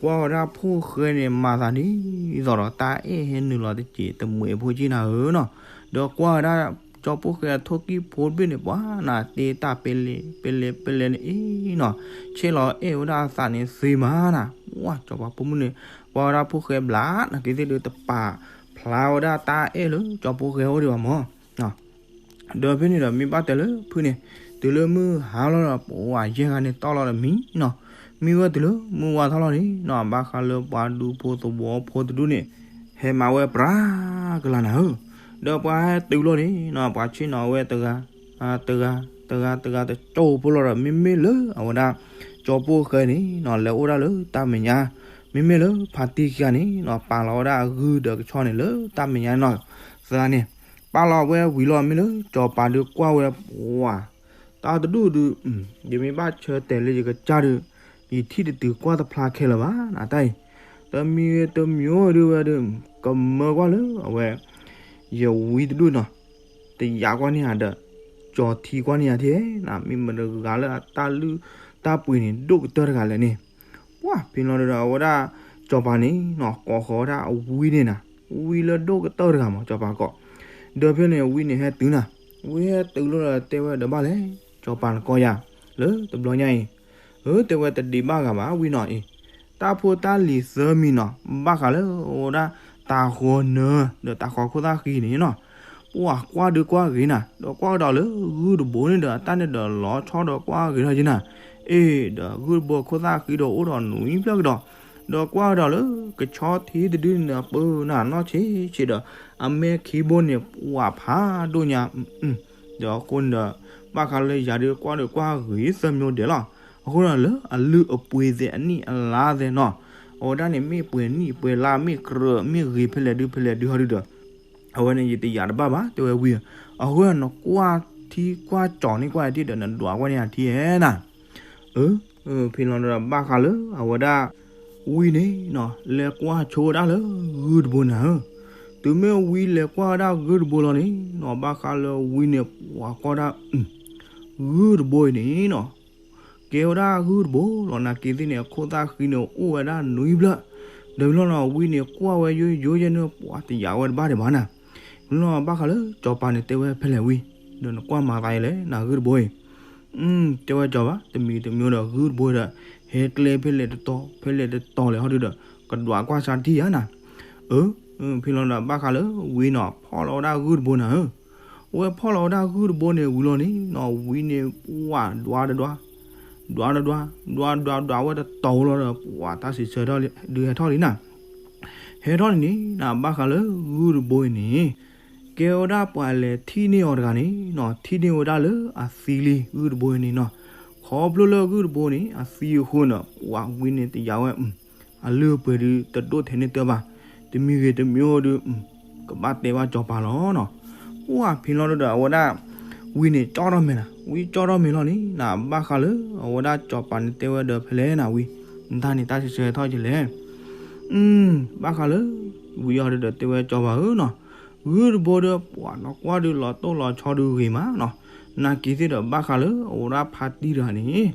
ကွၢ်ဝဲဒၣ်ဖိၣ်ဃဲန့ၣ် မၤသးဒ်သိးဒီးတၢ်အဲၣ်ဟဲနုာ်လီၤတစဲးတမှဲးဖိက့နၤဧၢနီၤ, ဒီးကွၢ်ဝဲဒၣ်ကၠီဖိၣ်ဃဲအထိၣ်ကံၢ်ဖိတဘ့ၣ်န့ၣ် ပှၤနၤတဲတၢ်ပဲလဲၤ ပဲလဲၤ ပဲလဲၤန့ၣ်အံၤနီၤ, ဆဲးလီၤအဲၣ်ဝဲဒၣ်အသးန့ၣ်သ့မးနၤ, ဝဲကစီၤပၤဖိမုၣ်န့ၣ် ကွၢ်ဝဲဒၣ်ဖိၣ်ဃဲဘျါ နာ်က့သ့ၣ်ဒုးတပာ်ဖျါ ဖျါဝဲဒၣ်တၢ်အဲၣ်လၢကၠီဖိဃဲအိၣ်ဒံးဘၣ်မၢ်. ဒီးဖဲန့ၣ်ဒီးမ့ၢ်ဘၣ်တဲလၢဖုန့ၣ် တုၤလၢမုၢ်ဟါလီၤဒီး ပဝဲယဲၢ်ဂၤန့ၣ်တီၢ်လီၤဒီးမံနီၤ, မံဝဲတုၤလၢမုၢ်ဝါထီၣ်လီၤန့ၣ်နီၤ, ဘၣ်ဃးလၢပှၤဒူဖိသဝီဖိတဒူၣ်န့ၣ် ဟဲမၤဝဲပြးကလၤနၤဧၢ, ဒီးပှၤဟဲတုၤလီၤန့ၣ်နီၤ, ပှၤဆ့ၣ်နီၤဝဲတဂၤ တဂၤ တဂၤ တဂၤတကၠိဖိလီၤဒီး မ့မ့ၢ်လၢအဝဲဒၣ် ကၠီဖိဃဲန့ၣ်နီၤ လဲၤအိၣ်ဒၣ်လၢတၢ်မဲာ်ညါ, မ့မ့ၢ်လၢဖါတံၢ်ခံဂၤန့ၣ်နီၤ ပာ်လီၤဝဲဒၣ်အဂုၢ်ဒီးကဆီန့ၣ်လၢတၢ်မဲာ်ညါနီၤ, သၢန့ၣ် ပာ်လီၤဝဲဝံၤလီၤ မ့ၢ်လၢကၠီၤပၤဒုးကွၢ်ဝဲပှၤ တၢ်တဒူၣ်ဒုး ယမ့ၢ်ဘၣ်ဆၢတဲာ်လၢယကစၢ်ဒုး ယထံၣ်တတုၤကွၢ်တဖျါခဲလၢာ်ဘၣ်နတၢ်အံၤ, တမံၤဂ့ၤတမံၤဂ့ၤဒုးဝဲဒုး ကမၢကွၢ်လၢအဝဲ ယဝံတဒူၣ်နီၤ တယာ်ကွၢ်န့ၢ်ဧါဒီး ကၠီၤထံကွၢ်န့ၢ်ဧါထံၣ်နၤ, မ့ၢ်မတဂၤလၢအတၢ်လုၢ်တၢ်ပှ့ၤန့ၣ် ဒိၣ်ကတၢၢ်တဂၤလဲၣ်န့ၣ်, ပှၢ်ဖဲလီၤဒီး အဝဲဒၣ်ကၠီၤပၤန့ၣ်နီၤ ကိးဃီၤဝဲဒၣ်အဝံန့ၣ်နၤ, ဝံလၢဒိၣ်ကတၢၢ်တဂၤမး ကၠီၤပၤကိး, ဒီးဖဲန့ၣ်ဝံန့ၣ်ဟဲတုၤနၤ, ဝံဟဲတုၤလီၤဒီးတဲဝဲဒီးဘၣ်လဲၣ် ကၠီၤပၤနကိးယၤ လၢတဘျီညါအံၤ, အၢ တဲဝဲတဒံးဘၣ်ဂၤဘၣ်ဝံနီၤအံၤ, တၢ်ဖိတၢ်လံၤသၢမံၤနီၤ ဘၣ်ဃးလၢအဝဲဒၣ်တၤဃီၤနၢၤ ဒီးတၤဃီၤခိၣ်သၣ်ဃံန့ၣ်နီၤ, ပှၤကွၢ်ဒုးကွၢ်ဂ့ၤနၤ ဒီးကွၢ်ကဒီးလၢဂုၢ်တဘိန့ၣ်ဒီး အတၢ်န့ၣ်ဒီးလီၤဆီဒီးကွၢ်ဂ့ၤထီၣ်က့ၤနၤ, အ့ၣ် ဒီးဂုၢ်တဘိခိၣ်သၣ်ဃံဒီးအိၣ်ဒီးနွံဖျၢၣ်ကဒီး, ဒီးကွၢ်ကဒီးလၢကဆီထံတဒုန့ၣ်အပၢနၤနီၢ်ဆံးဆံးဒီး အမဲာ်ခံဘိန့ၣ် ပှၤဖးဒိၣ်ညါ ဒီးအဃိန့ၣ်ဒီး ဘၣ်ဃးလၢယၤဒုးကွၢ်ဒီးကွၢ်ဂ့ၤသၢမံၤဒဲးလီၤ, အဃိန့ၣ်လၢအလုၢ်အပှ့ၤသဲးအနံၣ်အလါသဲးနီၤ, အဝဲဒၣ်န့ၣ်မ့ၢ်ပှဲၤနံၣ်ပှဲၤလါမ့ၢ်ကြၢးမ့ၢ်ဂ့ၤဖဲလဲၣ်ဒုးဖဲလဲၣ်ဒုးဟီဒုးဒီး အဝဲန့ၣ်ယတယာ်တဘၣ်ဘၣ် တဲဝဲဝံ, အဃိန့ၣ်နကွၢ်ထံကွၢ်ကၠီၤန့ၢ်ကွၢ်ထံဒီးနဒွးကွၢ်န့ၢ်အထံဧဲနၤ, အၢ ဖဲလီၤဒီးဘၣ်ဃးလၢအဝဲဒၣ် ဝံန့ၣ်နီၤ လဲၤကွၢ်ဆိဝဲဒၣ်လၢဂုၢ်တဘိနၤဧၢ, တုၤမ့ၢ်ဝံလဲၤကွၢ်ဝဲဒၣ်ဂုၢ်တဘိလီၤန့ၣ်နီၤ ဘၣ်ဃးလၢဝံန့ၣ် ပှၤကွၢ်ဒၣ် ဂုၢ်တဘိအံၤန့ၣ်နီၤ ကဲဝဲဒၣ်ဂုၢ်တဘိလီၤ နာ်က့ၤသ့ၣ်န့ၣ် အခိၣ်သၣ်ဃံန့ၣ် အိၣ်ဝဲဒၣ်နွံဖျၢၣ်, ဒီးဖဲလီၤနီၤ ဝံန့ၣ်ကွၢ်ဝဲယိယိယဲၢ်န့ၣ် ပှၤတယာ်ဝဲတဘၣ်ဒံးဘၣ်နၤ, ဖဲလီၤဘၣ်ဃးလၢကၠီၤပၤန့ၣ်တဲဝဲဖဲလဲၣ်ဝံ, ဒီးနကွၢ်မၤသးအံၤလဲၣ် နဂုၢ်တဘိအံၤ တဲဝဲကၠီၤပၤ တမံၤတမံၤဒီးဂုၢ်တဘိဒီး ဟဲကျဲဖဲလဲၣ်တတီၤ ဖဲလဲၣ်တတီၤလဲၣ်ဟီဒုးဒီး ကဒွးကွၢ်ဆါထံဧါနၤ, အၢ ဖဲလီၤဒီးဘၣ်ဃးလၢဝံနီၤ ဖီၣ်လီၤဝဲဒၣ်ဂုၢ်တဘိနၤဧၢ, အဝဲဖီၣ်လီၤဝဲဒၣ်ဂုၢ်တဘိန့ၣ်ဝံၤလီၤန့ၣ်နီၤ ဝံန့ၣ် ပှၤဒွးတဒွး ဒွးတဒွး ဒွးဒွးဒွးဝဲတတီၤလီၤဒီး ပှၤတၢ်စံးဆၢဒုးဟဲထီၣ်လံနၤ, ဟဲထီၣ်န့ၣ်န့ၣ်နၤ ဘၣ်ဃးလၢဂုၢ်တဘိအံၤန့ၣ် ကဲဝဲဒၣ်ပှၤလဲၤထံၣ်န့ၢ်အီၤတဂၤန့ၣ်နီၤ ထံၣ်န့ၢ်ဝဲဒၣ်လၢအသံလံ ဂုၢ်တဘိအံၤန့ၣ်နီၤ, ခီဖျိလၢဂုၢ်တဘိန့ၣ် အသံအဃိန့ၣ် ပှၤဝံန့ၣ်တယာ်ဝဲ အလုၢ်အပှ့ၤဒုးတဒိၣ်ထဲန့ၢ်တၢ်ဘၣ်, တမံၤဂ့ၤတမံၤအိၣ်ဒုး ကဘၣ်တဲဘၣ်ကၠီၤပၤလီၤနီၤ, ပှၢ်ဖဲလီၤဒီးအဝဲဒၣ် ဝံန့ၣ်ကၠီထီၣ်မဲာ်နၤ ဝံကၠီထီၣ်မဲာ်လီၤန့ၣ်နၤ ဘၣ်ဃးလၢအဝဲဒၣ်ကၠီၤပၤန့ၣ်တဲဝဲဒီးဖဲလဲၣ်နၤဝံ, နတၢ်န့ၣ်တၢ်စံးဆၢထီၣ်ကလဲၣ် ဘၣ်ဃးလၢ ဝံအီၤဒုးဒီးတဲဝဲကၠီၤပၤဧၢနီၤ, ဂုၢ်တဘိဒီးပှၤနီၤကွၢ်ဒုးလီၤတိၢ်လီၤဆီဒုးဂ့ၤမးနီၤ, နာ်က့ၤသ့ၣ်ဒီးဘၣ်ဃးလၢအဝဲဒၣ်ဖါတံၢ်တဂၤန့ၣ်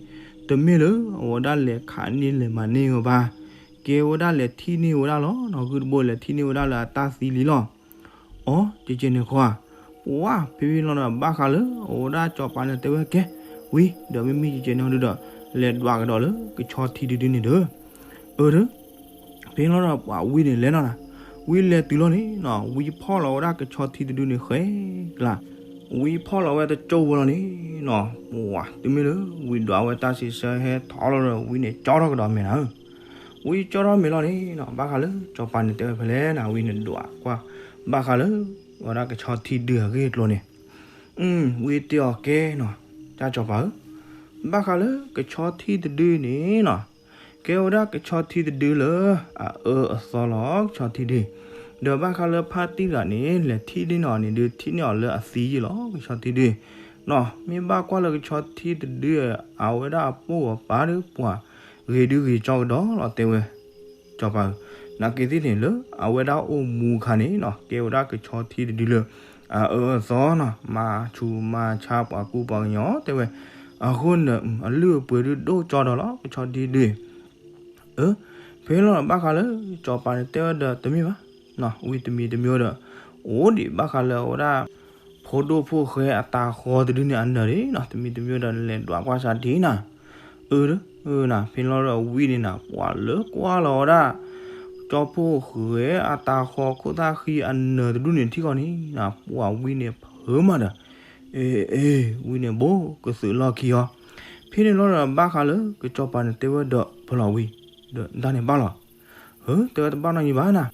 တမ့ၢ်လၢအဝဲဒၣ်လဲၤခးန့ၢ်လဲၤမၤန့ၢ်ဝဲဘၣ်, ကဲဝဲဒၣ်လဲၤထံၣ်န့ၢ်ဝဲဒၣ်လီၤနီၤ, ဂုၢ်တဘိလဲၤထံၣ်န့ၢ်ဝဲဒၣ်လၢအတၢ်သံလံလီၤ အီ ကကဲန့ၣ်ဃီဧါ, ပှၢ်ဖဲဖဲလီၤဒီးဘၣ်ဃးလၢအဝဲဒၣ်ကၠီၤပၤန့ၣ်တဲဝဲကဲ ဝံ ဒီးမ့မ့ၢ်ကကဲန့ၣ်ဟီဒုးဒီး လဲၤဒွးကဒီးလၢကဆီထံတဒုန့ၣ်ဒီး အၢ ဒီး ဖဲလီၤဒီးပှၤဝံန့ၣ်လဲၤလီၤနၤ, ဝံလဲၤတုၤလီၤန့ၣ်နီၤ ဝံဖီၣ်လီၤဝဲဒၣ်ကဆီထံတဒုန့ၣ်ဃဲကျါ, ဝံဖီၣ်လီၤဝဲတကၠိဖိလီၤန့ၣ်နီၤ, ပှၢ်တမ့ၢ်လၢဝံဒွးဝဲတၢ်စံးဆၢဟဲထီၣ်လီၤဒီး ဝံန့ၣ်ကၠီထီၣ်ကဒီးမဲာ်နၤဧၢ ဝံကၠီထီၣ်မဲာ်လီၤန့ၣ်နီၤ ဘၣ်ဃးလၢကၠီၤပၤန့ၣ်တဲဝဲဖဲလဲၣ်နၤ ဝံန့ၣ်ဒွးကွၢ် ဘၣ်ဃးလၢ ဝဲဒၣ်ကဆီထံဒုအဂ့ၢ်အကျိၤန့ၣ် ဝံတဲအီၤကဲနီၤ တၢ်ကၠီၤပၤဧၢ, ဘၣ်ဃးလၢကဆီထံတဒုန့ၣ်နီၤ ကဲဝဲဒၣ်ကဆီထံတဒုလၢ အအၢအသီလီၤ ကဆီထံဒု, ဒီးဘၣ်ဃးလၢဖါတံၢ်တဂၤန့ၣ် လဲၤထံၣ်န့ၢ်အီၤန့ၣ်ဒုး ထံၣ်န့ၢ်အီၤလၢအသံယ့ၢ်လီၤ ကဆီထံဒု, နီၤ မ့ၢ်ဘၣ်ကွၢ်လၢကဆီထံတဒု အဝဲဒၣ်အပိၢ်အပၢ်ဒုးပှၤ ဂ့ၤဒုးဂ့ၤကၠီကဒီးလီၤတဲဝဲ ကၠီၤပၤဧၢ, နာ်က့ၤသ့ၣ်န့ၣ် လၢအဝဲဒၣ်အိၣ်မူအခါန့ၣ်နီၤ ကဲဝဲဒၣ်ကဆီထံတဒုလၢ အအၢအသီနီၤ မၤဆူးမၤဆါပှၤကူပှၤကညီတဲဝဲ, အဃိန့ၣ် အလုၢ်အပှ့ၤဒုးဒိၣ်ကၠီဒီးလီၤ ကဆီထံဒု, အၢ, ဖဲလီၤဘၣ်ဃးလၢ ကၠီၤပၤန့ၣ်တဲဝဲဒီးတမ့ၢ်ဘၣ်, ဝံတမံၤတမံၤဒီး အိၣ်ဒံးဘၣ်ဃးလၢအဝဲဒၣ် ဖိဒိၣ်ဖိၣ်ဃဲအတၤဃီၤတဒုန့ၣ်အနၢၤဒၣ်နီၤ တမံၤတမံၤဒီးနလဲၤဒွးကွၢ်စးထံနၤ အၢ နၤ ဖဲလီၤဒီးဝံန့ၣ်နၤ ပှၤလၢကွၢ်လီၤဝဲဒၣ် ကၠီဖိၣ်ဃဲအတၢ်ဃီၤခိၣ်သၣ်ဃံအနၢၤတဒူၣ်န့ၣ်ထံၣ်ဃီန့ၣ် ပှၤဝံန့ၣ်ဖၢမးဒီး အ့ အ့ ဝံန့ၣ်ဘိကသုးလီၢ်ခံအီၤ, ဖဲန့ၣ်လီၤဒီးဘၣ်ဃးလၢကစီၤပၤန့ၣ်တဲဝဲဒီးဖၢလီၤဝံ, ဒီးတၢ်န့ၣ်ဘၣ်လီၤ. ဧ တဲဝဲတဘၣ်နီတမံၤဘၣ်နၤ,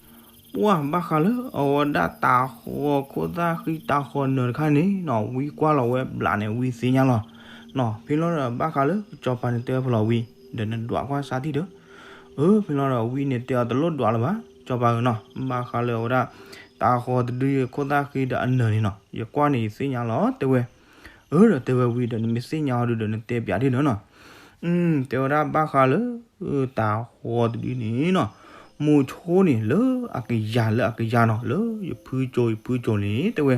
ပှၢ်ဘၣ်ဃးလၢအဝဲဒၣ်တၢ်ဃီၤခိၣ်သၣ်ဃံတၢ်ဃီၤနၢၤတခါန့ၣ်နီၤ ဝံကွၢ်လီၤဝဲဘျးန့ၣ် ဝံသ့ၣ်ညါလီၤ. နီၤ ဖဲလီၤဒီးဘၣ်ဃးလၢကစီၤပၤန့ၣ်တဲဝဲဖၢလီၤဝံ, ဒီးနဒွးကွၢ်စးထံၣ်ဒီး ဧ ဖဲလီၤဒီးဝံန့ၣ် တဲအီၤတလိၣ်ဒွးလၢၤဘၣ် စီၤပၤဧၢနီၤ, ဘၣ်ဃးလၢအဝဲဒၣ် တၢ်ဃီၤတဒုခိၣ်သၣ်ဃံဒီးအနၢၤန့ၣ်နီၤ ယကွၢ်န့ၣ်ယသ့ၣ်ညါလီၤ တဲဝဲ. ဧ ဒီးတဲဝဲဝံဒီး နမ့ၢ်သ့ၣ်ညါအီၤဒုဒီး နတဲပၠးဒ်နီၤနီၤ. တဲဝဲဒၣ်ဘၣ်ဃးလၢ တၢ်ဃီၤတဒုန့ၣ်နီၤ, မိၤဆိန့ၣ်လၢအကယၤလၢအကယၤနီၤ လၢယဖုကၠိၤယဖုကၠိၤန့ၣ် တဲဝဲ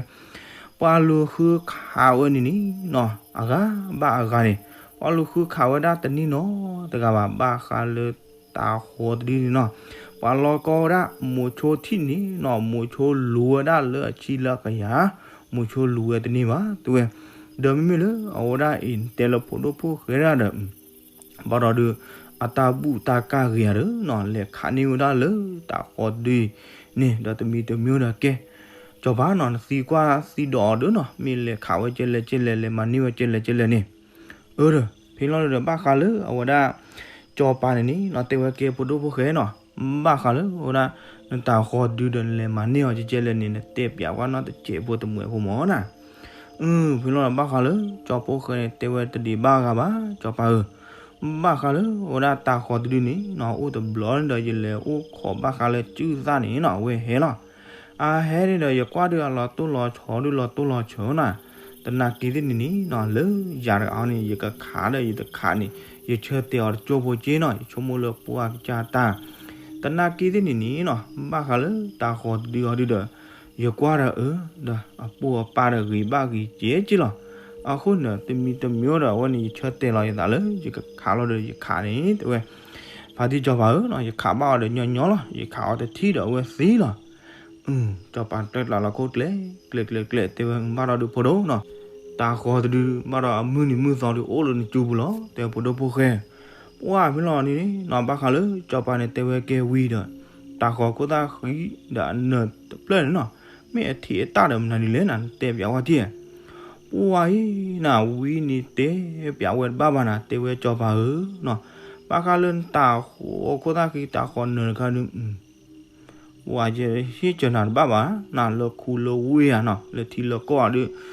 ပှၤလူၤဃုခးဝဲန့ၣ်န့ၣ်နီၤ အဂၤဘၣ်အဂၤန့ၣ် ပှၤလူၤဃုခးဝဲဒၣ်တန့ၢ်နီတဂၤဘၣ် ဘၣ်ဃးလၢတၢ်ဃီၤတဒုန့ၣ်နီၤ, ပှၤလီကီဝဲဒၣ် မိၤဆိထံၣ်န့ၣ်နီၤ မိၤဆိလူၤဝဲဒၣ်လၢအဆံလၢအကယၤ, မိၤဆိလူၤဝဲတန့ၢ်ဘၣ် တဲဝဲ. ဒီးမ့မ့ၢ်လၢအဝဲဒၣ်အံၤ နတဲလၢဖိဒိၣ်ဖိၣ်ဃဲဒၣ်ဒီး ဘၣ်ဒီးဒုး အတၢ်ဘူၣ်တၢ်ကၢ်ဂ့ၤဧါဒီးနီၤ လဲၤခးန့ၢ်ဝဲဒၣ်လၢတၢ်ဃီၤတဒုအံၤန့ၣ် ဒီးတမံၤတမံၤဒီးကဲ စီၤပၤနီၤ နသံကွၢ်သံဒိးအီၤဒီးနီၤ မ့ၢ်လဲၤခးဝဲကဲလဲၣ်ကဲလဲၣ် လဲၤမၤန့ၢ်ဝဲကဲလဲၣ်ကဲလဲၣ်န့ၣ်. ဧ ဒီး ဖဲလီၤဒီးဘၣ်ဃးလၢအဝဲဒၣ် စီၤပၤန့ၣ်န့ၣ်နီၤ တဲဝဲကဲဖိဒိၣ်ဖိၣ်ဃဲနီၤ, ဘၣ်ဃးလၢအဝဲဒၣ် နတၢ်ဃီၤတဒုဒီးနလဲၤမၤန့ၢ်အီၤကဲလဲၣ်န့ၣ် နတဲပၠးကွၢ်နီတစဲးဖိတမှဲးဖိမၢ်နီၤ. ဖဲလီၤဒီးဘၣ်ဃးလၢ ကၠီဖိၣ်ဃဲန့ၣ် တဲဝဲတဒံးဘၣ်ဂၤဘၣ် စီၤပၤဧၢ, ဘၣ်ဃးလၢအဝဲဒၣ်တၢ်ဃီၤတဒုန့ၣ်နီၤ အိၣ်တဘျီန့ၣ်ဒီး ယလဲၤအိၣ်ခိးဘၣ်ဃးလၢစုၣ်သၣ်န့ၣ်နီၤ အဝဲဟဲလီၤ. အဟဲန့ၣ်ဒီး ယကွၢ်ဒုးအလီၤတိၢ်လီၤဆီဒုးလီၤတိၢ်လီၤဆီနီၤ, သနာ်က့သ့ၣ်န့ၣ်န့ၣ်နီၤ လၢယၤတဂၤအီၤန့ၣ် ယကခးဒီးယတခးန့ၣ် ယဆၢတဲာ်အီၤတကၠိဖိက့နီၤ ယဆိကမိၣ်လၢပှၢ်ကစၢ်တၢ် သနာ်က့သ့ၣ်န့ၣ်န့ၣ်နီၤ ဘၣ်ဃးလၢတၢ်ဃီၤတဒုအီၤဒုဒီး ယကွၢ်ဒီးအၢ ဒီးအပိၢ်အပၢ်ဒီးဂ့ၤဘၣ်ဂ့ၤကဲက့လီၤ. အဃိန့ၣ် တမံၤတမံၤဒီး အဝဲန့ၣ် ယဆၢတဲာ်လီၤယသးလၢ ယကခးလီၤဒီးယခးန့ၣ် တဲဝဲ. ဖါတံၢ်စီၤပၤဧၢနီၤ ယခးဘၣ်အီၤဒီးညီညီလီၤ ယခးအီၤတထံၣ်ဒီးအဝဲသံလီၤ. စီၤပၤတြဲကျးလီၤခိၣ်ကျဲ ကျဲကျဲကျဲ တဲဝဲ ဘၣ်ဒီးဒုးဖိဒိၣ်နီၤ တၢ်ဃီၤတဒု ဘၣ်ဒီးအမုၢ်နံၤမုၢ်သီဒုးအိၣ်လၢနစုပူၤလီၤ တဲဖိဒိၣ်ဖိၣ်ဃဲ. ပှၢ်ဖဲလီၤန့ၣ်နီၤ ဘၣ်ဃးလၢ စီၤပၤန့ၣ်တဲဝဲကဲဝံဒီး တၢ်ဃီၤခိၣ်သၣ်ဃံဒီးအနၢၤတဖျၢၣ်န့ၣ်နီၤ မ့ၢ်အထံးအတၢ်ဒီးမနုၤဒ်လဲၣ်နၤ နတဲပၠးဝဲထံၣ်. ပှၢ်အံၤနၤ ဝံန့ၣ်တဲပၠးဝဲတဘၣ်ဘၣ်နၤ တဲဝဲစီၤပၤဧၢနီၤ ဘၣ်ဃးလၢနတၢ်ဃီၤခိၣ်သၣ်ဃံတၢ်ဃီၤနၢၤတခါဒုး ပှၢ်ယဟ့ၣ်စၢၤနၤတဘၣ်ဘၣ် နၤလၢခူလၢဝ့ၢ်ဧါနီၤ လၢထံလၢကီၢ်ဧါဒုး ဘၣ်သ့ၣ်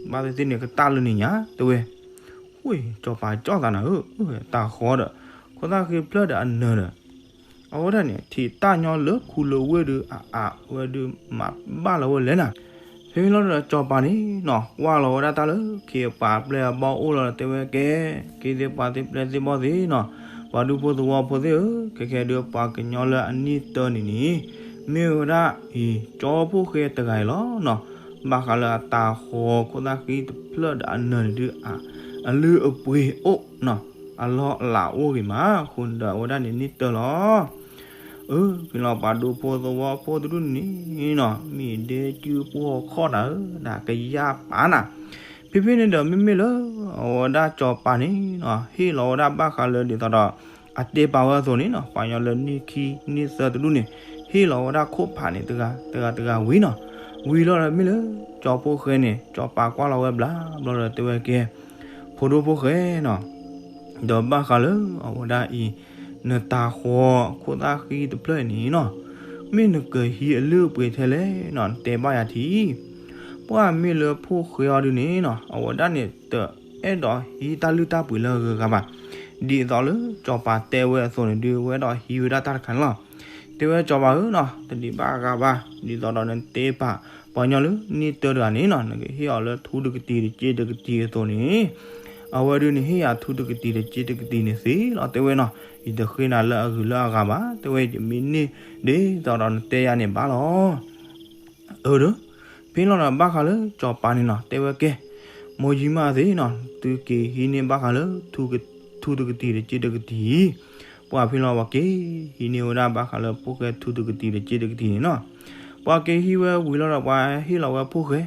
သ့ၣ်န့ၣ်ကတၢၢ်လၢန့ၣ်ညါ တဲဝဲ. ဝ့ၢ် စီၤပၤကၠီၣ်သးနၤဧၢ, တၢ်ဃီၤဒီး ခိၣ်သၣ်ဃံဖျၢၣ်ဒီးအနၢၤဒီး အဝဲဒၣ်န့ၣ် ထံးတၢ်ညီလၢခူလၢဝ့ၢ်ဒုး အအဝဲဒုးမၤဘၣ်လီၤဝဲလဲၣ်နၤ. ဖဲလီၤဒီးစီၤပၤန့ၣ်နီၤ ကွၢ်လီၤဝဲဒၣ်တၢ်လၢ ခ့အပှၤပျဲၢ်အဘီၣ်အိၣ်လီၤဒီးတဲဝဲကဲ ခ့သ့ၣ်ပှၤသ့ၣ်ပျဲၢ်သ့ၣ်ဘီၣ်သ့ၣ်နီၤ ပှၤဒူဖိသဝီဖိသ့ၣ်ဧၢ, ခဲခဲဒုးပှၤကညီလၢအနံၣ်တၢန့ၣ်န့ၣ် မ့ၢ်ဝဲဒၣ်အံၤ ကၠီဖိၣ်ဃဲတဂၤအံၤလီၤနီၤ. ဘၣ်ဃးလၢအတၢ်ဃီၤခိၣ်သၣ်ဃံတဖျၢၣ်ဒီးအနၢၤန့ၣ်ဒုး အလုၢ်အပှ့ၤအိၣ်နီၤ အလီၢ်အလၤအိၣ်ဂ့ၤမး အဃိန့ၣ်ဒီးအဝဲဒၣ်န့ၣ်နံၣ်တၢလီၤ. အၢ ဖဲလီၤပှၤဒူဖိသဝီဖိတဒူၣ်န့ၣ်နီၤ မ့ၢ်ဒဲကုပှီၢ်ခီၣ်နၤဧၢ နကယၢ်ပာ်နၤ. ဖဲဖဲန့ၣ်ဒီးမ့မ့ၢ်လၢ အဝဲဒၣ်စီၤပၤန့ၣ်နီၤ ဟ့ၣ်လီၤဝဲဒၣ်ဘၣ်ဃးလၢဒ်သိးဒီး အတဲပာ်ဝဲအသိးန့ၣ်နီၤ ပှၤကညီလၢနံၣ်ခံနံၣ်သၢတဒူၣ်န့ၣ် ဟ့ၣ်လီၤဝဲဒၣ်ခိၣ်ဖးန့ၣ် တဂၤတဂၤတဂၤဝံၤနီၤ. ဝံၤလီၤဒီးမ့ၢ်လၢ ကၠီဖိၣ်ဃဲန့ၣ် စီၤပၤကွၢ်လီၤဝဲဘျးဘျီဒီးတဲဝဲကဲ ဖိဒိၣ်ဖိၣ်ဃဲနီၤ ဒီးဘၣ်ဃးလၢအဝဲဒၣ်အံၤ နတၢ်ဃီၤခိၣ်သၣ်ဃံတဖျၢၣ်အံၤန့ၣ်နီၤ မ့ၢ်နကဟံးအလုၢ်အပှ့ၤထဲလဲၣ်နီၤ နတဲဘၣ်ယၤထံၣ်. ပှၢ်မ့ၢ်လၢဖိၣ်ဃဲအီၤဒုန့ၣ်နီၤ အဝဲဒၣ်န့ၣ်တအဲၣ်ဒိးဟံးတၢ်လုၢ်တၢ်ပှ့ၤလၢအဂုၤအဂၤဘၣ်. ဒ်သိးလၢစီၤပၤတဲဝဲအသိးန့ၣ်ဒုး အဝဲအဲၣ်ဒိးဟံးဝဲဒၣ်တၢ်တခါန့ၣ်လီၤ. တဲဝဲစီၤပၤဧၢနီၤ တဒံးဘၣ်အဂၤဘၣ် ဒ်သိးဒီးနတဲပာ် ပှၤကညီလၢနံၣ်တၢတဂၤန့ၣ်နီၤ နကဟ့ၣ်အီၤလၢထူတကတံၤတစ့တကတံၤအသိးန့ၣ် အဝဲဒုးန့ၣ်ဟ့ၣ်ယၤထူတကတံၤတစ့တကတံၤန့ၣ်သ့လီၤ တဲဝဲနီၤ. ယတဃ့နၤလၢအဂုၤလၢအဂၤဘၣ် တဲဝဲ ယမ့ၢ်န့ၢ်ဒ်သိးဒီးနတဲယၤန့ၣ်ဘၣ်လီၤ. အၢ ဒီး ဖဲလီၤဒီးဘၣ်ဃးလၢစီၤပၤန့ၣ်နီၤ တဲဝဲကဲ မိၢ်ယံၤမးသ့ၣ်နီၤ သုက့ၤဟံးန့ၢ်ဘၣ်ဃးလၢ ထူတကတံၤတစ့တကတံၤ ပှၢ်ဖဲလီၤပှၤက့ၤဟံးန့ၢ်ဝဲဒၣ်ဘၣ်ဃးလၢဖိၣ်ဃဲထူတကတံၤတစ့တကတံၤန့ၣ်နီၤ. ပှၤက့ၤဟံးဝဲဝံၤလီၤဒီး ပှၤဟ့ၣ်လီၤဝဲဖိၣ်ဃဲ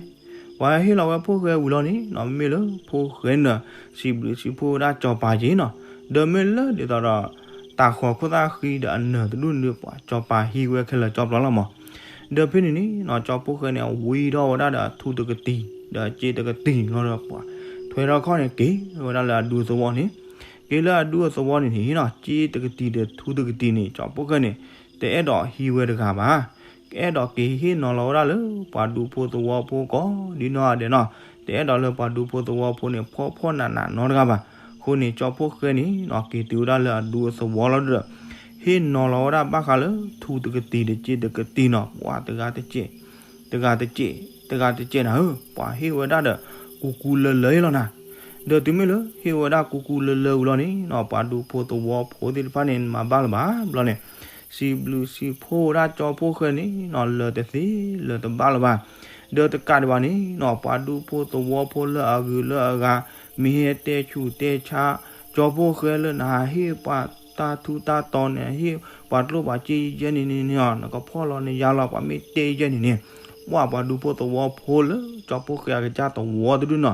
ပှၤဟ့ၣ်လီၤဝဲဖိၣ်ဃဲဝံၤလီၤန့ၣ်နီၤ မ့ၢ်လၢဖိၣ်ဃဲန့ၣ် စံးဘျုးစံးဖှိၣ်ဝဲဒၣ်စီၤပၤက့ၤနီၤ. ဒီးမ့ၢ်လၢဒ်သိးဒီး တၢ်ဃီၤခိၣ်သၣ်ဃံဒီးအနၢၤတဒူၣ်န့ၣ်ဒီး ပှၤစီၤပၤဟံးဝဲခဲလၢာ်ကၠီပျီလီၤမး. ဒီးဖဲန့ၣ်န့ၣ်နီၤ ကၠီဖိၣ်ဃဲန့ၣ် အဝံထီၣ်ဝဲဒၣ်ဒီးအထူတကတံၤ ဒီးစ့တကတံၤလီၤဒီး ပှၤထွဲထီၣ်ခီၣ်န့ၣ် က့ၤဝဲဒၣ်လၢအဒူသဝီန့ၣ်. က့ၤလၢအဒူအသဝီန့ၣ်န့ၣ်နီၤ စ့တကတံၤဒီးထူတကတံၤန့ၣ် ကၠီဖိၣ်ဃဲန့ၣ် တအဲၣ်ဒိးဟံးဝဲတဂၤဘၣ်. ကအဲၣ်ဒိးက့ၤဟ့ၣ်နီၤလီၤဝဲဒၣ်လၢပှၤဒူဖိသဝီဖိကိးဒ်နီၢ်ဂၤဒဲးနီၤ. တအဲၣ်ဒိးလၢပှၤဒူဖိသဝီဖိန့ၣ် ဖှီၣ်ဖှီၣ်နးနးနီတဂၤဘၣ်. အဃိန့ၣ် ကၠီဖိၣ်ဃဲန့ၣ်နီၤ က့ၤတုၤဝဲဒၣ်လၢအဒူအသဝီလီၤဒီး ဟ့ၣ်နီၤလီၤဝဲဒၣ်ဘၣ်ဃးလၢထူတကတံၤဒီးစ့တကတံၤနီၤ ပှၤတဂၤတစဲး တဂၤတစဲး တဂၤတစဲးနၤဧၢ ပှၤဟ့ၣ်ဝဲဒၣ်ဒီးကူကူလၢလၢအံၤလီၤနၤ. ဒီးတုၤမ့ၢ်လၢဟ့ၣ်ဝဲဒၣ်ကူကူလၢလၢဝံၤလီၤန့ၣ်နီၤ ပှၤဒူဖိသဝီဖိသ့ၣ်တဖၣ်န့ၣ် မၤဘၣ်လၢၤဘၣ်ဘျီန့ၣ် စံးဘျုးစံးဖှိၣ်ဝဲဒၣ်ကၠီဖိၣ်ဃဲန့ၣ်နီၤ လၢၤတသ့လၢၤတဘၣ်လၢၤဘၣ်. ဒီးတကးဒံးဘၣ်န့ၣ်နီၤ ပှၤဒူဖိသဝီဖိလၢအဂုၤလၢအဂၤ မ့ၢ်ဟဲတဲဆူးတဲဆါ ကၠီဖိၣ်ဃဲလၢ နဟးဟ့ၣ်ပှၤတၢ်ထူးတၢ်တီၤန့ၣ် ဟ့ၣ်ပှၤကျိၣ်ပှၤစ့ယဲၢ်န့ၣ်န့ၣ်နီၤ နကဖီၣ်လီၤနယါလီၤ ပှၤမ့ၢ်တဲယဲၢ်န့ၣ်န့ၣ် ပှၤပှၤဒူဖိသဝီဖိလၢကၠီဖိၣ်ဃဲအကစၢ်သဝီတဒူၣ်နီၤ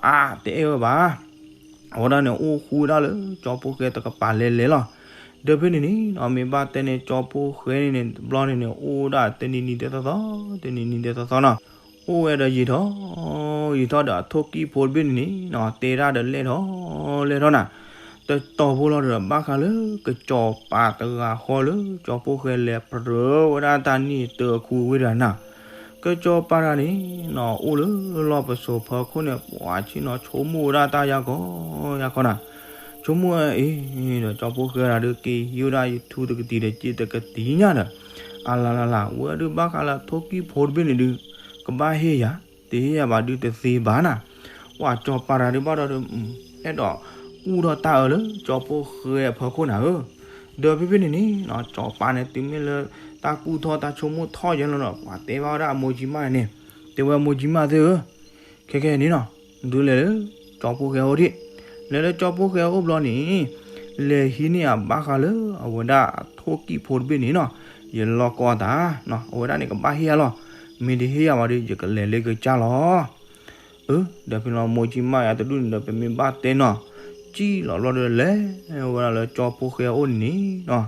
အါတအဲၣ်ဝဲဘၣ်. အဝဲဒၣ်န့ၣ် အိၣ်ဃူဝဲဒၣ်လၢကၠီဖိၣ်ဃဲတကပၤလဲၤလဲၤလီၤ. ဒီးဖဲန့ၣ်န့ၣ်နီၤ မ့ၢ်ဘၣ်တဲန့ၣ် ကၠီဖိၣ်ဃဲန့ၣ်န့ၣ် တဘျီန့ၣ်န့ၣ် အိၣ်ဝဲဒၣ်တနံၤနံၤဒဲးသီသီ တနံၤနံၤဒဲးသီသီနီၤ အိၣ်ဝဲဒီးယံာ်ထီၣ်ယံာ်ထီၣ်ဒီးအထိၣ်ကံၢ်ဖိတဘ့ၣ်န့ၣ်န့ၣ်နီၤ တဲဒၣ်ဒီးလဲၣ်ထီၣ်လဲၣ်ထီၣ်နၤ တတီၤဖိလီၤဒီး ဘၣ်ဃးလၢကစီၤပၤတဂၤဃီလၢကၠီဖိၣ်ဃဲလဲၤပြၢဝဲဒၣ်တၢ်နံၣ်တၢအခိဝ့ၢ်တဂၤနၤ ကစီၤပၤတဂၤန့ၣ်နီၤ အိၣ်လၢလီၢ်ပစိာ်ဖီခိၣ်န့ၣ် ပှၤဆ့ၣ်နီၤဆိကမိၣ်ဝဲဒၣ်တၢ်ယါကီယါခီနၤ ဆိကမိၣ်ဝဲအံၤဒီး ကၠီဖိၣ်ဃဲတဂၤဒီး က့ၤဟံးဝဲဒၣ်ယထူတကတံၤဒီးစ့တကတံၤညါဒီး အလၤလၤလၤဝဲဒုးဘၣ်ဃးလၢထိၣ်ကံၢ်ဖိတဘ့ၣ်န့ၣ်ဒုး ကဘၣ်ဟ့ၣ်ယၤ တဟ့ၣ်ယၤဘၣ်ဒုးတသ့ဘၣ်နၤ ပှၤစီၤပၤတဂၤဒုးဘၣ်ဒီး အဲၣ်ဒိးကူၣ်ထီၣ်တၢ်အၢလၢကၠီဖိၣ်ဃဲအဖီခိၣ်နၤဧၢ ဒီးဖဲဖဲန့ၣ်န့ၣ်နီၤ စီၤပၤန့ၣ် တုၤမ့ၢ်လၢတၢ်ကူၣ်ထီၣ်တၢ်ဆိကမိၣ်ထီၣ်ယဲလီၤဒီး ပှၤတဲဘၣ်ဝဲဒၣ်အမိၢ်ကၠံမၣ်န့ၣ် တဲဝဲမိၢ်ကၠံမၣ်သ့ၣ်ဧၢ ခဲခဲန့ၣ်နီၤ ဒုးလဲၤလၢကၠီဖိၣ်ဃဲအအိၣ်ဒံး လဲၤလၢကၠီဖိၣ်ဃဲအအိၣ်ဘျီန့ၣ် လဲၤဟံးန့ၢ်အဘၣ်ဃးလၢအဝဲဒၣ်အထိၣ်ကံၢ်ဖိတဘ့ၣ်န့ၣ်နီၤ ယလီၢ်ကီတၢ် အဝဲဒၣ်န့ၣ်ကဘၣ်ဟ့ၣ်ယၤလီၤ မ့ၢ်တဟ့ၣ်ယၤဘၣ်ဒီး ယကလဲၤလၢကစၢ်လီၤ အၢ ဒီးဖဲလီၤမိၢ်ကၠံမၣ်ယၤတဒူၣ်န့ၣ်ဒီး ပမ့ၢ်ဘၣ်တဲနီၤ ကံၣ်လီၤဘျီဒီးလဲၤဝဲဒၣ်လၢကၠီဖိၣ်ဃဲအအိၣ်န့ၣ်နီၤ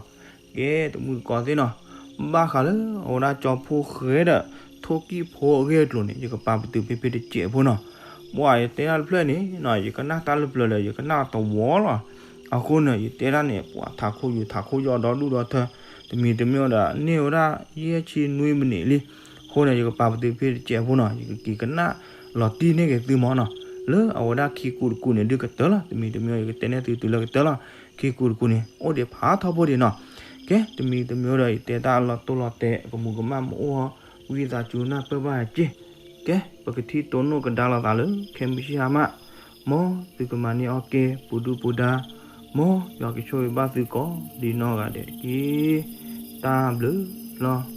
ကဲတမုၢ်တကိးသ့ၣ်နီၤ ဘၣ်ဃးလၢအဝဲဒၣ်ကၠီဖိၣ်ဃဲဒီး ထိၣ်ကံၢ်ဖိအဂ့ၢ်အကျိၤန့ၣ် ယကပာ်ပတုာ်ဖဲဖဲတစဲးဖိနီၤ ပှၤယတဲတၢ်တဖျၢၣ်န့ၣ်နီၤ ယကနၣ်တၢ်လၢပျၢၤလၢ ယကနၣ်တဝီလီၤ အဃိန့ၣ် ယတဲဒၣ်န့ၣ် ပှၤထးခိၣ်ယူၤထးခိၣ်ယီၢ်ဒီဒူၣ်ဒီထၢ တမံၤတမံၤဒီး န့ၢ်ဝဲဒၣ်ယဲၢ်ဆံနွံမံးနံးလံ အဃိန့ၣ် ယကပာ်ပတုာ်ဖဲတစဲးဖိနီၤ ယကက့ၤကနၣ်လီၤတံၢ်န့ၢ်က့ၤသုမၢ်နီၤ လၢအဝဲဒၣ်ခံကူတကူန့ၣ် ဒုးကတၢၢ်လီၤ တမံၤတမံၤ ယကတဲန့ၢ်သုတုၤလၢကတၢၢ်လီၤ ခံကူတကူန့ၣ် အိၣ်ဒံးဖးထီဖိဒံးနီၤ ကဲ တမံၤတမံၤဒီး ယတဲတၢ်လီၤတိၢ်လီၤတဲာ် ကမူၤကမၣ်မ့ၢ်အိၣ် ဝံသးစူၤနၢ်ပၢၢ်ဘၣ်စ့ၢ် ကဲ ပကထံၣ်တိၢ်နီၣ်ကဒါလိာ်သးလၢ ခဲမုၢ်ဆ့ၣ်ဟါမၢ် မ်သုကမၤန့ၢ်အီၣ်ကဲ ပူၤဒုၣ်ပူၤဒါ မ်ယွၤကဆိၣ်ဂ့ၤဘၣ်သုကိးဒံးနီၢ်ဂၤဒဲးတက့ၢ် တၢ်ဘျုးလီၤ.